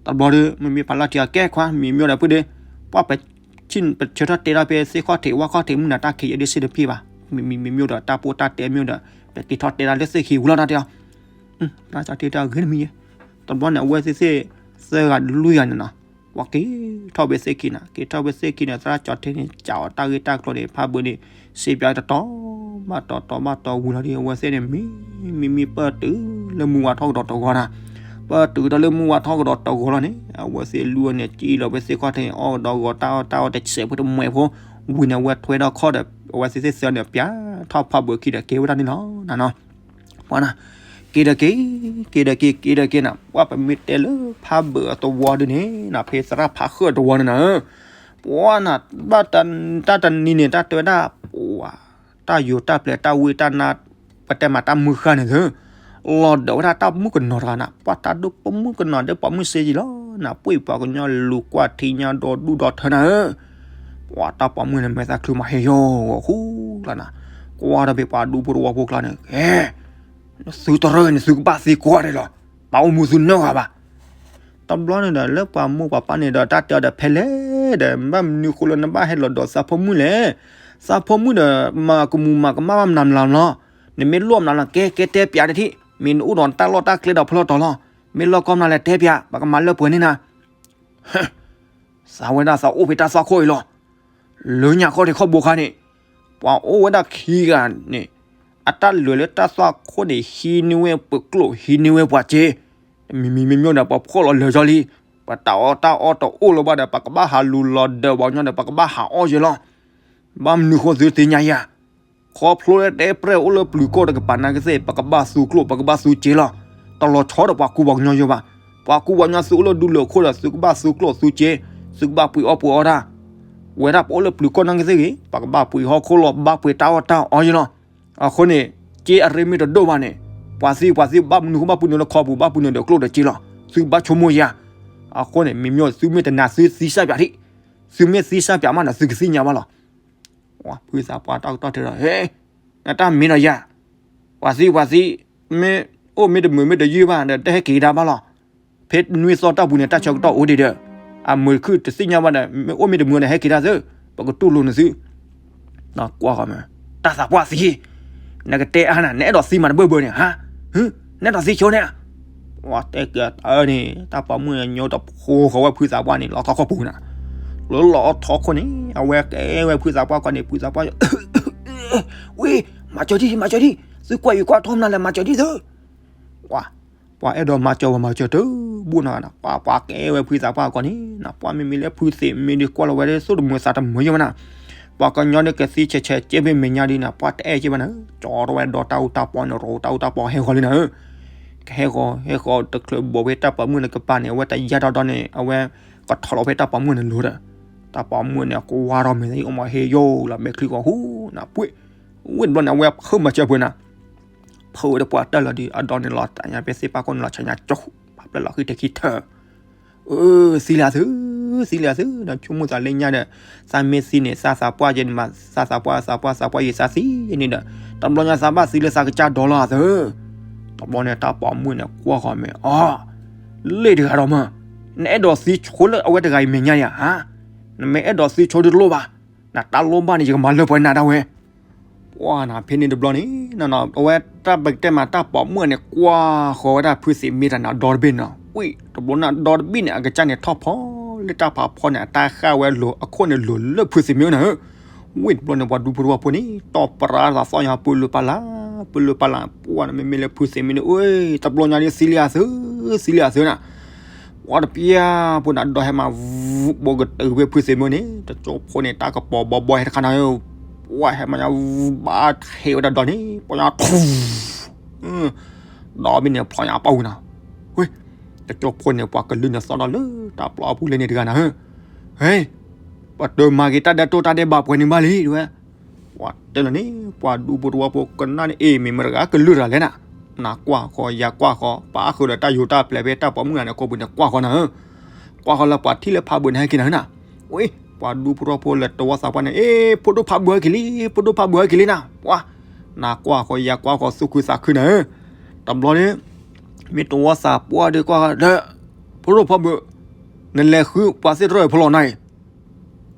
တဘျီဒီး မ့မ့ၢ်ဖးလီၤထံးအကဲခွါ မ့မ့ၢ်ဒီးဖုဒ့, ပှၢ်ပဆ့ၣ်ပဆၢထီၣ်တဲတၢ်ဖဲသ့ၣ်ခီၣ်ထံး ဝၣ်ခီၣ်ထံး မုၢ်နၤတၢ်ခံးယဲဒ်စ့ၢ်တဖ့ၣ်ဘၣ်, မ့မ့ၢ်မ့မ့ၢ်ဒီးတၢ်ပိၢ်တၢ်တဲမ့ၢ်ဒီး ပက့ၤထီၣ်တဲတၢ်လၢသ့ၣ်ခံဝံၤလီၤတၢ်တဲအီၤ သရၣ်ကၠီထံးတၢ်ဂ့ၤတမံၤယဲ, တဘျီန့ၣ် အဝဲသ့ၣ်သ့ၣ် သၢဂၤလွံၢ်ဂၤန့ၣ်နီၤ, ပှၤက့ၤထီၣ်ဖဲသ့ၣ်ခံန့ၣ် က့ၤထီၣ်ဖဲသ့ၣ်ခံန့ၣ် သရၣ်ကၠီထံးန့ၣ် ကးအီၤတၢ်ဂ့ၢ်တၢ်ကျိၤန့ၣ် ဖးဘုးန့ၣ် စံးပၠးတတီၤဘၣ်တီၤ တီၤဘၣ်တီၤဝံၤလီၤဒီး အဝဲသ့ၣ်န့ၣ် မံမံမံပၢၢ်တုၤလၢမူဝါထီၣ်ကဒီးတဂီၤနၤ, ပၢၢ်တုၤဒီးလၢမူဝါထီၣ်ကဒီးတဂီၤလီၤန့ၣ် အဝဲသ့ၣ်လူၤအီၤန့ၣ် ကံၣ်လီၤဖဲသ့ၣ်ခီၣ်ထံးန့ၣ် အီၣ်ကဒီးဂီၤတၢ်အီၣ်တၢ်အီတစဲးဖိတမှဲးဖိ, ဝံၤန့ၣ် အဝဲထွဲထီၣ်ခီၣ်ဒီး အဝဲသ့ၣ်သ့ၣ်သၢန့ၣ် ပၠးထီၣ်ဖးဘုးခံဒီးက့ၤဝဲဒၣ်န့ၣ်လီၤနၤနီၤ ပှၤနၤ, က့ၤဒီးက့ၤ, က့ၤဒီးက့ၤ က့ၤဒီးက့ၤနၤ ပှၤပမ့ၢ်တဲလၢဖးဘုးအသဝီဒ်န့ၣ်နၤ ဖဲသရၣ်ဖးဃၢၣ်အသဝီန့ၣ်နၤ, ပှၤနၤ ဘၣ်တၢ်တနံၤန့ၣ် တၢ်တဲဝဲဒၣ် ပှၤ တၢ်ယိၤတၢ်ပျဲၤတၢ်ဝံတၢ်နါ ပတဲမးတၢ်မုၢ်ဃၢ်န့ၣ်သု, လီၤဒၢးဝဲဒၣ်တၢ်မုၣ်ကနီၤတဂၤနၤ ပှၤတၢ်ဒိၣ်ပိာ်မုၣ်ကနီၤဒီးပိာ်မုၣ်စ့ယံၤလီၤနၤ ပှ့ၤပှၤကညီလူၤကွၢ်ထံညါဒီးဒူၣ်ဒီးထၢနၤဧၢ ပှၤတၢ်ပိာ်မုၣ်န့ၣ် မဲာ်သၣ်ချုးမးဟ့ၣ်ယိာ်ဂီၤဃူလီၤနၤ, ကွၢ်ဒီးဖဲပှၤဒူဖိတဝီဖိကျါန့ၣ် ကဲ, နသုတရၢၢ်န့ၣ် သုကဘၣ်သံကွၢ်ဒဲးလီၤ, ပှၤအိၣ်မူသုနၢ်ဂၤဘၣ်. တဘျီန့ၣ်ဒီး လၢပှၤမိၢ်ပှၤပၢ်န့ၣ်ဒီး တၢ်တဲအီၤဒီးဖဲလဲၣ်ဒီး ဘၣ်မနုၤဃိလၢနဘၣ်ဟဲလီၤဒီးသးဖိမုၣ်လဲၣ်, သးဖိမုၣ်ဒီး မၤကမူၤမၤကမၣ်ဘၣ်မနုၤမနုၤလီၤ, နမ့ၢ်လိၣ်မနုၤလီၤ ကဲ ကဲတဲပၠးတထံၣ်, မ့ၢ်နအိၣ်ဒီးနတၢ်လီၢ်တၢ်ကျဲဒီးဖျီတီၤလီၤ, မ့ၢ်လီၢ်ကီမနုၤလဲၣ်တဲပၠး ပကမၤလၢပှဲၤန့ၢ်နၤ သးဝဲဒၣ်သးအိၣ်ဖဲတၢ်သွၣ်ခိၣ်အံၤလီၤ. လၢညါခီၣ်ထံးခီၣ်ဘိခါန့ၣ် ပှၤအိၣ်ဝဲဒၣ်ခံဂၤန့ၣ် အတၢ်လဲၤလၢတၢ်သွၣ်ခိၣ်န့ၣ် ဟံးန့ၢ်ဝဲပကျိာ် ဟံးန့ၢ်ဝဲပှၤစ့, မံၤမံၤမံၤမံၤဒီး ပှၤဖှီၣ်လီၤလၢာ်ကၠီလံ, ပတၢ်အီၣ်တၢ်အီတအိၣ်လၢၤဘၣ်ဒီး ပကဘၣ်ဟးလူၤလီၤဒၢးပှၤကညီဒီး ပကဘၣ်ဟးအီၣ်ယဲလီၤ. ဘၣ်မနုၤဃိသုတသ့ၣ်ညါယၤ ခီဖျိလၢတဲပြဲၢ်အိၣ်လၢပျုၤကီၢ်တကပၤနာ်က့သ့ၣ် ပကဘၣ်သူကျိာ် ပကဘၣ်သူစ့လီၤ. တလီၤဆီဒီးပှၤကူပှၤကညီယိဘၣ်. ပှၤကူပှၤကညီသုအိၣ်လၢဒူလၢၢ်ခိၣ်ဒီး သုကဘၣ်သူကျိာ်သူစ့, သုကဘၣ်ပှ့ၤအီၣ်ပှ့ၤအီတၢ်. ဝဲဒၣ်ပအိၣ်လၢပျုၤကီၢ်နာ်က့သ့ၣ်ဂ့ၤ, ပကဘၣ်ပှ့ၤဟီၣ်ခိၣ်လီၤ ဘၣ်ပှ့ၤတၢ်အီၣ်တၢ်အီယိလီၤ. အဃိန့ၣ် စ့အရ့မ့ၢ်တဒိၣ်ဘၣ်န့ၣ်, ပှၤသံပှၤသံ ဘၣ်မနုၤဃိဘၣ်ပှ့ၤနုာ်လၢခီပူၤ ဘၣ်ပှ့ၤနုာ်ဒီးကျိာ်ဒီးစ့လီၤ. သုဘၣ်ဆိကမိၣ်ယၤ. အဃိန့ၣ် မ့မ့ၢ်သုမ့ၢ်တနာ်သုသံစၢ်ပၠးထံၣ်, သုမ့ၢ်သံစၢ်ပၠးမးဒီး သုကသ့ၣ်ညါဘၣ်လီၤ. ဖုသးပှၢ်တၢ်ကတီၢ်တဲဒီး ဟဲ, နတၢ်မ့ၢ်ဒီးယၤ, ပှၤသံပှၤသံ, မ့ၢ်အိၣ်မ့ၢ်တမုာ်မ့ၢ်တယုၢ်ဘၣ်ဒီး တဟဲက့ၤကဒါဘၣ်လီၤ. ဖဲနွံသီတၢ်ပူၤန့ၣ် တၢ်ဆၢကတီၢ်အိၣ်ဒံးဒီး, အမုာ်ခုၣ်တသ့ၣ်ညါဘၣ်ဒီး မ့ၢ်အိၣ်မ့ၢ်တမုာ်ဒီး ဟဲက့ၤဒၣ်သု, ပကတူၢ်လိာ်နသု ကွၢ်ဃီမး, တၢ်သးပှၢ်သံ, နကတဲအါနၤ နအဲၣ်ဒိးသံမးတဘၢဘၢန့ၣ်, ဟါ, နအဲၣ်ဒိးသံဆိန့ၣ်, တဲကန့ၣ် တၢ်ပိာ်မုၣ်ညိတဖိဃီဝဲဖုသးပှၢ်န့ၣ် လီၤထီၣ်ခီၣ်ပူၤနၤ, လၢလီၤအီၣ်ထီၣ်ခိၣ်န့ၣ် အဝဲကဲဝဲဖုသးပှၢ်ကီးန့ၣ် ဖုသးပှၢ် ဝ့ၢ် မၤစၢၤဒံး မၤစၢၤဒံး သုကွၢ်ယကွၢ်ထီၣ်မနုၤလဲၣ် မၤစၢၤဒံးသု ပှၤအဲၣ်ဒိးမၤစၢၤဝဲမၤစၢၤတဘူၣ်နီၤ, ပှၤပှၤကဲဝဲဖုသးပှၢ်ကီးန့ၣ် ပှၤမ့မ့ၢ်လၢဖုသ့ၣ်မ့ၢ်ဒုးကွၢ်လီၤဝဲဒၣ် သူၣ်တမုာ်သးတမုာ်ယဲၢ်မနၤ, ပှၤကညီဒုးကသံဆဲးဆဲးကဲဖဲမဲာ်ညါဒုးန့ၣ် ပှၤတအဲၣ်ကဲဘၣ်နၤ, ကၠီထီၣ်ဝဲဒီးတၢ်အူတၢ်ပီန့ၣ် ရီတၢ်အူတၢ်ပီဟဲဂီၤလံနၤဧၢ, ကဟဲဂီၤဟဲဂီၤတချုးဘိးဖဲတၢ်ပိာ်မုၣ်န့ၣ်ကပၤန့ၣ် အဝဲတယါဒီးဒီးန့ၣ် အဝဲကထီၣ်လီၤဖဲတၢ်ပိာ်မုၣ်န့ၣ်လိၤဒီး တၢ်ပိာ်မုၣ်န့ၣ် ကွၢ်ထီၣ်မဲာ်ညါအံၤ အိၣ်မးဟ့ၣ်ယိာ်လီၤမဲာ်ချံဂီၤဟူနၤပှ့ၢ်, ဝ့ၢ်တဘျီန့ၣ် အဝဲဖုးမၤစၢၤပှဲၤနၤ ဖုးဝဲတပှၢ်တၢၢ်လီၤဒီး အဒိးန့ၣ်လီၤ တၢ်ညါဖဲသ့ၣ်ပၢ်ခိၣ်န့ၣ်လီၤ ဆါညါကၠီ ပာ်ဖျါလီၤဃံထဲခံထၢၣ်, သံလံသု, သံလံသု, ဒီးဆိကမိၣ်သးလၢညါဒီး သးမ့ၢ်သံန့ၣ် သးသးပှၢ်ကဲန့ၣ်မး သးသးပှၢ် သးပှၢ် သးပှၢ်ယံာ် သးသံန့ၣ်ဒီး တဘျီညါသးဘၣ်သံလၢသးကစၢ်ဒီးလီၤသု, တဘျီန့ၣ် တၢ်ပိာ်မုၣ်န့ၣ် ကွၢ်ဃီၤမဲာ် အီ လ့ၣ်တဂၤဒီးမး, နအဲၣ်ဒိးသံဆိလၢအဝဲတဂၤအံၤမဲာ်ညါဧါ, နမ့ၢ်အဲၣ်ဒိးသံဆိဒုးတလိၣ်ဘၣ်, နတၢ်လိၣ်ဘၣ်န့ၣ် ယကမၤလၢပှဲၤနၤဒၣ်ဝဲ ပှၢ်နၤဖဲန့ၣ်တဘျီန့ၣ် အဝဲတၢ်ပကတဲမးတၢ်ပိာ်မုၣ်န့ၣ် ကွၢ်ဃီၤဝဲဒၣ်ဖုသ့ၣ်မ့ၢ်တၢ်နၤဒီတဘ့ၣ်နီၤ, ဝံၤတဘျီန့ၣ်ဒီတဘ့ၣ်န့ၣ် အကစၢ်န့ၣ်ထီၣ်ဖီလၢတၢ်ဖးဖီန့ၣ် အတၢ်ဃၣ်ဝဲလိၤအခိၣ်န့ၣ်လိၤလၢဖုသ့ၣ်မ့ၢ်နၤဧၢ, ဝံၤတဘျီန့ၣ် ပှၤဒူဖိတဝီဖိန့ၣ် တီၢ်ပြးသးသီၣ်ညါပူၤလုၢ်ပာ်လၢ် ပူၤလုၢ်ပာ်လၢ် ပှၢ်နၤမ့မ့ၢ်လၢဖုသ့ၣ်မ့ၢ်န့ၣ် အၢ တဘျီညါဒ်သံလံအသု သံလံအသုနၤ ပှၤတပျၢ်ဖိန့ၣ် ဒီးဟဲမၤ ဘိးကတၢၢ်ဝဲဖုသ့ၣ်မ့ၢ်န့ၣ် တကၠိဖိန့ၣ် တၢ်ကပီၤဘီဘီဟဲတခါနၤဧၢ, ပှၢ်ဟဲမၤညါ ဘၣ်ဟ့ၣ်ဝဲဒၣ်ဒီးန့ၣ် ပှၤညါထူ ဒီးမ့ၢ်န့ၣ် ဖျီညါပှၢ်ဝံၤနၤ, ဝ့ၢ် တကၠိဖိန့ၣ် ပှၤကလုၢ်န့ၣ်သီၣ်ဒီးလၢတၢ်ပျီအပူၤလၢန့ၣ်တဂၤနၤဧၢ, ဟဲ ပတမၤက့ၤတၢ်ဒဲးတိၢ်တၢ်ဒဲးဘးပှဲၤန့ၣ်ဘၣ်လံ တဲဝဲ ပှၤတဲလီၤန့ၣ် ပှၤဒူဖိတဝီဖိကနၣ်န့ၣ် အ့ၣ် မ့ၢ်မတဂၤကလုၢ်တဂၤလဲၣ်နၤ, နကွၢ်ဃီၤ ယၤကွၢ်ဃီၤ ပာ်အဃုာ်ဒီးတၢ်ယိၤတၢ်ပျဲၤဖဲတၢ်ပိာ်မုၣ်ဂၤန့ၣ် ကိးပူၤန့ၣ်ကွၢ်ဃီၤနၤဧၢ, ကွၢ်ဃီၤလၢပှၤထံၣ်လၢဖးဘၢၣ်န့ၣ်ဟဲက့ၤနၤဧၢနၤ, ဝံၤ ပှၤဒူဖိတဝီဖိလၢတဝီသးပှၢ်န့ၣ် အ့ၣ် ဖိဒိၣ်ဖးဘၢၣ်ဟဲက့ၤလံ ဖိဒိၣ်ဖးဘၢၣ်ဟဲက့ၤလံနၤ, ပှၤ နကွၢ်ဃီၤ ယၤကွၢ်ဃီၤ သူၣ်ခုသးခုနၤဧၢ, တဘျီန့ၣ် မ့ၢ်တဝီသးပှၢ်ဒီးကွၢ်ဃီၤဒီး ဖိဒိၣ်ဖးဘၢၣ် နလဲၤဃုပှၤသ့ၣ်တဖၣ်ဖဲလီၤနၤအံၤ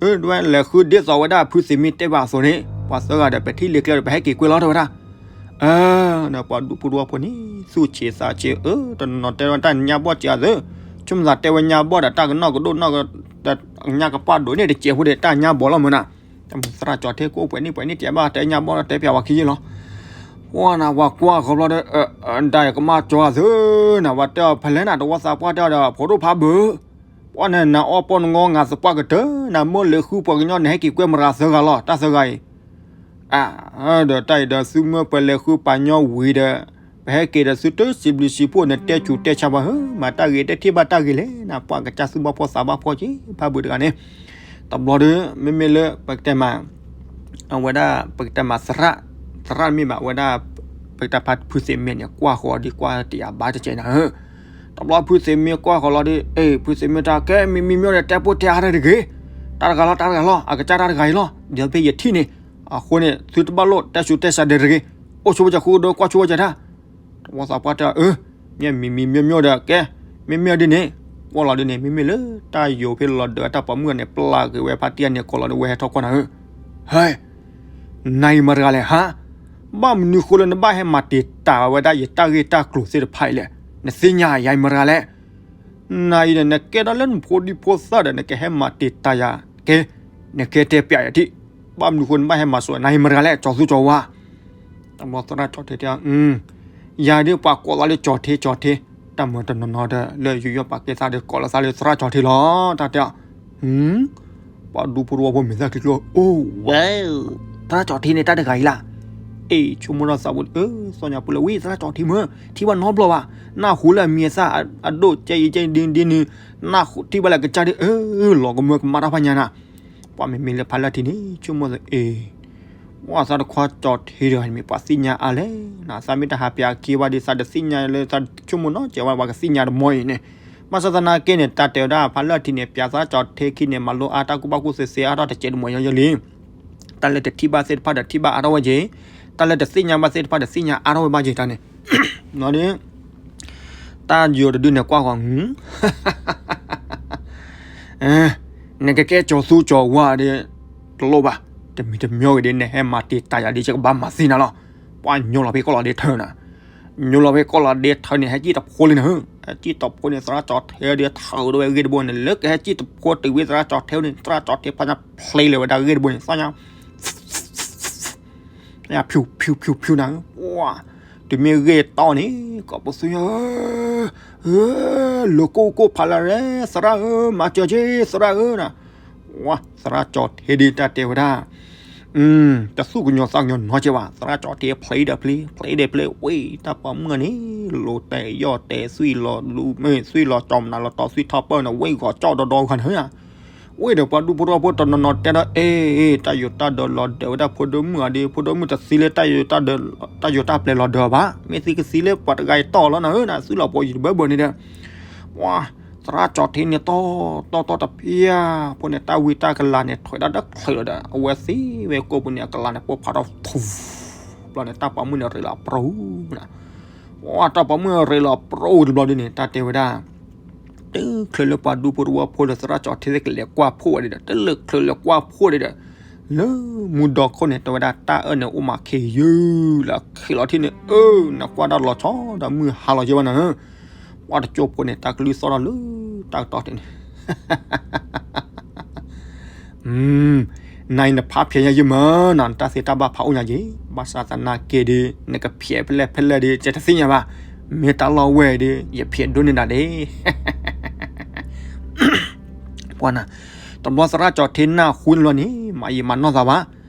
အၢ ဒ်ဝဲလဲၤဃုဒ်သိးဝဲဒၣ်ဖုသ့ၣ်မ့ၢ်တဲဘၣ်အသိးန့ၣ် ပှၤသၢဂၤဒီးပထံၣ်လ့ၤကျဲဒီးပဟဲက့ၤကွဲလီၤတဲဝဲဒၣ်, အၢ ပှၤဒူဖိတဝီဖိန့ၣ် သူၣ်ဆံးသးဆံး အၢ တနီၤတဲဝဲတၢ်ညါဘီၣ်စံးအသု, ဆိကမိၣ်သးတဲဝဲညါဘီၣ်ဒီးတၢ်ကနီၣ်ကဒိၣ်နီၣ် ညါကပၣ်ဒိၣ်န့ၣ်တစဲးဖိဒီးတၢ်ညါဘီၣ်လီၤမၢ်နၤ, သရၣ်ကၠီၤထံကိၣ်ပှဲၤနံၣ်ပှဲၤနံၣ်တဲဘၣ်တဲညါဘီၣ်ဒီးတဲပျးဝဲခံယ့ၢ်လီၤ, ပှၢ်နၤပှၤကွၢ်ဃီၤဘျီဒီး ဒၣ်ယကမၣ်ကၠီၤအသု, နဝဲတဲအီၤဖဲလဲၣ်နၤ တဝီသးပှၢ်တဲအီၤဒီး ဖိဒိၣ်ဖးဘၢၣ် ပှၢ်န့ၣ် နအီၣ်ပီၣ်နငီငါသပှၢ်ကတၢၢ် နမ့ၢ်လဲၤဃုပှၤကညီန့ၣ် ဟဲက့ၤကွဲမတၤသၢဂၤလီၤ တၢ်သၢဂၤအံၤ, အၢ ဒီးတၢ်အံၤဒီးသုမ့ၢ်ပလဲၤဃုပှၤကညီဝံၤဒီး ပဟဲက့ၤဒီးသုတစံးဘျုးစံးဖှိၣ်န့ၣ် တဲဆူးတဲဆါဘၣ်ဧၢ, မၤတၢ်ဂ့ၤတဲထံၣ်ဘၣ်တၢ်ဂ့ၤလဲၣ် နပှၢ်ကစၢ်သူၣ်ဘၣ်ဖှီၣ်သးဘၣ်ဖှီၣ်က့ၤ ဖးဘၢၣ်တဂၤန့ၣ်, တဘျီဒီး မ့မ့ၢ်လၢပကတဲမး အဝဲဒၣ် ပကတဲမးသရၣ်, သရၣ်မ့ၢ်ဘၣ်ဝဲဒၣ် ပကတဲဖးဖုသ့ၣ်မ့ၢ်န့ၣ် ကွၢ်ဃီၤဒီးကွၢ်တယာ်ဘါတကဲးနၤဧၢ, တဘျီဖုသ့ၣ်မ့ၢ်ကွၢ်ဃီၤလီၤဒီး အ့ၣ် ဖုသ့ၣ်မ့ၢ်တၢ်ကဲ မံၤမံၤမ့ၢ်ဒီး တဲပိၢ်တဲအါတၢ်တဂ့ၤ, တၢ်တဂၤလီၤ တၢ်တဂၤလီၤ အကစၢ်တၢ်တဂၤအံၤလီၤ ဒီးဖဲယထံၣ်န့ၣ် အဃိန့ၣ် သုတဘၣ်လိၣ်တဲဆူးတဲဆါဒီးတဂ့ၤ, အိၣ်ဆိဝဲကၢ်ဃုဒီးကွၢ်ဆိဝဲကၢ်တၢ် တဝီသးပှၢ်တဲအီၤ အၢ မ့ၢ်မံၤမံၤမ့ၢ်မ့ၢ်ဒီးကဲ, မ့မ့ၢ်ဒ်န့ၣ် ကွၢ်လီၤဒ်န့ၣ် မ့မ့ၢ်လၢတၢ်ယိၤဖဲလီၤဒၢးတၢ်ပိာ်မုၣ်န့ၣ် ပျၢ်က့ၤဝဲဖါတံၢ်အန့ၣ် ကိးလီၤဒီးဝဲဟဲထီၣ်ကွၢ်နၤဧၢ, ဟဲ နၤအံၤမတၤတဂၤလဲၣ်ဟါ, ဘၣ်မနုၤဃိလၢနဘၣ်ဟဲမၤတံာ်တာ်ဝဲဒၣ်ယတၢ်ဂ့ၢ်တၢ်ကျိၤသ့ၣ်တဖၣ်အံၤလဲၣ်, နသ့ၣ်ညါယၤအံၤမတၤတဂၤလဲၣ် နၤအံၤဒီး နကဲထီၣ်လၢနဖိဒံဖိသၣ်ဒီး နကဟဲမၤတံာ်တာ်ယၤကဲ, နကဲတဲပျးယၤဒံး, ဘၣ်မနုၤဃိနဘၣ်ဟဲမၤစိး နၤအံၤမတၤတဂၤလဲၣ် ကၠီၤသူကၠီၤဝါ, တဘျီသရၣ်ကၠီၤထံတဲအီၤ, ယၤဒ်ပှၤကိးသးလၢကၠီၤထံကၠီၤထံ, တၢ်မၤတနီၤနီၤဒီး လၢယူးယီၣ်ပာ်ကဲသးဒီးကိးလီၤသးလၢသရၣ်ကၠီၤထံလီၤ, တၢ်တဲအီၤ ပှၤဒူဖိတဝီဖိမဲာ်သၣ်ချံကျိ အိၣ်ဝဲ, သရၣ်ကၠီၤထံန့ၣ်တၢ်တဂၤအံၤလၢ, အ့ၣ် ဆိကမိၣ်ထီၣ်သးဖိ အၢ သီၣ်ညါပူၤလၢဝံၤ သရၣ်ကၠီၤထံမ့ၢ် ထံၣ်ဘၣ်နီတဘျီဘၣ်, နၢ်ဟူလၢအမံၤအသၣ်အဒိၣ်ကဲအံၤကဲဒ်န့ၣ်ဒ်န့ၣ်, နၢ်ထံၣ်ဘၣ်လၢကစၢ်ဒ် အၢ လီၤကမၢကမၣ်တၢ်ဖးညါနၤ, ပှၤမ့မ့ၢ်လၢဖးလၢထံန့ၣ် ဆိကမိၣ်သးအ့ၣ် ဝဲသးတခွါကၠီၤထံဒီး မ့ၢ်ပှၤသ့ၣ်ညါအါလဲၣ်, နသးမ့ၢ်တဟးပၠးခံဘၣ်ဒီး သးတသ့ၣ်ညါလၢသးဆိကမိၣ်နီၤ ကဲဝဲပှၤကသ့ၣ်ညါတမီၤအံၤန့ၣ်, ဘၣ်ဆၣ်သနာ်က့န့ၣ် တၢ်တဲဝဲဒၣ်ဖးလၢထံန့ၣ် ပၠးသးကၠီၤထံခံန့ၣ် မၤလိအါတၢ်ကူၣ်ဘၣ်ကူၣ်သ့သ့အါထီၣ်တစဲးတမီၤယီၤယီၤလံ, တၢ်လၢတထံၣ်ဘၣ်သ့ၣ်တဖၣ်ဒီးထံၣ်ဘၣ်အါထီၣ်ဝဲက့ၤ, တၢ်လၢတသ့ၣ်ညါဘၣ်သ့ၣ်တဖၣ်ဒီးသ့ၣ်ညါအါထီၣ်ဝဲဘၣ်က့ၤတၢ်န့ၣ်, ဒီး တၢ်ယိၤတဒုန့ၣ်ကွၢ်ဃီၤ, နကကဲကၠီၤသူကၠီၤဝါဒီး တလိၣ်ဘၣ်, တမံၤတမံၤဂ့ၤဒီး နဟဲမၤတံာ်တာ်ယၤဒီး ယကဘၣ်မၤသ့နၤလီၤ, ပှၤညိလီၤဖဲကီၢ်လီၤဒ့ထၢနၤ, ညိလီၤဖဲကီၢ်လီၤဒ့ထၢန့ၣ် ဟဲစံၣ်တဖိလံနၤဧၢ, ဟဲစံၣ်တဖိန့ၣ် သရၣ်ကၠီၤထ့ဒီးထၢဒီးဝဲဂ့ၢ်တဘိန့ၣ် လၢကဟဲစံၣ်တဖိတုၤဝဲသရၣ်ကၠီၤထ့န့ၣ် သရၣ်ကၠီၤထ့ဖးညါဖျ့လၢၤဝဲဒၣ်ဂ့ၢ်တဘိန့ၣ် သ့ၣ်ညါ ဖၠူဖၠူဖၠူဖၠူနၤဧၢ, ပှၤ တုၤမ့ၢ်ဂ့ၢ်တီန့ၣ် ကိးပသူညါဧၢ, လၢကိၢ်ကိၢ်ဖးလၢရဲ သရၣ်ဧၢ, မၤစၢၤက့ၤသရၣ်ဧၢနၤ, ဝါ သရၣ်ကၠီၤထ့ဒုးတၢ်တဲဝဲဒၣ် တသူၣ်ကညီၤသးကညီၤနီတစဲးဘၣ်, သရၣ်ကၠီၤထ့ဖျ့ဒီးဖျ့ ဖျ့ဒီးဖျ့ ဝဲတၢ်ပိာ်မုၣ်န့ၣ် လိၤတဲာ်ယီၢ်တဲာ် သွံၣ်လီၤလူၤမ့ၢ် သွံၣ်လီၤကၠီၤမနုၤလီၤတီၤ သွံၣ်ထီၣ်ပၢၢ်န့ၣ် ဝဲဂီၤကၠီၣ်ဒီဒီဂၤနၤဧၢ, ဝဲဒီးပှၤဒူဖိတဝီဖိတနီၤနီၤတဲဒီး အ့ တၢ်ယိၤတၢ်ဒၢလီၤဒၢးဝဲဒၣ်ဖိဒိၣ်မုၣ်အီၤဒီး ဖိဒိၣ်မုၣ်တသံလၢ တၢ်ယိၤတၢ်ပျဲၤလီၤဒၢးဘၣ်, မ့ၢ်သံကသံလၢပှၤတဂၤအံၤတီၢ်လီၤနၤဧၢနၤ, သွံၣ်လီၤပှီၤယံၤတဘၢဘၢန့ၣ်ဒီး ပှၤ သရၣ်ကၠီၤထ့န့ၣ်တီၢ်တီၢ်တီၢ်တဖၣ်ဖိန့ၣ် တၢ်ဝံတၢ်ကလၤန့ၣ် ထွဲးဒၣ်တချုးလီၤဒီး အဝဲသ့ၣ်ဝဲကိာ်ပူၤန့ၣ် အကလၤန့ၣ်ပိၢ်ဖးထီၣ်ထူ, ဘျီန့ၣ် တၢ်ပိာ်မုၣ်န့ၣ်ရ့းလီၤပြူၤ, ပှၤ တၢ်ပိာ်မုၣ်ရ့းလီၤပြူၤတဘျီဒုန့ၣ် တၢ်တဲဝဲဒၣ် တချုးလၢပှၤဒူဖိတဝီဖိဒီးသရၣ်ကၠီၤထ့သ့ၣ်ကလဲၤကွၢ်ဖှိၣ်ဝဲဒီး တချုးလၢကွၢ်ဖှိၣ်ဒီး လၢမူဒီခိၣ်န့ၣ် တဲဝဲဒၣ်တၢ်အၢၣ်န့ၣ်အိၣ်မးခ့ယုၢ်လၢခံလီၤထံၣ်န့ၣ် အၢ နကွၢ်တၢ်လီၤဆီဒီးမုၢ်ဟါလီၤယဲဘၣ်နၤဧၢ, ပှၤတကၠိဖိန့ၣ် တၢ်ကလုၢ်သီၣ်ဒီးလၢတၢ်ကတီၢ်တန့ၣ် နၤအံၤနဖးဖျဲးညါယမၢ်နီၤ နတၢ်သ့တၢ်ဘၣ်ဖးအိၣ်ညါက့ၤ, ဘၣ်ဆၣ်သနာ်က့ဒီး နကဖျဲးဖဲလဲၣ်ဖဲလဲၣ်ဒီး ကတသ့ၣ်ညါဘၣ်, မ့ၢ်တၢ်လီၢ်ဝဲဒီး ယဖျဲးဒိၣ်န့ၢ်ဒၣ်ဒ့ ပှၤနၤ, တဘျီသရၣ်ကၠီၤထ့နၢ်ဟူန့ၣ်လီၤန့ၣ် မၤယံာ်မၤနီၢ်သးဘၣ်,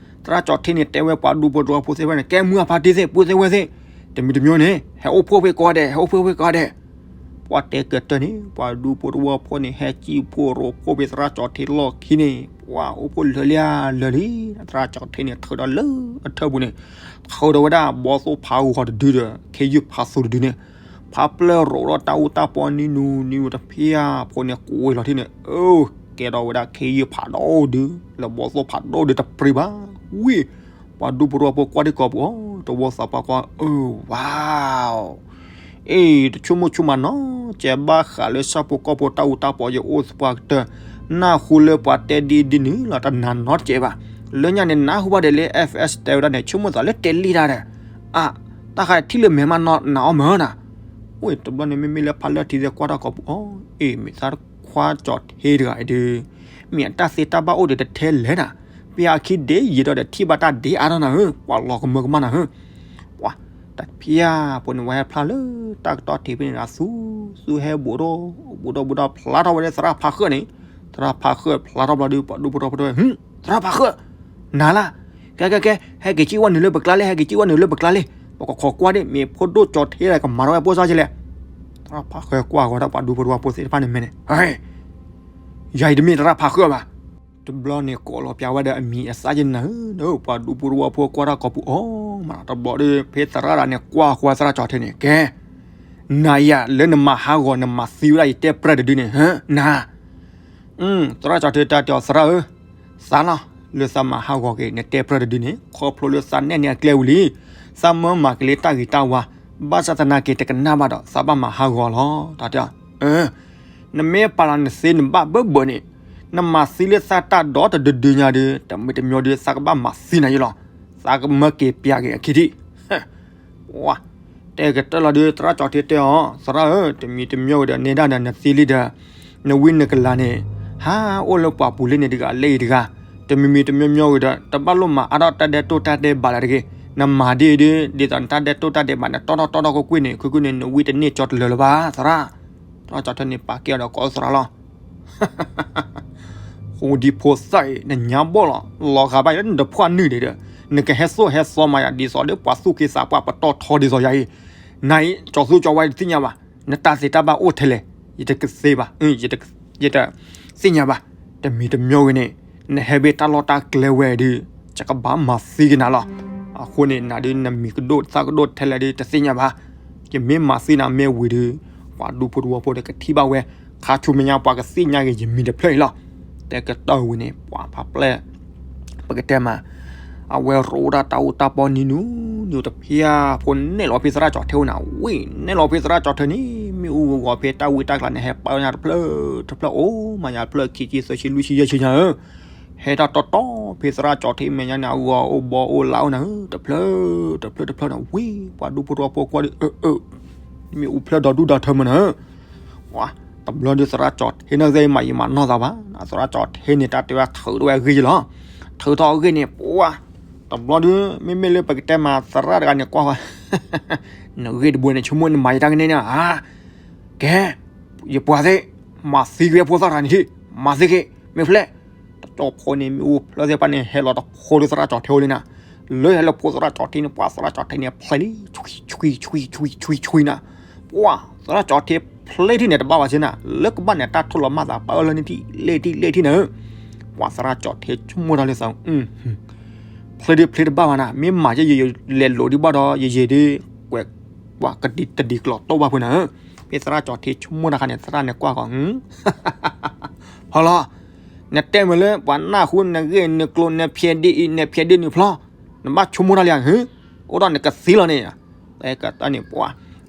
သရၣ်ကၠီၤထ့န့ၣ် တဲဝဲပှၤဒူဖိတဝီဖိသ့ၣ်တဖၣ်န့ၣ် ကဲမုၢ်အဖါတံၢ်သ့ၣ် ပုၢ်သ့ၣ်ဝဲၢ်သ့ၣ်, တမံၤတမံၤန့ၣ် ဟဲအိၣ်ဖှိၣ်ဖဲကိးဂၤဒဲး ဟဲအိၣ်ဖှိၣ်ဖဲကိးဂၤဒဲး ပှၤတဲကတၢၢ်န့ၣ် ပှၤဒူဖိတဝီဖိန့ၣ် ဟဲစံၣ်ဖှိၣ်ရိဖှိၣ်ဖဲသရၣ်ကၠီၤထ့လီၢ်ခံန့ၣ် ပှၤအိၣ်ဖှိၣ်လၢာ်လံဧါလၢာ်လံ, သရၣ်ကၠီၤထ့န့ၣ် ထုးဒီးလၢအထၢၣ်ပူၤန့ၣ် ထုးဒီးဝဲဒၣ်ဘီသိၣ်ဖးဂီၤတဒုဒီး ခ့ယုၢ်ဖးသူတဒုန့ၣ် ဖးပျၢၢ်ရိးဒီးတၢ်အူတၢ်ပီနံၤနူနံၤတဖၣ်ဖိန့ၣ် ကွံာ်လီၤထံၣ်န့ၣ် အၢ ကဲထီၣ်ဝဲဒၣ်ခ့ယုၢ်ဖးဒိၣ်ဒု လၢဘီသိၣ်ဖးဒိၣ်ဒုတပြံၤဘၣ်, ဝံၤ ပှၤဒူဖိတဝီဖိကွၢ်ဒံးကိာ်ပူၤအီၤ တဝီသးပှၢ်ကွၢ် အၢ ဝါ အ့ တဆိကမိၣ်ဆိကမးနီၤ ကဲဘၣ်ဃးလၢဆၣ်ဖိကီၢ်ဖိ တၢ်အူတၢ်ပီယအိၣ်သပှၢ်ကတၢၢ် နၢ်ဟူလၢပှၤတဲဒ်ဒ်န့ၣ်လီၤ တနာ်နီတစဲးဘၣ်, လၢညါန့ၣ် နၢ်ဟူဘၣ်ဒဲးလၢ F S တဲဝဲဒၣ်န့ၣ် ဆိကမိၣ်သးလၢတဲလံတၢ်ဒီး အ တၢ်ဃးထံၣ်လၢမဲာ်မးနီၤ နၤအီၣ်မၢနၤ, အိၣ်တဘျီန့ၣ် မ့မ့ၢ်လၢဖးလၢထံသ့ၣ်ကွၢ်ထီၣ်ကိာ်ပူၤအီၤ အ့ မ့ၢ်သးခွါကၠီၤထ့တဂၤအံၤဒုး မ့ၢ်အတၢ်သ့တၢ်ဘၣ်အိၣ်ဒီးတထဲလဲၣ်နၤ, ပယၤအခံဒ့ယံာ်ဒီးဒီးထံၣ်ဘၣ်တၢ်ဒ့အါထီၣ်နၤဧၢ, ပှၤလီၤကမၢကမၣ်နၤဧၢ, ပှၤ တဖၣ်ဖိန့ၣ် ဝဲဟဲဖျါလၢတၢ်ကတီၢ်ထံးဖဲန့ၣ်ဒီး သူ သူဟဲဘူးဒီး ဘူးဒီးဘူးဒီး ဖျါထီၣ်ဝဲဒၣ်သရၣ်ဖးဃၢၣ်န့ၣ်, သရၣ်ဖးဃၢၣ်ဖျါထီၣ်ဘျီဒီး ပှၤဒူဖိတဝီဖိတဲဝဲ ဟ့ သရၣ်ဖးဃၢၣ် နၤလၢ်, ကဲ ကဲ ကဲ ဟဲက့ၤကံၣ်ဝဲနုာ်လၢပကျါလံ ဟဲက့ၤကံၣ်ဝဲနုာ်လၢပကျါလံ, ပကခိးကွၢ်ဒ့ၣ် မ့ၢ်ဖိဒိၣ်ကၠီၤထ့ဒီးကမၤထီၣ်ဝဲပိၢ်စၢ်ကလဲၣ်, သရၣ်ဖးဃၢၣ်ကွၢ်ဃီၤဒီးပှၤဒူဖိတဝီဖိသ့ၣ်တဖၣ်န့ၣ်မဲာ်န့ၣ် ယၤအံၤတမ့ၢ်သရၣ်ဖးဃၢၣ်ဘၣ်, တဘျီန့ၣ် ကိးလီၤပျးဝဲဒီးအမံၤအသၣ်ယနၤဧၢ, ဒီးပှၤဒူဖိတဝီဖိကွၢ်ထီၣ်ကိာ်ပူၤအီၤမး, တဘျီဒီး ဖဲသရၣ်ဒၣ်န့ၣ် ကွၢ်ဃီၤသရၣ်ကၠီၤထ့န့ၣ် ကဲ နၤယၤ လၢနမၤဟးဂီၤ နမၤသံဝဲဒၣ်ယတဲပြၢတဒုန့ၣ် ဟၢ နၤ သရၣ်ကၠီၤထ့တၢ်တဲအီၤ သရၣ်ဧၢ, သးလီၤ လၢသးမၤဟးဂီၤက့ၤ နတဲပြၢတဒုန့ၣ် ခီဖျိလၢသးနဲၣ်န့ၢ်အကျဲဝံၤလံ, သးမၢမၤက့ၤလၢတၢ်ဂ့ၤတၢ်ဝါ, ဘၣ်ဆၣ်သနာ်က့ တကနၣ်ဘၣ်ဒီး သးဘၣ်မၤဟးဂီၤလီၤ, တၢ်တဲအီၤ နမ့ၢ်ပာ်လီၤနသ့နဘၣ်ဘၢဘၢန့ၣ်, နမၤသံလၢသးတၢ်ဒီတဒုဒုညါဒီး တမံၤတမံၤဒီး သးကဘၣ်မၤသံနၤယဲလီၤ, သးကမၢက့ၤပျးက့ၤအခံထံၣ် ဝါ တဲကတၢၢ်လီၤဒီး သရၣ်ကၠီၤထ့တဲအီၤ သရၣ်ဧၢ, တမံၤတမံၤဝဲဒီး နဲဒၣ်ဒီးနသံလံဒီး နဝံနကလၤန့ၣ် ဟးအိၣ်လၢပှၢ်ပူၤလၢန့ၣ်တဂၤလၢအံၤတဂၤ, တမံၤမံၤတမံၤမံၤဝဲဒီး တဘၣ်လိၣ်မၤအါထီၣ်တၢ်ဒဲးတိၢ်တၢ်ဒဲးဘးလၢၤတဂ့ၤ, နမၤဒ်အံၤဒီး ဒ်သိးနတၢ်ဒဲးတိၢ်တၢ်ဒဲးဘးန့ၣ် တီၢ်ထီၣ်တီၢ်ထီၣ်ကွ့ၢ်ကွ့ၢ်န့ၣ် ခုခုန့ၣ် နဝံတန့ၢ်ကၠီတလၢၤလၢၤဘၣ် သရၣ်, သရၣ်ကၠီၤထ့န့ၣ် ပာ်ကဲအီၤဒီးကိးသရၣ်လီၤ ဃိဒံဖိသၣ်အံၤ နညါဘီၣ်လီၤ, လီၤဂာ်ဘၣ်ယၤလၢနတဖှီၣ်နုာ်ဒံးဒီး နကဟဲသိၣ်ဟဲသီမးယၤ ဒ်သိးလၢပှၤသူၣ်က့သးပှၢ်ပတီၢ်ထီဒ်သိးယၤအံၤ, နၤအံၤ ကၠီၤသူကၠီၤဝါတသ့ၣ်ညါဘၣ်, နတၢ်သ့တၢ်ဘၣ်အိၣ်ထဲလဲၣ်, ယတကသ့ဘၣ်, ယတသ့ၣ်ညါဘၣ်, တမံၤတမံၤဝဲန့ၣ် နဟဲဘၣ်တၢ်လီၢ်တၢ်ကျဲဝဲဒီး ယကဘၣ်မၤသံက့ၤနၤလီၤ. အဃိန့ၣ် နၤဒုးနမံၤကဒိၣ်သၣ်ကဒိၣ်ထဲလဲၣ်ဒုးတသ့ၣ်ညါဘၣ်, ယမ့ၢ်မၤသံနၤမ့ၢ်ဝံၤဒီး ပှၤဒူဖိတဝီဖိဒီးကထံၣ်ဘၣ်ဝဲ, ခါဆူမဲာ်ညါပှၤကသ့ၣ်ညါက့ၤယမံၤတဖျၢၣ်အံၤလီၤ. တဲကတီၢ်ဝံၤန့ၣ် ပှၤဖးပျဲၢ် ပကတဲမး အဝဲရိးဒၣ်တၢ်အူတၢ်ပီနံၤနူနံၤတဖၣ်ဖိန့ၣ်လီၤဖဲသရၣ်ကၠီၤထ့ဝဲန့ၣ် ဝံၤန့ၣ်လီၤဖဲသရၣ်ကၠီၤထ့န့ၣ် မ့ၣ်အူဂီၤဖဲတၢ်ဝံတၢ်ကျါန့ၣ် ဟဲပာ်ညါတဖျၢၣ်တဖျၢၣ်အိၣ်မးညါတဖျၢၣ်ခံဆံသၢဆံလွံၢ်ဆံယဲၢ်ဆံညါဧၢ ဟဲတၢ်တီတီ ဖဲသရၣ်ကၠီၤထံမဲာ်ညါန့ၣ် အဂီၤအိၣ်ဘီအိၣ်လးအိၣ်နၤဧၢ, တဖျၢၣ်တဖျၢၣ်တဖျၢၣ်န့ၣ် ဝံၤ ပှၤဒူဖိတဝီဖိကွၢ်ဒီး အၢ အၢ မ့ၣ်အူဖျၢၣ်ဒီဒူၣ်ဒီထၢမးနၤဧၢ, ပှၤ တဘျီဒုးသရၣ်ကၠီၤထံန့ၣ်ဂ့ၢ်မး ယမၤနီၢ်သးဘၣ်, သရၣ်ကၠီၤထံန့ၣ် တၢ်တဲဝဲထုးထီၣ်ဝဲအဂ့ၢ်ယလီၤ, ထုးထီၣ်အဂ့ၢ်န့ၣ် ပှၤ တဘျီဒုး မ့မ့ၢ်လၢပကတဲမၤသရၣ်တဂၤန့ၣ်ကွၢ်ဝဲ နဂ့ၢ်တဘိန့ၣ် ဆိကမိၣ်နမၤယတၢ်ကန့ၢ်န့ၣ်ဧါ, ကဲ ယပှၤသ့ၣ် မၤသံကွံာ်အဖိသၣ်တဂၤန့ၣ်ထံၣ်, မၤသံက့ၤ မ့ၢ်ဖျဲၣ်, တကၠီဖိန့ၣ် မ့ၣ်အူဖျၢၣ်သ့ၣ်တဖၣ်န့ၣ် ဟဲလီၤတဖိဒုးသရၣ်ကၠီၤထံအိၣ်လံနၤ, လၢဟဲလီၤဖိသရၣ်ကၠီၤထံန့ၣ် ပှၤသရၣ်ကၠီၤထံန့ၣ် ဖျဲၣ်လံ ဆွံ ဆွံ ဆွံ ဆွံ ဆွံနၤ, ပှၤသရၣ်ကၠီၤထံဖျဲၣ်ထံၣ်န့ၣ်တဘၣ်ဘၣ်စ့နၤ, လၢကဘၣ်န့ၣ် တၢ်ထိၣ်လီၤမၢ်သးပာ်အၢၣ်လၢန့ၣ်ထံၣ် လဲၣ်ထံၣ်လဲၣ်ထံၣ်နၤဧၢ, ပှၤသရၣ်ကၠီၤထံဆိကမိၣ်တၢ်လၢသး ဖျဲၣ်ဒုးဖျဲၣ်တဘၣ်ဘၣ်နၤ, မ့ၢ်မၤယဲယဲ လဲၤလိာ်ဒံးဘၣ်ဒီး ယဲယဲဒုး ကွဲး ပှၤကဒံတဒံကျိးတိၢ်ဘၣ်ဖုနၤဧၢ, ဖဲသရၣ်ကၠီၤထံဆိကမိၣ်တၢ်ခါန့ၣ် သရၣ်န့ၣ်ကွၢ်ကီး ဟီလီၤ, နတဲမ့ၢ်လၢပှၤနၢ်ဟူနဂ့ၢ်နကျိၤ နဖျဲၣ်ဒ်အံၤ နဖျဲၣ်ဒ်နုၤဖျီ, နဘၣ်ဆိကမိၣ်တၢ်လံဧါ, အိၣ်ဒီးနကသံလီၤန့ၣ်, ကတၢၢ်န့ၣ်ပှၤ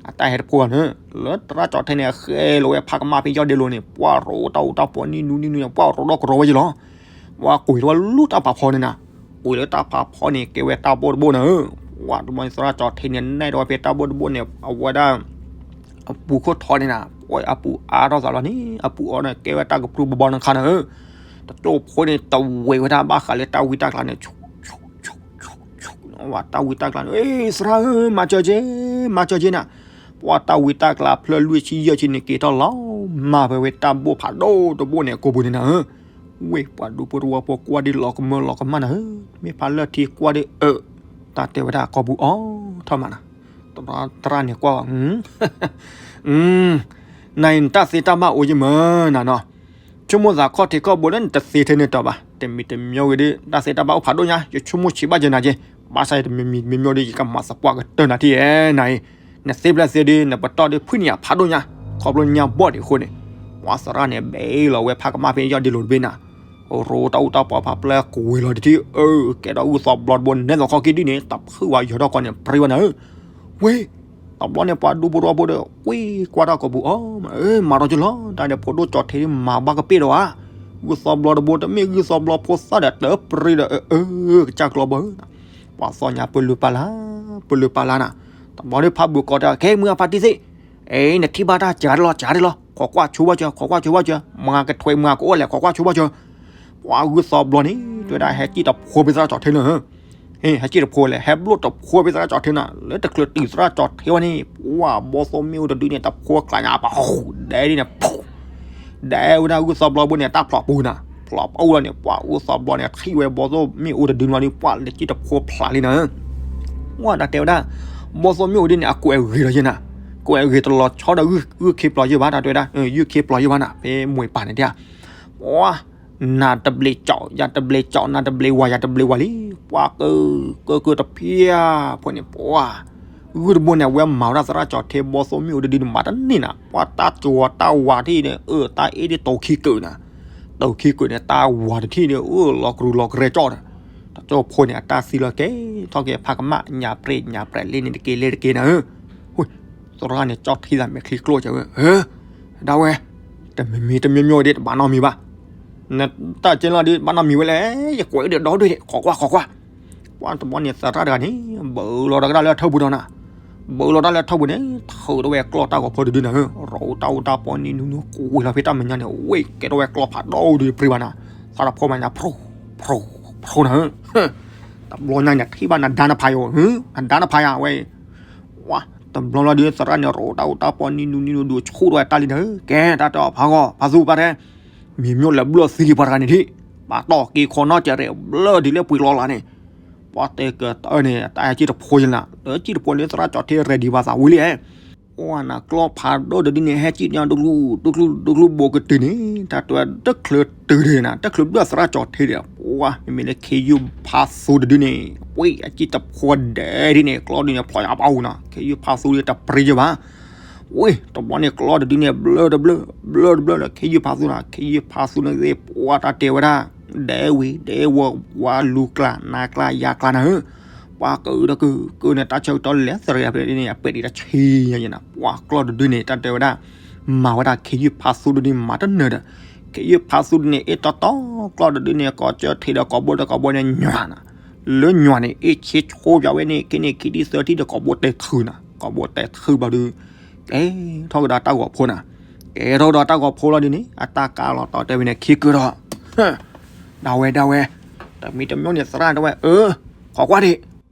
အတၢ်ဟဲတဖိဂၤန့ၣ် လၢသရၣ်ကၠီၤထံန့ၣ် ဃဲလီၤဝဲဖးကမၣ်ဖဲယီၢ်ဒ့လိၤန့ၣ် ပှၤရိးတၢ်အူတၢ်ပီနံၤနူနံၤနူန့ၣ် ပှၤရိးဒီးကရီဝဲယလီၤ, ပှၤကွံာ်ထီၣ်ဝဲလူတၢ်ဖးဖီန့ၣ်နၤ, ကွံာ်လၢတၢ်ဖးဖီန့ၣ် ကဲဝဲတၢ်ဘိၣ်တဘိၣ်နၤဧၢ, ပှၤတဘျီန့ၣ်သရၣ်ကၠီၤထံန့ၣ် နဲၣ်ထီၣ်ဝဲဖဲတၢ်ဘိၣ်တဘိၣ်န့ၣ် အဝဲဒၣ် အပူၤခိၣ်ထီန့ၣ်နၤ, ပှၤအပူၤအါထီၣ်သးလီၤန့ၣ် အပူၤအီန့ၣ် ကဲဝဲတၢ်ကပြုၢ်ဘီဘီနခါနၤဧၢ, တကၠိဖိန့ၣ် တဝဲဝဲဒၣ်ဘၣ်ဃးလၢတၢ်ဝံတၢ်ကျါန့ၣ် ဝဲတၢ်ဝံတၢ်ကျါန့ၣ် သရၣ်ဧၢ မၤစၢၤက့ၤ မၤစၢၤက့ၤနၤ, ပှၤတၢ်ဝံတၢ်ကျါဖျၢၣ်လွံၢ်ဆံယဲၢ်ဆံန့ၣ် က့ၤထီၣ်လီၤမၢ်ဖဲဝဲတၢ်ဘိၣ်ဖးဒိၣ်တဘိၣ်န့ၣ် ကိာ်ပူၤန့ၣ်နၤဧၢ, ဝ့ၢ်ပှၤဒူဖိတဝီဖိကွၢ်ဒ်လီၤကမၢလီၤကမၣ်နၤဧၢ, မ့ၢ်ဖးလၢထံကွၢ်ဒ်အၢ, တၢ်တဲဝဲဒၣ်ကိာ်ပူၤအီၤထီၣ်မးနၤ, သရၣ်န့ၣ်ကွၢ်အီၤ နအံၤနတၢ်သ့တၢ်ဘၣ်အိၣ်ယမၢနၤနီၤ, ဆိကမိၣ်သးခီၣ်ထံးခီၣ်ဘိလၢနတသ့ထဲန့ၣ်တီၤဘၣ်, တမံၤတမံၤဂ့ၤဒီး တၢ်သ့တၢ်ဘၣ်အိၣ်ဖးဒိၣ်ညါ ယဆိကမိၣ်ဆံးဘၣ်က့ၤနၤက့ၤ, ဘၣ်ဆၣ်ယတမံၤမံၤတမံၤမံၤဒီး ယကမၤသပှၢ်ကတၢၢ်နၤထံၣ်ဧဲနၤအံၤ, နသ့ဖျဲၣ်သ့ဒီး နပတီၢ်ဒီးဖုၣ်န့ၢ်ယၤဖးဒိၣ်ညါ, ခီဖျိညါဘီၣ်ဒံးအဃိန့ၣ်, ပှၤသရၣ်န့ၣ် ဘဲလီၤဝဲဖးကမၣ်ဖဲယီၢ်ဒ့လိၤတဘ့ၣ်နၤ, ရိးတၢ်အူတၢ်ပီဖးပျၢၤကွံာ်လီၤတထံၣ်, အၢ ကဲထီၣ်ဂုၢ်သီဘျီတဘိန့ၣ် သီခီၣ်က့ၤဒ်န့ၣ် တဖုၣ်ဝဲယီၤထီၣ်ကီးန့ၣ် ပြံဝဲနၤဧၢ, ဝ့ၢ် တဘျီန့ၣ် ပှၤဒူဖိတဝီဖိဒီး ကွံာ်ကွၢ်တၢ်ကိာ်ပူၤအီၤ, မၤထီၣ်က့ၤလီၤ, တၢ်န့ၣ်ဖိဒိၣ်ကၠီၤထံးမၤဘၣ်ကပ့ၢ်ဒီးဧါ, ဂုၢ်သီဘျီတဘိတမ့ၢ်ဂုၢ်သီဘျီဖိသၣ်ဒီးတပြံဒီး အၢ အၢ ကစၢ်ကျီဘၢ, ပှၤသီညါပလုၢ်ပာ်လၢ်, ပလုၢ်ပာ်လၢ်နၤ, တဘျီဒီးဖးဘုးကိးတၢ် ခဲမုၢ်အဖါတံၢ်သ့ၣ်, အဲ နထံၣ်ဘၣ်တၢ်စှၤတလီၤ စှၤတလီၤ ခိးကွၢ်ဆိဘၣ်စၢၤ ခိးကွၢ်ဆိဘၣ်စၢၤ မၤကထွဲမၤကအိၣ်လဲၣ် ခိးကွၢ်ဆိဘၣ်စၢၤ, ပှၤဂုၢ်သီဘျီန့ၣ် တဲဝဲဒၣ်ဟဲစံၣ်တဖိဖဲသရၣ်ကၠီၤထံလၢ ဟဲစံၣ်တဖိလဲၣ် ဟဲဘျိၣ်တဖိဖဲသရၣ်ကၠီၤထံနၤ, လၢတချုးတုၤသရၣ်ကၠီၤထံဝဲန့ၣ် ပှၤဘီသိၣ်မ့ၣ်အူတဒုန့ၣ် တဖိကျးညါပှၤ ဒဲဒ်န့ၣ် ဒဲဝဲဒၣ်ဂုၢ်သီဘျီဘိန့ၣ် တၢ်ဖျိးပူၤနၤ, ဖျိးပူၤလီၤန့ၣ် ပှၤဂုၢ်သီဘျီန့ၣ် ထံၣ်ဝဲဘီသိၣ်မ့ၣ်အူတဒုလီၤဒီး ပှၤလဲၤစံၣ်တဖိဖျးလံနၤ, ပှၤတၢ်တဲဝဲဒၣ် ဘီသိၣ်မ့ၣ်အူဒ်န့ၣ် အကွဲးအဂ့ၤလီၤယဲနၤ, ကွဲးအဂ့ၤတလီၤဆီဒီးဂုၢ်ခ့ပျီယဲဘၣ် တၢ်တဲဝဲဒၣ် ဂုၢ်ခ့ပျီယဲဘၣ်နၤ ဖဲမွဲပၢ်န့ၣ်ဒၣ် ပှၤ နၤတဘျ့ကၠီး ယၤတဘျ့ကၠီး နၤတဘျ့ဝၤ ယၤတဘျ့ဝၤလံ, ပှၤက ကကတဖျၢၣ် ဖိန့ၣ် ပှၤ ဂုၢ်တဘိန့ၣ် အဝဲမၤဝဲဒၣ်သရၣ်ကၠီၤထံဘီသိၣ်မ့ၣ်အူတဒုန့ၣ် မၤတန့ၢ်နၤ, ပှၤတၢ်ကၠီၤတၢ်ဝၤတထံၣ်န့ၣ် အၢ တၢ်အ့ၣ်ဒ်တိၤခံကၢးနၤ, တိၤခံကၢးန့ၣ် တၢ်ဝၤတထံၣ်န့ၣ် အၢ လီၤကရူၢ်လီၤကရဲကၠီၣ်နၤ, တၢ်ကၠီဖိန့ၣ် အတၢ်သံလီၤကဲ ထီၣ်က့ၤဖးကမၣ် ညၣ်ပြဲးညၣ်ပြဲးလ့န့ၣ်တက့ၢ်လ့တက့ၢ်နၤဧၢ သရၣ်န့ၣ် ကၠီထံသးမဲာ်ချံကျိၣ်စၢၤဝဲ ဒၣ်ဝဲ တမံၤမံၤတမံၤမံၤဒ်တဘၣ်နီတမံၤဘၣ်, နတၢ်ကဲလီၤဒ်တဘၣ်နီတမံၤဝဲလဲၣ်, ယကွဲးဒီးဒီဒွဲၣ်ဒံး ခိးကွၢ်ခိးကွၢ်, ပှၤတဘျီန့ၣ် သရၣ်တဂၤန့ၣ် ဘၢလီၤတၢ်ကဒါလၢထၢၣ်ပူၤဒီးနၤ, ဘၢလီၤတၢ်လၢထၢၣ်ပူၤန့ၣ် ထုးထီၣ်ဝဲကျီၢ်တၢ်ဂီၤဖိတဒုနၤဧၢ, ရိးတၢ်အူတၢ်ပီနံၤနူနူကွံာ်လီၤဖဲတၢ်မဲာ်ညါန့ၣ် ဝ့ၢ်ကဲထီၣ်ဝဲကျီၢ်ဖးဒိၣ်ဒုးပြံဘၣ်နၤ, သရၣ်ဖိမဲာ်ညါ ဖျိ ဖျိ ဖျိနၤဧၢ, တဘျီညါန့ၣ် ထံၣ်ဘၣ်နဒါနဖးယိာ် နဒါနဖးယၤဝဲ ဝါ တဘျီလီၤဒုး သရၣ်န့ၣ် ရိးတၢ်အူတၢ်ပီနံၤနူနံၤနူဒုးဆူၣ်ထီၣ်ဝဲတၢ်လံနၤဧၢ, ကဲတၢ်တဲအီၤဖးဂီၤ ဖးသူပှၤတဲ မံၤမျိၣ်လဲၤဘျၢၣ်သံဒံးပှၤတဂၤန့ၣ်ထံၣ်, ပှၤတီၢ်က့ၤခီနီၢ်ကဲးရဲၣ်ဘျၢၣ်ဒ်လဲၣ်ပှ့ၤလီၤလၢ်န့ၣ်, ပှၤတဲကတၢၢ်န့ၣ် တၢ်ဟဲစံၣ်တဖိယလၢ် လၢစံၣ်တဖိလၢသရၣ်ကၠီထံ ready ဘၣ်သးဝံၤလံဧါ အိၣ်နၤကျီၢ်ဖးဒိၣ်တဒုန့ၣ် ဟဲစံၣ်ညီဒိၣ်ကျူ ဒိၣ်ကျူ ဒိၣ်ကျူဘိကတုၤန့ၣ် တၢ်တဲဝဲတချုးတုၤဒံးနၤ တချုးဘျၢၣ်သရၣ်ကၠီထံဒီး ပှၤမ့မ့ၢ်လၢခ့ယုၢ်ဖးသူတဒုန့ၣ် ဝ့ၢ်အစံၣ်တဖိဒဲးဒ်န့ၣ် ကျီၢ်ဒုန့ၣ် ဖျိးညါပှၤအူနၤ ခ့ယုၢ်ဖးသူဒုတပြံယဘၣ် ဝ့ၢ် တဘျီန့ၣ် ကျီၢ်တဒုန့ၣ် ဘျၢၣ်တဘျၢၣ် ဘျၢၣ်တဘျၢၣ်လၢခ့ယုၢ်ဖးသူနၤ ခ့ယုၢ်ဖးသူန့ၣ်သ့ၣ် ပှၤတၢ်တဲဝဲဒၣ် ဒဲဝံၤ ဒဲဝီၤ ဝါလူၤကျါ နါကျါ ယါကျါနၤဧၢ ပှၤကဒၢကကၢန့ၣ် တၢ်ဆၢကတီၢ်လဲၤသရံးအဖျဲၣ်ဒ်န့ၣ် အပဲာ်ဒံးတၢ်ဆံးညါယဲနၤ ပှၤကျီၢ်တဒုန့ၣ် တၢ်တဲဝဲဒၣ် မၤဝဲဒၣ်ခ့ယုၢ်ဖးသူတဒုန့ၣ် မၤတနၢၤဒီး ယဖးသူဒ်န့ၣ် အ့ၣ်တီတီကျီၢ်တဒုန့ၣ် ကိးကၢၢ်ထံးဒီးကိးဘိဒီးကိးဘိန့ၣ်ညွၤနၤ, လၢညွၤန့ၣ် အ့ၣ်ဆ့ဆိယၤဝဲန့ၣ် က့န့ၣ်ခံထံၣ်သၢထံၣ်ဒီးကိးဘိတဲထုးနၤ, ကိးဘိတဲထုးဘျီဒုး ကဲထီၣ်ကဒီးတၢ်ဂီၤဖိနၤ, ကဲထီၣ်ကဒီးတၢ်ဂီၤဖိလီၤဒ်န့ၣ် အတၢ်ကါလီၤတီတဲဝဲန့ၣ်ခံကုာ်ဒီး ဒၣ်ဝဲဒၣ်ဝဲ, တမံၤတမံၤန့ၣ်သရၣ်တဲဝဲ အၢ, ခိးကွၢ်ဒံး,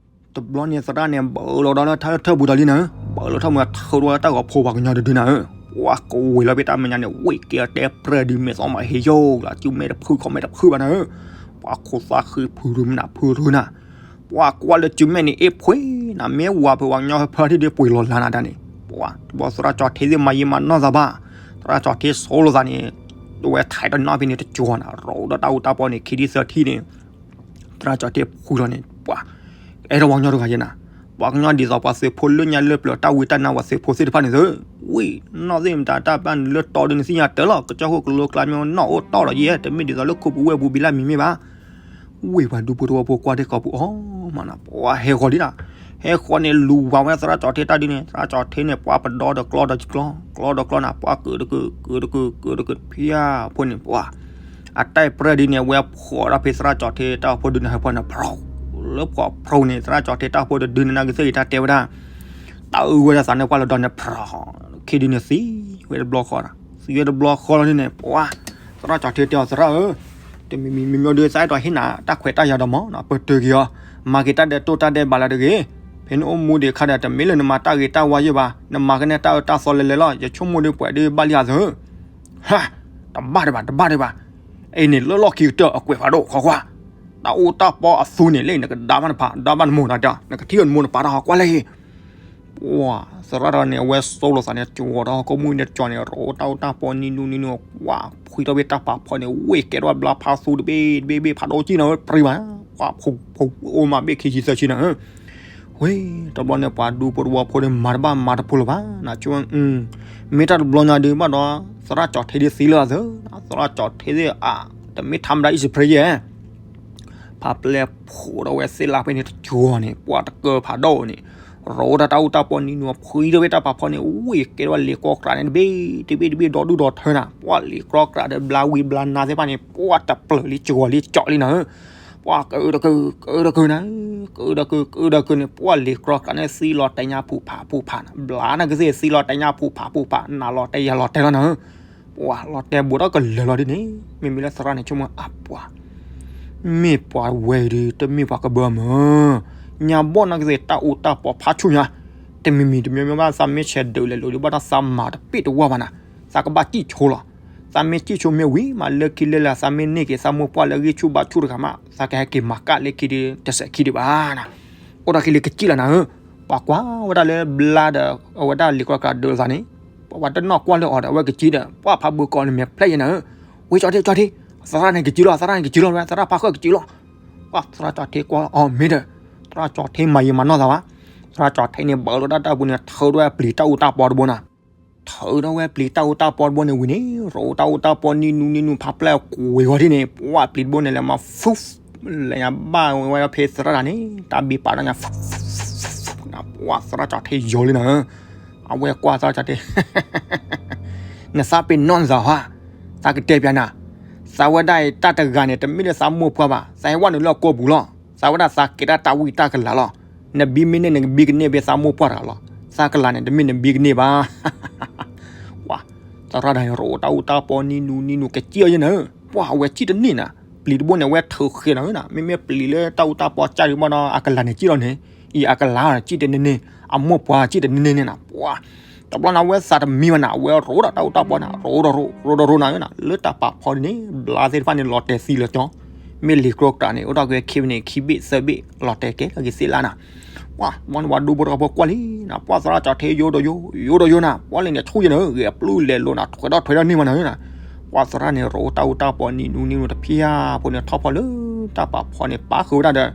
တဘျီန့ၣ်သရၣ်န့ၣ် ဘၢလီၤဒီးလၢထၢၣ်ပူၤဒီးလံနၤ, ဘၢလီၤထၢၣ်မုာ်ထုးထီၣ်တၢ်ဂီၤဖိပှၤကညီတဒုနၤဧၢ, ပှၤကဝ့ၤလီၤဖဲတၢ်မဲာ်ညါန့ၣ် ဝ့ၢ်ကဲတဲပြၢၢ်ဒုးမဲာ်သီမးဟ့ယိၣ်လီၤ စုမဲာ်တဖုခီၣ်မဲာ်တဖုဘၣ်နၤဧၢ, ပှၤခိးသၣ်ဃံဖုရူမနုၤဖုရူနၤ ပှၤကွၢ်လၢစုမဲာ်န့ၣ် အ့ၣ်ဖှ့နၤ မ့ၢ်ဝၤဖုးပှၤကညီဖၢထံၣ်ဒုးပှ့ၤလီၤလၢနၤဒၣ်န့ၣ်, ပှၤတဘျီသရၣ်ကၠီၤထ့သ့ၣ်မၤယံာ်မၤနီၢ်သးဘၣ်, သရၣ်ကၠီၤထ့ဆိလိာ်သးန့ၣ်, တဝဲထဲးတနီၣ်ဖဲန့ၣ်တကၠီၤနၤ ရိးဒီးတၢ်အူတၢ်ပီန့ၣ် ခံထံၣ်သၢထံၣ်န့ၣ်, သရၣ်ကၠီၤထ့ဖှံလီၤန့ၣ် ပှၤ အဲၣ်ဒိးပှၤကညီတဂၤယဲနၤ, ပှၤကညီဒ်သိးပှၤသုးဖိလၢညါလၢပျၢၤတၢ်ဝံတၢ်နါပှၤသုးဖိသ့ၣ်တဖၣ်န့ၣ်သၢ, ဝံၤနီၢ်သ့ၣ်မတၤတၢ်ဘၣ်နလၢတီဒုးနသ့ၣ်ညါတၢ်လီၤ ကစၢၢ်ခိၣ်ကလိကျါမ့ၢ်နီၢ်အိၣ်တီၢ်လီၤယဲ တမ့ၢ်ဒ်သိးလၢခိၣ်ပူၤဝဲၢ်ပူၤဘံလၢမံၤမ့ၢ်ဘၣ် ဝံၤပှၤဒူဖိတဝီဖိကွၢ်ဒ့ၣ်ကိာ်ပူၤအီၤမးနၤ ပှၤဟဲဃီၤလံနၤ, ဟဲဃီၤန့ၣ်လူၤဝၤဝဲသရၣ်ကၠီၤထ့တၢ်ဒုန့ၣ် သရၣ်ကၠီၤထ့န့ၣ် ပှၤပဒီဒီးကျီဒီးကျီ, ကျီဒီးကျီနၤ ပှၤကၢးတကုာ် ကၢးတကုာ် ကၢးတကုာ် ဖၠါဖိန့ၣ် ပှၤ အတဲပြၢၢ်ဒုန့ၣ် အဝဲဖှီၣ်ဒီးဖဲသရၣ်ကၠီၤထ့တၢ်အိၣ်ဖှိၣ်ဒုန့ၣ် ဟဲဖှီၣ်န့ၣ် ဖျိ လၢဖှီၣ်ဖျိန့ၣ် သရၣ်ကၠီၤထ့တၢ်အိၣ်ဖှိၣ်တဒုန့ၣ် နကသ့ၣ်ဂ့ၤတၢ်တဲဝဲဒၣ် တၢ်အုဝဲဒၣ်သးန့ၣ်ပှၢ်လီၤဒီးန့ၣ် ဖျိ ခံဒုန့ၣ်သံဝဲတဘျီဃီ, သံဝဲတဘျီဃီလီၤန့ၣ် ပှၤ သရၣ်ကၠီၤထ့တဲအီၤ သရၣ်ဧၢ, တမံၤမံၤမံၤမံၤဒုး သးအဲၣ်ဒိးဟ့ၣ်နၤတၢ်ခွဲးတၢ်ယာ်ဒီးမး ပတုာ်က့ၤအီၤ, မၤက့ၤတၢ်ဒဲးတိၢ်တၢ်ဒဲးဘးလၢတဂ့ၤ, ဖဲနအိၣ်မူဒံးအခါဒီး တမ့ၢ်လၢနမၤတၢ်ဂ့ၤတၢ်ဝါယဲၢ်ဘၣ်, နမၤကန့ၢ်တၢ်အၢတၢ်သီလဲၤလဲၤလီၤ, ယဆိကမိၣ်ဒုးပှဲၤဒုးဘၣ်လံဧါသၢ ဟါ, တဘၣ်ဒံးဘၣ် တဘၣ်ဒံးဘၣ်, အံၤန့ၣ်လၢလီၢ်ခံကတၢၢ်အကွဲးဖးဒိၣ် ခိးကွၢ်, တၢ်အူတၢ်ပီအသူန့ၣ်လၢနကဒါဘၣ်နဖး ဒါဘၣ်နမိၢ်နၤဒီး နကထံၣ်အီၤနမိၢ်နပၢ်တၢ်ဟီကွၢ်လၢဟ့ၣ် ပှၤ သရၣ်တဂၤန့ၣ် အဝဲစိလိာ်သးန့ၣ် ကၠီၤဒီးကိးမုၢ်နံၤတကၠီၤန့ၣ် ရိးတၢ်အူတၢ်ပီနံၤနူနံၤနူ ကွၢ်ဖှံထီၣ်ဖဲတၢ်ပာ်ဖီန့ၣ် ဝ့ၢ်ကဲထီၣ်ဘျါဖးသူတဘ့ၣ်တဘ့ၣ်ဘ့ၣ်ဖးဒိၣ်ကံၣ်နၤဝဲပြံဘၣ်, ပှၤဖိဖိအိၣ်မးဘ့ၣ်ခံဆံသၢဆံနၤဧၢ, ဝ့ၢ် တဘျီန့ၣ် ပှၤဒူဖိတဝီဖိန့ၣ်မၤတဘၣ်မၤတဖိလၢၤဘၣ်နၤ ဆိ မ့ၢ်တၢ်တဘျီညါဒုးဘၣ်ဒီး သရၣ်ကၠီၤထ့ဒုးသံလၢအသၢ, သရၣ်ကၠီၤထ့သ့ၣ်အါ တမ့ၢ်ထါမတၤအံၣ်စဖရ့ယဲၢ် ဖးပျဲၢ်ဖိးဒီးဝဲသ့ၣ်လၢဖဲန့ၣ်တကၠီၤန့ၣ် ပှၤတကၢဖးဒိၣ်န့ၣ် ရိးတၢ်တၢ်အူတၢ်ပီနံၤနူဖှံထီၣ်ဖဲတၢ်ပာ်ဖီန့ၣ် ဝ့ၢ်ကဲထီၣ်လံာ်ကြီကြးန့ၣ် တဘ့ၣ်တဘ့ၣ်တဘ့ၣ်ဒီဒူၣ်ဒီထၢနၤ ပှၤလံာ်ကြီကြးဒီးဘျါဝံၤဘျါနါသ့ၣ်တဖၣ်န့ၣ် ပှၤတပျၢၤလံကၠီၤလံကၠီၤလံနၤဧၢ, ပှၤကၢတကုာ်ကၢတကုာ်နၤဧၢ, ကၢတကုာ်ကၢတကုာ်န့ၣ် ပှၤလံာ်ကြီကြးန့ၣ်သံလီၤတဲာ်ညါဖူးဖးဖူးဖးနၤ ဘျါနကသ့ၣ်သံလီၤတဲာ်ညါဖူးဖးဖူးဖး နၤလီၤတဲာ်ယၤလီၤတဲာ်လီၤနၤဧၢ ပှၤလီၤတဲာ်ဘူးထီၣ်ကလၢာ်လီၤဒ်န့ၣ် မ့မ့ၢ်လၢသရၣ်န့ၣ်ဆိကမိၣ်အပှၤ မ့ၢ်ပှၤဝဲအံၤဒုး တမ့ၢ်ပှၤကဘၢမၢ်, ညါဘီၣ်နကသ့ၣ်တၢ်အူတၢ်ပီဖးဆူၣ်ညါ, တမံၤမံၤတမံၤမံၤဘၣ် သးမ့ၢ်ဆဲးဒုးလဲၤလိာ်ဒုးဘၣ်ဒီးသးမၤတပ့ၢ်တဝါဘၣ်နၤ, သးကဘၣ်စံၣ်ဆိလီၤ, သးမ့ၢ်စံၣ်ဆိမ့ၢ်ဝံၤမးလၢခံလၢလၢ သးမ့ၢ်န့ၢ်က့ၤသးမိၢ်ပှၢ်လၢဂံၢ်ဆူၣ်ဘါဆူၣ်တဂၤမး သးကဟဲက့ၤမၤကၣ်လၢခံဒုးတစဲးခံဒံးဘၣ်နၤ, အိၣ်ဒီးခံလၢကစံၣ်လီၤနၤဧၢ, ပှၤကွၢ်ဝဲဒၣ်လၢဘျါဒီး အဝဲဒၣ်လံာ်ကြီကြးဒုးလိာ်သးန့ၣ် ပှၤတနီၣ်ကွၢ်လၢအီၤဒီး အဝဲကစံၣ်ဒီး ပှၤဖးဘၢကီးန့ၣ်မဲာ်ဖျဲၣ်ယဲနၤဧၢ, ဝ့ၢ်ကၠီထ့ ကၠီထ့, သရၣ်န့ၣ်ကစံၣ်လီၤ သရၣ်န့ၣ်ကစံၣ်လီၤ သရၣ်ဖးဃၢၣ်ကစံၣ်လီၤ, ပှၤသရၣ်ကၠီထ့ကွၢ်အီၤမ့ၢ်ဒီး သရၣ်ကၠီထ့မၤယံာ်မၤနီၢ်သးဘၣ်, သရၣ်ကၠီထ့န့ၣ် ဘၢလိာ်တၢ်တၢ်ပူၤန့ၣ် ထုးထီၣ်ဝဲပျံၤတၢ်အူတၢ်ပီတဘိနၤ ထုးထီၣ်ဝဲပျံၤတၢ်အူတၢ်ပီတဘိန့ၣ်ဝံၤန့ၣ် ရိးတၢ်အူတၢ်ပီနံၤနူနံၤနူ ဖးပျဲၢ်ကွံာ်ဂီၤဒ်န့ၣ် ပှၤပျံၤတဘိန့ၣ်လဲၤမၤ ဖု လဲၤညါဘၣ်ဝဲဖဲသရၣ်တဂၤန့ၣ် တၢ်ဘံပာ်တၢ်ညါ ပှၤသရၣ်ကၠီထ့ယိာ်လံနၤဧၢ, အဝဲကွၢ်သရၣ်ကၠီထ့ နသးပ့ၤနီၣ်နသးဟါ, သးကတဲပျးနၤ, သးဝဲဒၣ်အံၤတၢ်တဂၤန့ၣ် တမ့ၢ်လၢသးမိၢ်ပှၢ်ဘၣ်, သးဟဲဝဲနုာ်လၢအကိာ်ပူၤလီၤ, သးဝဲဒၣ်သးကဲတၢ်တၢ်ဝံတၢ်ကလၤလီၤ, နဘံမ့ၢ်န့ၢ်နကဘံကန့ၢ်ဖဲသးမိၢ်ပှၢ်တဂၤလီၤ, သးကလၤန့ၣ် တမ့ၢ်နဘံကန့ၢ်ဘၣ် ပှၤ သရၣ်တဂၤန့ၣ် ရိးတၢ်အူတၢ်ပီနံၤနူနံၤနူ ကစံၣ်အီၤယဲနၤဧၢ, ပှၤအဝဲစံၣ်တန့ၢ်နၤ, ပျံၤတဘိန့ၣ် အဝဲထုးဃဲၤနၤဧၢနၤ, မ့မ့ၢ်ပျံၤလၢတၢ်အူတၢ်ပီစၢ်ဒံးဘၣ်ဒီး အကလၤန့ၣ်စံၣ်လီၤန့ၣ်, အံၤအကလၤစံၣ်တန့ၢ်န့ၢ်, အမိၢ်ပှၢ်စံၣ်တန့ၢ်န့ၢ်နၤ, ပှၤ တဘျီန့ၣ် အဝဲသးတမံဘၣ်နၤ, အဝဲရိးဒီးတၢ်အူတၢ်ပီနၤ, ရိးဒီးရိး, ရိးဒီးရိးနၤဧၢနၤ, လၢတၢ်ပာ်ဖီဒ်န့ၣ် ဘျါသ့ၣ်တဖၣ်န့ၣ် လီၤတဲာ်သံလၢာ်ကၠီ, မ့ၢ်လံာ်ကြီကြးန့ၣ် အိၣ်ထီၣ်က့ၤခံဘ့ၣ်န့ၣ် ခံဘ့ၣ်သၢဘ့ၣ် လီၤတဲာ်ကဲထီၣ်က့ၤသ့လါနၤ ပှၤ ဝဲန့ၣ်ပှၤဒူဖိတဝီဖိကွၢ်လံနၤ, ပှၤသရၣ်ကၠီထ့ယိာ်ဒီးယိာ်, ယိာ်ဒီးယိာ်နၤ, ပှၤလၢန့ၣ်ဆူၣ်ယဲနၤဧၢ, ဂဲၤပျုၢ်လဲၤလိာ်နၤ, ထွဲထီၣ်ထွဲထီၣ်န့ၢ်မးနၤဧၢနၤ, ပှၤသရၣ်န့ၣ် ရိးတၢ်အူတၢ်ပီနံၤနူနံၤနူတဖၣ်ဖိန့ၣ် ထီၣ်ဖီလၢတၢ်ပာ်ဖီန့ၣ် ပာ်ဃုာ်ဝဲဒၣ်ဒီး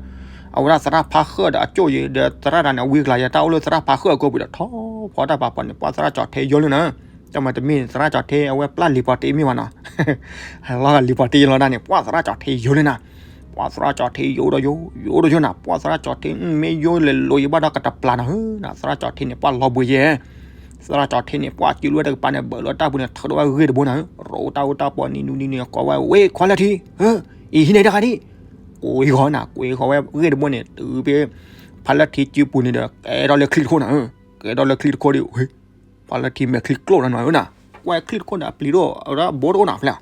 အဝဲဒၣ်သရၣ်ဖါဃၢၣ်ဒီးအကၠိၣ်ယဲ ဒီးသရၣ်တဂၤန့ၣ် အဝံကလၤယဲ တၢ်အိၣ်လၢသရၣ်ဖါဃၢၣ်အကိာ်ပူၤဒီး ထီၣ်ဖီတၢ်ပာ်ဖီန့ၣ် ပှၤသရၣ်ကၠီထ့ယိာ်လံနၤ, တမ့ၢ်တမ့ၢ်သရၣ်ကၠီထ့ အဝဲပျၢ်လံၤပှၤတ့မ့ၢ်ဘၣ်နၤ လီၤဂာ်လံၤပှၤတ့ယဲလီၤဒၣ်န့ၣ် ပှၤသရၣ်ကၠီထ့ယိာ်လံနၤ, ပှၤသရၣ်ကၠီထ့ယိာ်ဒီးယိာ်, ယိာ်ဒီးယိာ်နၤ, ပှၤသရၣ်ကၠီထ့ မ့ၢ်ယိာ်လဲၤလိာ်ယဘၣ်ဒီးကတပျၢ်နၤဧၢနၤ, သရၣ်ကၠီထ့န့ၣ် ပှၤလီၤဘှံးယဲ, သ သရၣ်ကၠီၤထ့န့ၣ် ပှၢ်စုလီၤဝဲတကပၤန့ၣ် ဘၢၣ်လီၤတၢ်ပူၤန့ၣ် ထၢထီၣ်ဝဲဂ့ၢ်တဘိနၤဧၢ, ရိးတၢ်အူတၢ်ပီနံၤနံၤနံၤနံၤ ကိးဝဲ ဝ့ၢ်ခွါလၢထံ, အံၤဟံးန့ၢ်တၢ်ခါဒံး, ကွ့ၤဃီနၤ ကွ့ၤဃီဝဲဂ့ၢ်တဘိန့ၣ် တုၤဖဲ ဖါလၢထံစုပူၤန့ၣ်ဒီး ကဲထီၣ်လၢချံတခိၣ်နၤဧၢ, ကဲထီၣ်လၢချံတခိၣ်ဒီး ဖါလၢထံမဲာ်ချံကျိၣ်နၤဧၢနၤ, ကွၢ်ချံတခိၣ်န့ၣ် အပျံၤတအိၣ် အဘိတအိၣ်နၤဖဲလဲၣ်,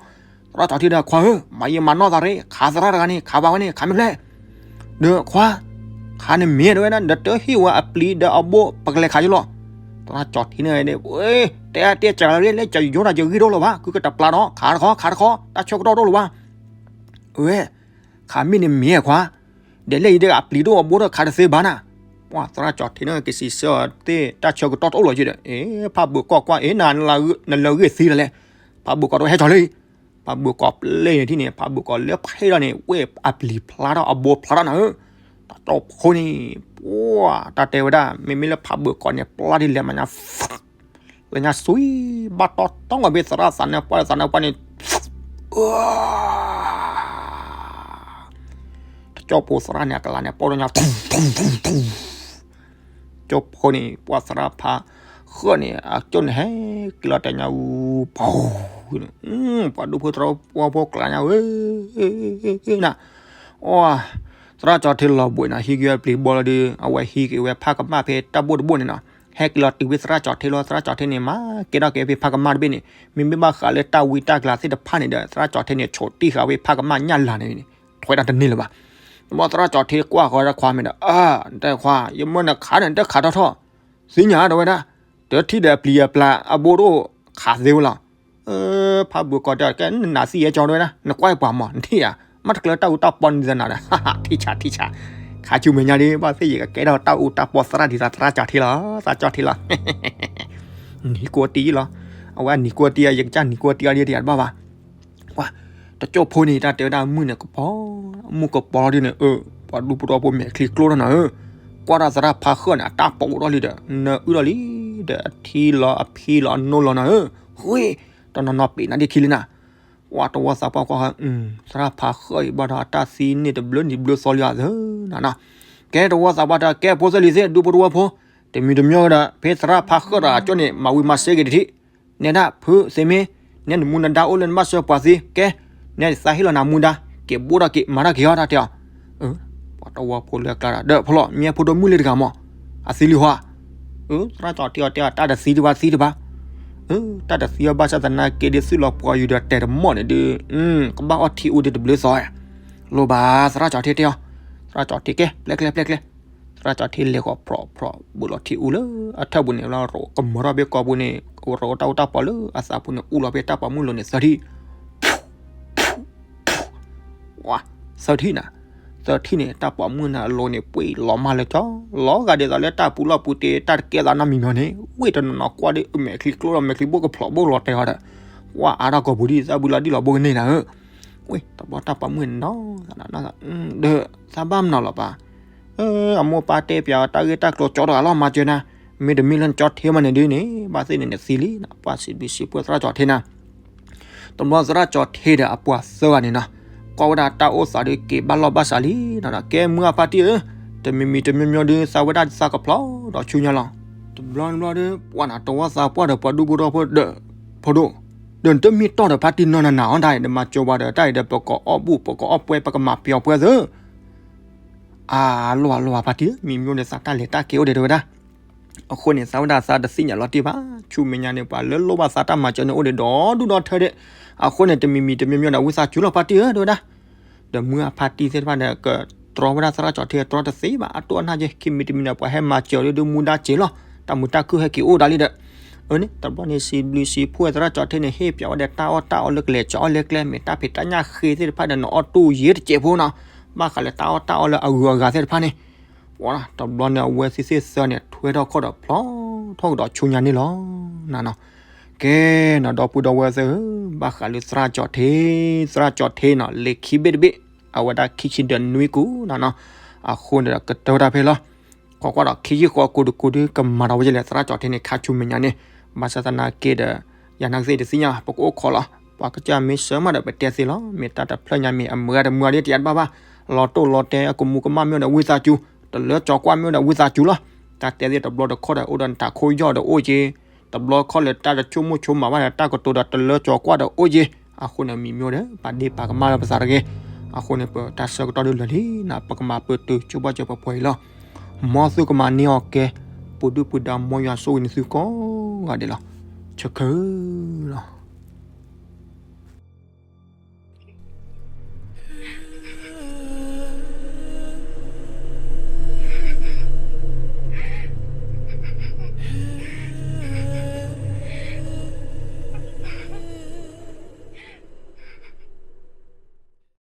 သရၣ်ကၠီၤထ့ဒီး ခွါဧၢ, မၤယံာ်မၤနီၢ်သးရ့ ခးသရၣ်တဂၤန့ၣ် ခးဘၣ်ဝဲန့ၣ် ခးမ့ၢ်ဖျဲၣ် ဒီးခွါ, ခးန့ၣ်မ့ၢ်တဝဲဒၣ် ဒီးတဟ့ၣ်ဝဲအပျံၤဒီးအဘိ ပကလဲၤခးယလီၤ. သရၣ်ကၠီၤထ့န့ၣ် တဲအါတဲစှၤလီၤ လၢကၠီၤယိၤဒီးယဂ့ၢ်တအိၣ်လၢၤဘၣ်, ကုကတပျၢ်ဒီး ခးတခီ ခးတခီ တၢ်ဆၢကတီၢ်တအိၣ်လၢၤဘၣ်. ဝဲ, ခးမ့ၢ်န့ၣ်မ့ၢ်ခွါ, ဒီးလၢအံၤဒီးအပျံၤတအိၣ်အဘိဒီးခးတသ့ဘၣ်နၤ. ပှၢ်သရၣ်ကၠီၤထ့န့ၣ် ကစံးဆၢအီၤသ့ၣ် တၢ်ဆၢကတီၢ်တအိၣ်လၢၤက့ဒီး အ့ ဖးဘၢၣ်ကီၢ်ကွၢ် အ့ နၤ နလၢဂ့ၢ်သံလၢလဲၣ်. ဖးဘၢၣ်ကီၢ်တဝဲဟဲကၠီၤလံ ဖးဘၢၣ်ကီၢ်ပျဲၢ်န့ၣ်ထံၣ်န့ၣ် ဖးဘၢၣ်ကီၢ်လၢဖဲဒီးန့ၣ် ဝဲအပျံၤဖျါထီၣ်အဘိဖျါထီၣ်နၤဧၢ, တၢ်ကၠီၤဖိန့ၣ်, ပှၢ်တၢ်တဲဝဲဒၣ် မ့မ့ၢ်လၢဖးဘၢၣ်ကီၢ်န့ၣ် ပျၢ်ဒ်လဲၣ်မးညါ, လၢညါစွံ, ဘၣ်တီတီဂီၤဘ့ၣ်သရၣ်သးနၢပှၢ်သးနၢပှၢ်န့ၣ်, တၢ်ကၠီၤဖိသရၣ်န့ၣ် အကလၤန့ၣ် ပီၣ်ဒီညါ ကၠီၤဖိန့ၣ် ပှၢ်သရၣ်ဖးဃၢၣ်န့ၣ် အကၠိၣ်န့ၣ်ဟဲက့ၤလီၤတဲာ်ညါအူ, ပှၤဒူဖိသရၣ် ပှၢ်ဖိကျါညါဧၢ, န, အ, သရၣ်ကၠီၤထ့လီၤဘှံးနၤ ဟံးက့ၤဝဲပျံၤဘီလီၤဒီး အဝဲဟံးက့ၤဝဲဖးကမၣ်ဖဲတၢ်ဘိၣ်တဘိၣ်န့ၣ်နီၤ, ဟဲက့ၤလီၤတုၤဖဲသရၣ်ကၠီၤထ့လီၤ, သရၣ်ကၠီၤထ့န့ၣ် မၤကဲထီၣ်က့ၤဖဲဖးကမၣ်တဘ့ၣ်န့ၣ်, မ့မ့ၢ်ဘၣ်ဃးလၢတၢ်ဝံတၢ်ကျါသ့ၣ်တဖၣ်န့ၣ်ဒီး သရၣ်ကၠီၤထ့န့ၣ် ဆိးတံၢ်ဃာ်ဝဲဖးကမၣ်ညၣ်လၤန့ၣ် ထွဲတၢ်တန့ၢ်လၢၤဘၣ်. တဘျီသရၣ်ကၠီၤထ့ကွၢ်ဃီတၢ်ခွါမ့ၢ်ဒီး, အၢ, တဲခွါ, ယမၢနခးန့ၣ် တခးထီၣ်ထီၣ်, သ့ၣ်ညါတဲဝဲဒၣ်, တထံၣ်ဒီးအပျံၤအပျါအဘိတအိၣ်ခးသ့ဝဲလီၤ. ဖးဘၢၣ်ကီၢ်တဲ ကဲနနၤသံယဲကၠီတဲဝဲဒၣ်, နကွၢ်ပှၤမီၤ နထံၣ်ဧါ, မ့ၢ်တကျၢၤတၢ်အူတၢ်ပီနံၤသနၤဒီး, ထံၣ်ဆးထံၣ်ဆး, ခါဆူမဲာ်ညါဒ် ဘၣ်သ့ၣ်ယကကဲထီၣ်တၢ်အူတၢ်ပီသရၣ်ဒ်သိးသရၣ်ကၠီၤထ့လီၤ, သရၣ်ကၠီၤထ့လီၤ နံၤကိးတံၢ်လီၤ, အဝဲအနံၤကိးတံၢ် ယကစၢ်နံၤကိးတံၢ်အီၤဒ်တယၤတဘၣ်ဘၣ်. ပှၤ, တကၠိၢ်ဖိန့ၣ် တၢ်တဲဝဲဒၣ်မုၢ်န့ၣ်ကပီၤ, မုၢ်ကပီၤလီၤဒ်န့ၣ် အၢ, ပှၤဒူဖိတဝီဖိမဲာ်ချံကျိထီၣ်နၤဧၢ, ကွၢ်ထီၣ်သရၣ်ဖးဃၢၣ်န့ၣ် အတၢ်ပိာ်ထီၣ်လံဒီး နၢအုၣ်ထီၣ်လံ, ဒီးအထံလီၤအဖံလီၤအနိလီၤနၤဧၢ, ဃ့, တနီၤနီၤပ့ၤနၤဒ်ခံလံနၤ. ပှၤတဝီသးပှၢ်ကွၢ်ဃီ, သရၣ်ဖးဃၢၣ်အံၤဘၣ်ဒီးအတၢ်သံန့ၣ်တဘျုးနံၤဘျုးသီလံဧါသၢနၤနီၤ. ကဲတဝီသးပှၢ်တဲ ကဲဖိသၢလံၤသ့ၣ် ဒူဖိတဝီဖိ, တမံၤတမံၤဒီး ဖဲသရၣ်ဖးဃၢၣ်ဒီးအကၠိၣ်န့ၣ် မၤဝံၤမၤစ့က့ၤတထံၣ်, နဲဒၣ်ဖုသ့မ့ၢ်, နဲနမူနဒါအိၣ်လၢနဘၣ်စၢၤပှၤသံ, ကဲ, နဲသးဟ့ၣ်လီၤနၤမူဒါ, က့ၤဘိၣ်ထီၣ်က့ၤ မၤထီၣ်က့ၤအီၤတၢ်တဲအီၤ. ပှၤတဝီဖိလၢအကျါဒီး ဒီးဖိလီၤ မ့ၢ်ဖိဒိၣ်မုၣ်လံတဂၤမီၤ, အသံလံဟီဧါ. သရၣ်ကၠီၤထ့အီၤတဲအီၤ တၢ်တသံတဘၣ်သံတဘၣ်, တၢ်တသံအီၤဘၣ်ဆၣ်သနာ်က့ဒ် သုးလီၤပှီၤယူၤဒီးတဲာ်တမီၣ်န့ၣ်ဒုး, ကဘၣ်အီၣ်ထံအူဒ်တဘျုးသီ, လိၣ်ဘၣ်သရၣ်ကၠီၤထ့တဲအီၤ, သရၣ်ကၠီၤထ့ကဲ ပျဲကျဲပျဲကျဲ, သရၣ်ကၠီၤထ့လဲၤဃီၤဖြီးဖြီး ဘုးလီၤထံအူလၢအထၢၣ်ပူၤန့ၣ်လီၤ, ကမၤထီၣ်ဖဲကီၢ်ပူၤန့ၣ်, ရိးတၢ်အူတၢ်ပီၤလၢအသးပူၤန့ၣ် အူလီၤဖဲတၢ်ပိာ်မုၣ်လိၤန့ၣ် သၢထံၣ် သၢထံၣ်နၤ, သၢထံၣ်န့ၣ် တၢ်ပိာ်မုၣ်န့ၣ်အလိၤန့ၣ် ပှ့ၤလီၤမၢ်လၢကၠီ, လီၤဂာ်ဒ်သိးလၢတၢ်ပူၤလီၢ်ပူၤတ့ၢ် တၢ်တကဲသးနီတမံၤမံၤန့ၣ်, ဝ့ၢ်တနီၤနီၤကွၢ်ဒီး မဲာ်ချံကျိဒီး မဲာ်ချံဘိၣ်ကဖျိးဘိၣ်လီၤတဲာ်အီၤဒီး, ကွၢ်အါထီၣ်ကီၢ်ပူၤဒ်သးဘုလီၤဒံၣ်လီၤဘိကန့ၢ်နၤဧၢ, ဝ့ၢ်တဘျီတၢ်ပိာ်မုၣ်န့ၣ်နီၤ, ဒီးသးဘၣ်မနုၤလီၤပၢ်, အမိၢ်ပၢ်တဲပၠးအီၤတၢ်ဂ့ၢ်တၢ်ကျိၤကၠီတဂၤလီၤ မၤစၢၤနၤ, မ့တမ့ၢ်လၢနကၠီထ့မးန့ၣ်ဒ်န့ၣ် ဘၣ်သ့ၣ်န့ၣ်နသံလံ, ပှၤစံးဘျုးစံးဖှိၣ်သရၣ်ကၠီၤထ့နၤ တဘျီသရၣ်ကၠီၤထ့ဒီးအပှၤသၢဂၤန့ၣ်နီၤ, ကွၢ်ဝဲဒၣ်တၢ်အိၣ်သးဒီးက့ၤဘၣ်လီၢ်ဘၣ်စးလံနီၤ, ကဲမုၢ်အဖါတံၢ်ဧၢ, တမံၤမံၤတမံၤမံၤဒီး သးဝဲဒၣ်သးကဖျီဒီးဆူညါလီၤ. တဘျီတဘျီဒီး ပှၤနၤတဝီသးပှၢ်ဒီးပှၤဒူဖိထီဖိဒီး, ဖိဒိၣ်, ဒီးနတမ့ၢ်တီၢ်ဒီးဖါတံၢ်နီၢ်နၤနၤအီၤဒၣ်အံၤ နမၤစၢၤပှၤဒီးတၢ်အံၤဒီး ပကအီၣ်ဘူၣ် ပကအီၣ်ပှဲၤ ပကမၤပျီပှဲၤသၢ အါ လိၣ်ဘၣ်လိၣ်ဘၣ်ဖါတံၢ်ဧၢ, မံၤမံၤန့ၣ်သးတၢ်လဲၤတၢ်က့ၤအိၣ်ဒံးတဲဝဲဒၣ်. အဃိန့ၣ် သးဝဲဒၣ်သးတသ့ၣ်ညါလီၤတံၢ်ဘၣ်, ဆူမဲာ်ညါန့ၣ် ပှၤလၢလိၣ်ဘၣ်သးတၢ်မၤစၢၤန့ၣ်အိၣ်ဒံးဒီဒူၣ်ဒီထၢဒံး, အဃိန့ၣ် တမံၤမံၤတမံၤမံၤဒီး ဝံသးစူၤလီၤဖါတံၢ်ဧၢ တဲဝဲဒၣ်. ဒီးမုၢ်အဖါတံၢ်သ့ၣ်တဖၣ်ဒီး ကတြီဝဲဒၣ်သရၣ်ကၠီၤထ့ တြီတသ့ဘၣ်, အတိၢ်အနၢ်က့ ခံမံၤတမံၤန့ၣ် ပှၤဟဲမၤစၢၤလၢဒုးမူဒါစ့ၤလီၤ, တၢ်မုာ်တၢ်ခုၣ်ဟဲက့ၤအိၣ်ဒၣ်လံဒီး အန့ၣ် တဘျီန့ၣ် စံးဘျုးစံးဖှိၣ်သရၣ်ကၠီၤထ့န့ၣ် ဟ့ၣ်ပၠးဝဲဒီးတၢ်အီၣ်တၢ်အီလၢကလဲၤကၠီအီၣ်လဲကျဲ မ့ၢ်တၢ်ဖံးတၢ်ညၣ်ဃ့သ့ၣ်တဖၣ်ဒီး နအီၣ်တူၢ်ယ့တစဲးဖိနီၤ, ဘၣ်ဃးလၢတၢ်အီၣ်တၢ်အီလၢအဂုၤအဂၤသ့ၣ်တဖၣ်န့ၣ်, ဝဲတဘျီန့ၣ် အဝဲသ့ၣ်သ့ၣ်သၢန့ၣ် ထွဲထီၣ်ခီၣ်ဒီးဖျီထီၣ်ကဒီးဆူညါန့ၣ်လီၤ. နနီၤ, ကဲနီၤ ဒီပုၢ်ဒီဝဲၢ်သ့ၣ်ဧၢ, ဘၣ်ဃးလၢသရၣ်ကၠီၤထ့, သရၣ်ကၠီၤထ့နီၤ လ့ၤခံဘ့ၣ်တဘ့ၣ်, အဝဲဒၣ်ခံဆံဒီးနွံကူာ်နနီၤ, အဃိန့ၣ်ဒီးကတၢၢ်ဝဲဒၣ်ဖဲလီၤ. ကွၢ်ကွၢ်ဒီး ခံဆံဃိးကူာ်တကူာ်ဒုး ကမၤဒီးဝဲယလဲၣ် သရၣ်ကၠီၤထ့န့ၣ် ခါဆူမဲာ်ညါန့ၣ်, ဘၣ်ဆၣ်သနာ်က့ဒီး ယၤနာ်က့သ့ၣ်တသ့ၣ်ညါ ပကအိၣ်ခိးလီၤ. ပှၤကစၢ်မ့ၢ်ဆၢမးဒီး ပတဲသ့လီၤ. မ့ၢ်တၢ်တဖျၢၣ်ညါ မ့ၢ်အမုာ်ဂ့ၤတမုာ်ဂ့ၤဒ်တယၤတဘၣ်ဘၣ်, လီၤတိၢ်လီၤတဲာ် အကမူးကမၣ်မ့ၢ်အိၣ်ဒီး ဝံသးစူၤ, တလၢကၠီၤကွၢ်မ့ၢ်အိၣ်ဒီး ဝံသးစူၤလီၤ. တၢ်တဲသ့ၣ်တဘျီတခီၣ်ဒီး အိၣ်ဒီးနတၢ်ခိၣ်ယီၢ်ဒီးအိၣ်က့ၤ, တဘျီခီၣ်လဲၣ်တၢ်တဆိကမိၣ်ဆိကမးဘၣ်ဒီး တၢ်ကတိၤဒီးတလၢကၠီၤကွၢ်ဒီးအိၣ်က့ၤ, အဃိန့ၣ်မံၤမံၤဒီး ပာ်ဒ့ၣ်ပာ်ကမၣ်လၢပသးတဂ့ၤ, အဃိန့ၣ် ပတၢ်ဆၢကတီၢ်ဒုးလၢာ်လံန့ၣ် ပကမၤပတုာ်ဆိပာ်စၢၤပှဲၤပှဲၤအံၤလီၤ. မ်သုကမၤန့ၢ်အီၤကဲ, ပူၤဒုၣ်ပူၤဒါ မ်ယွၤဆိၣ်ဂ့ၤန့ၢ်သုကိးဂၤဒဲးလီၤ. ဆၢခၢၣ်လီၤ.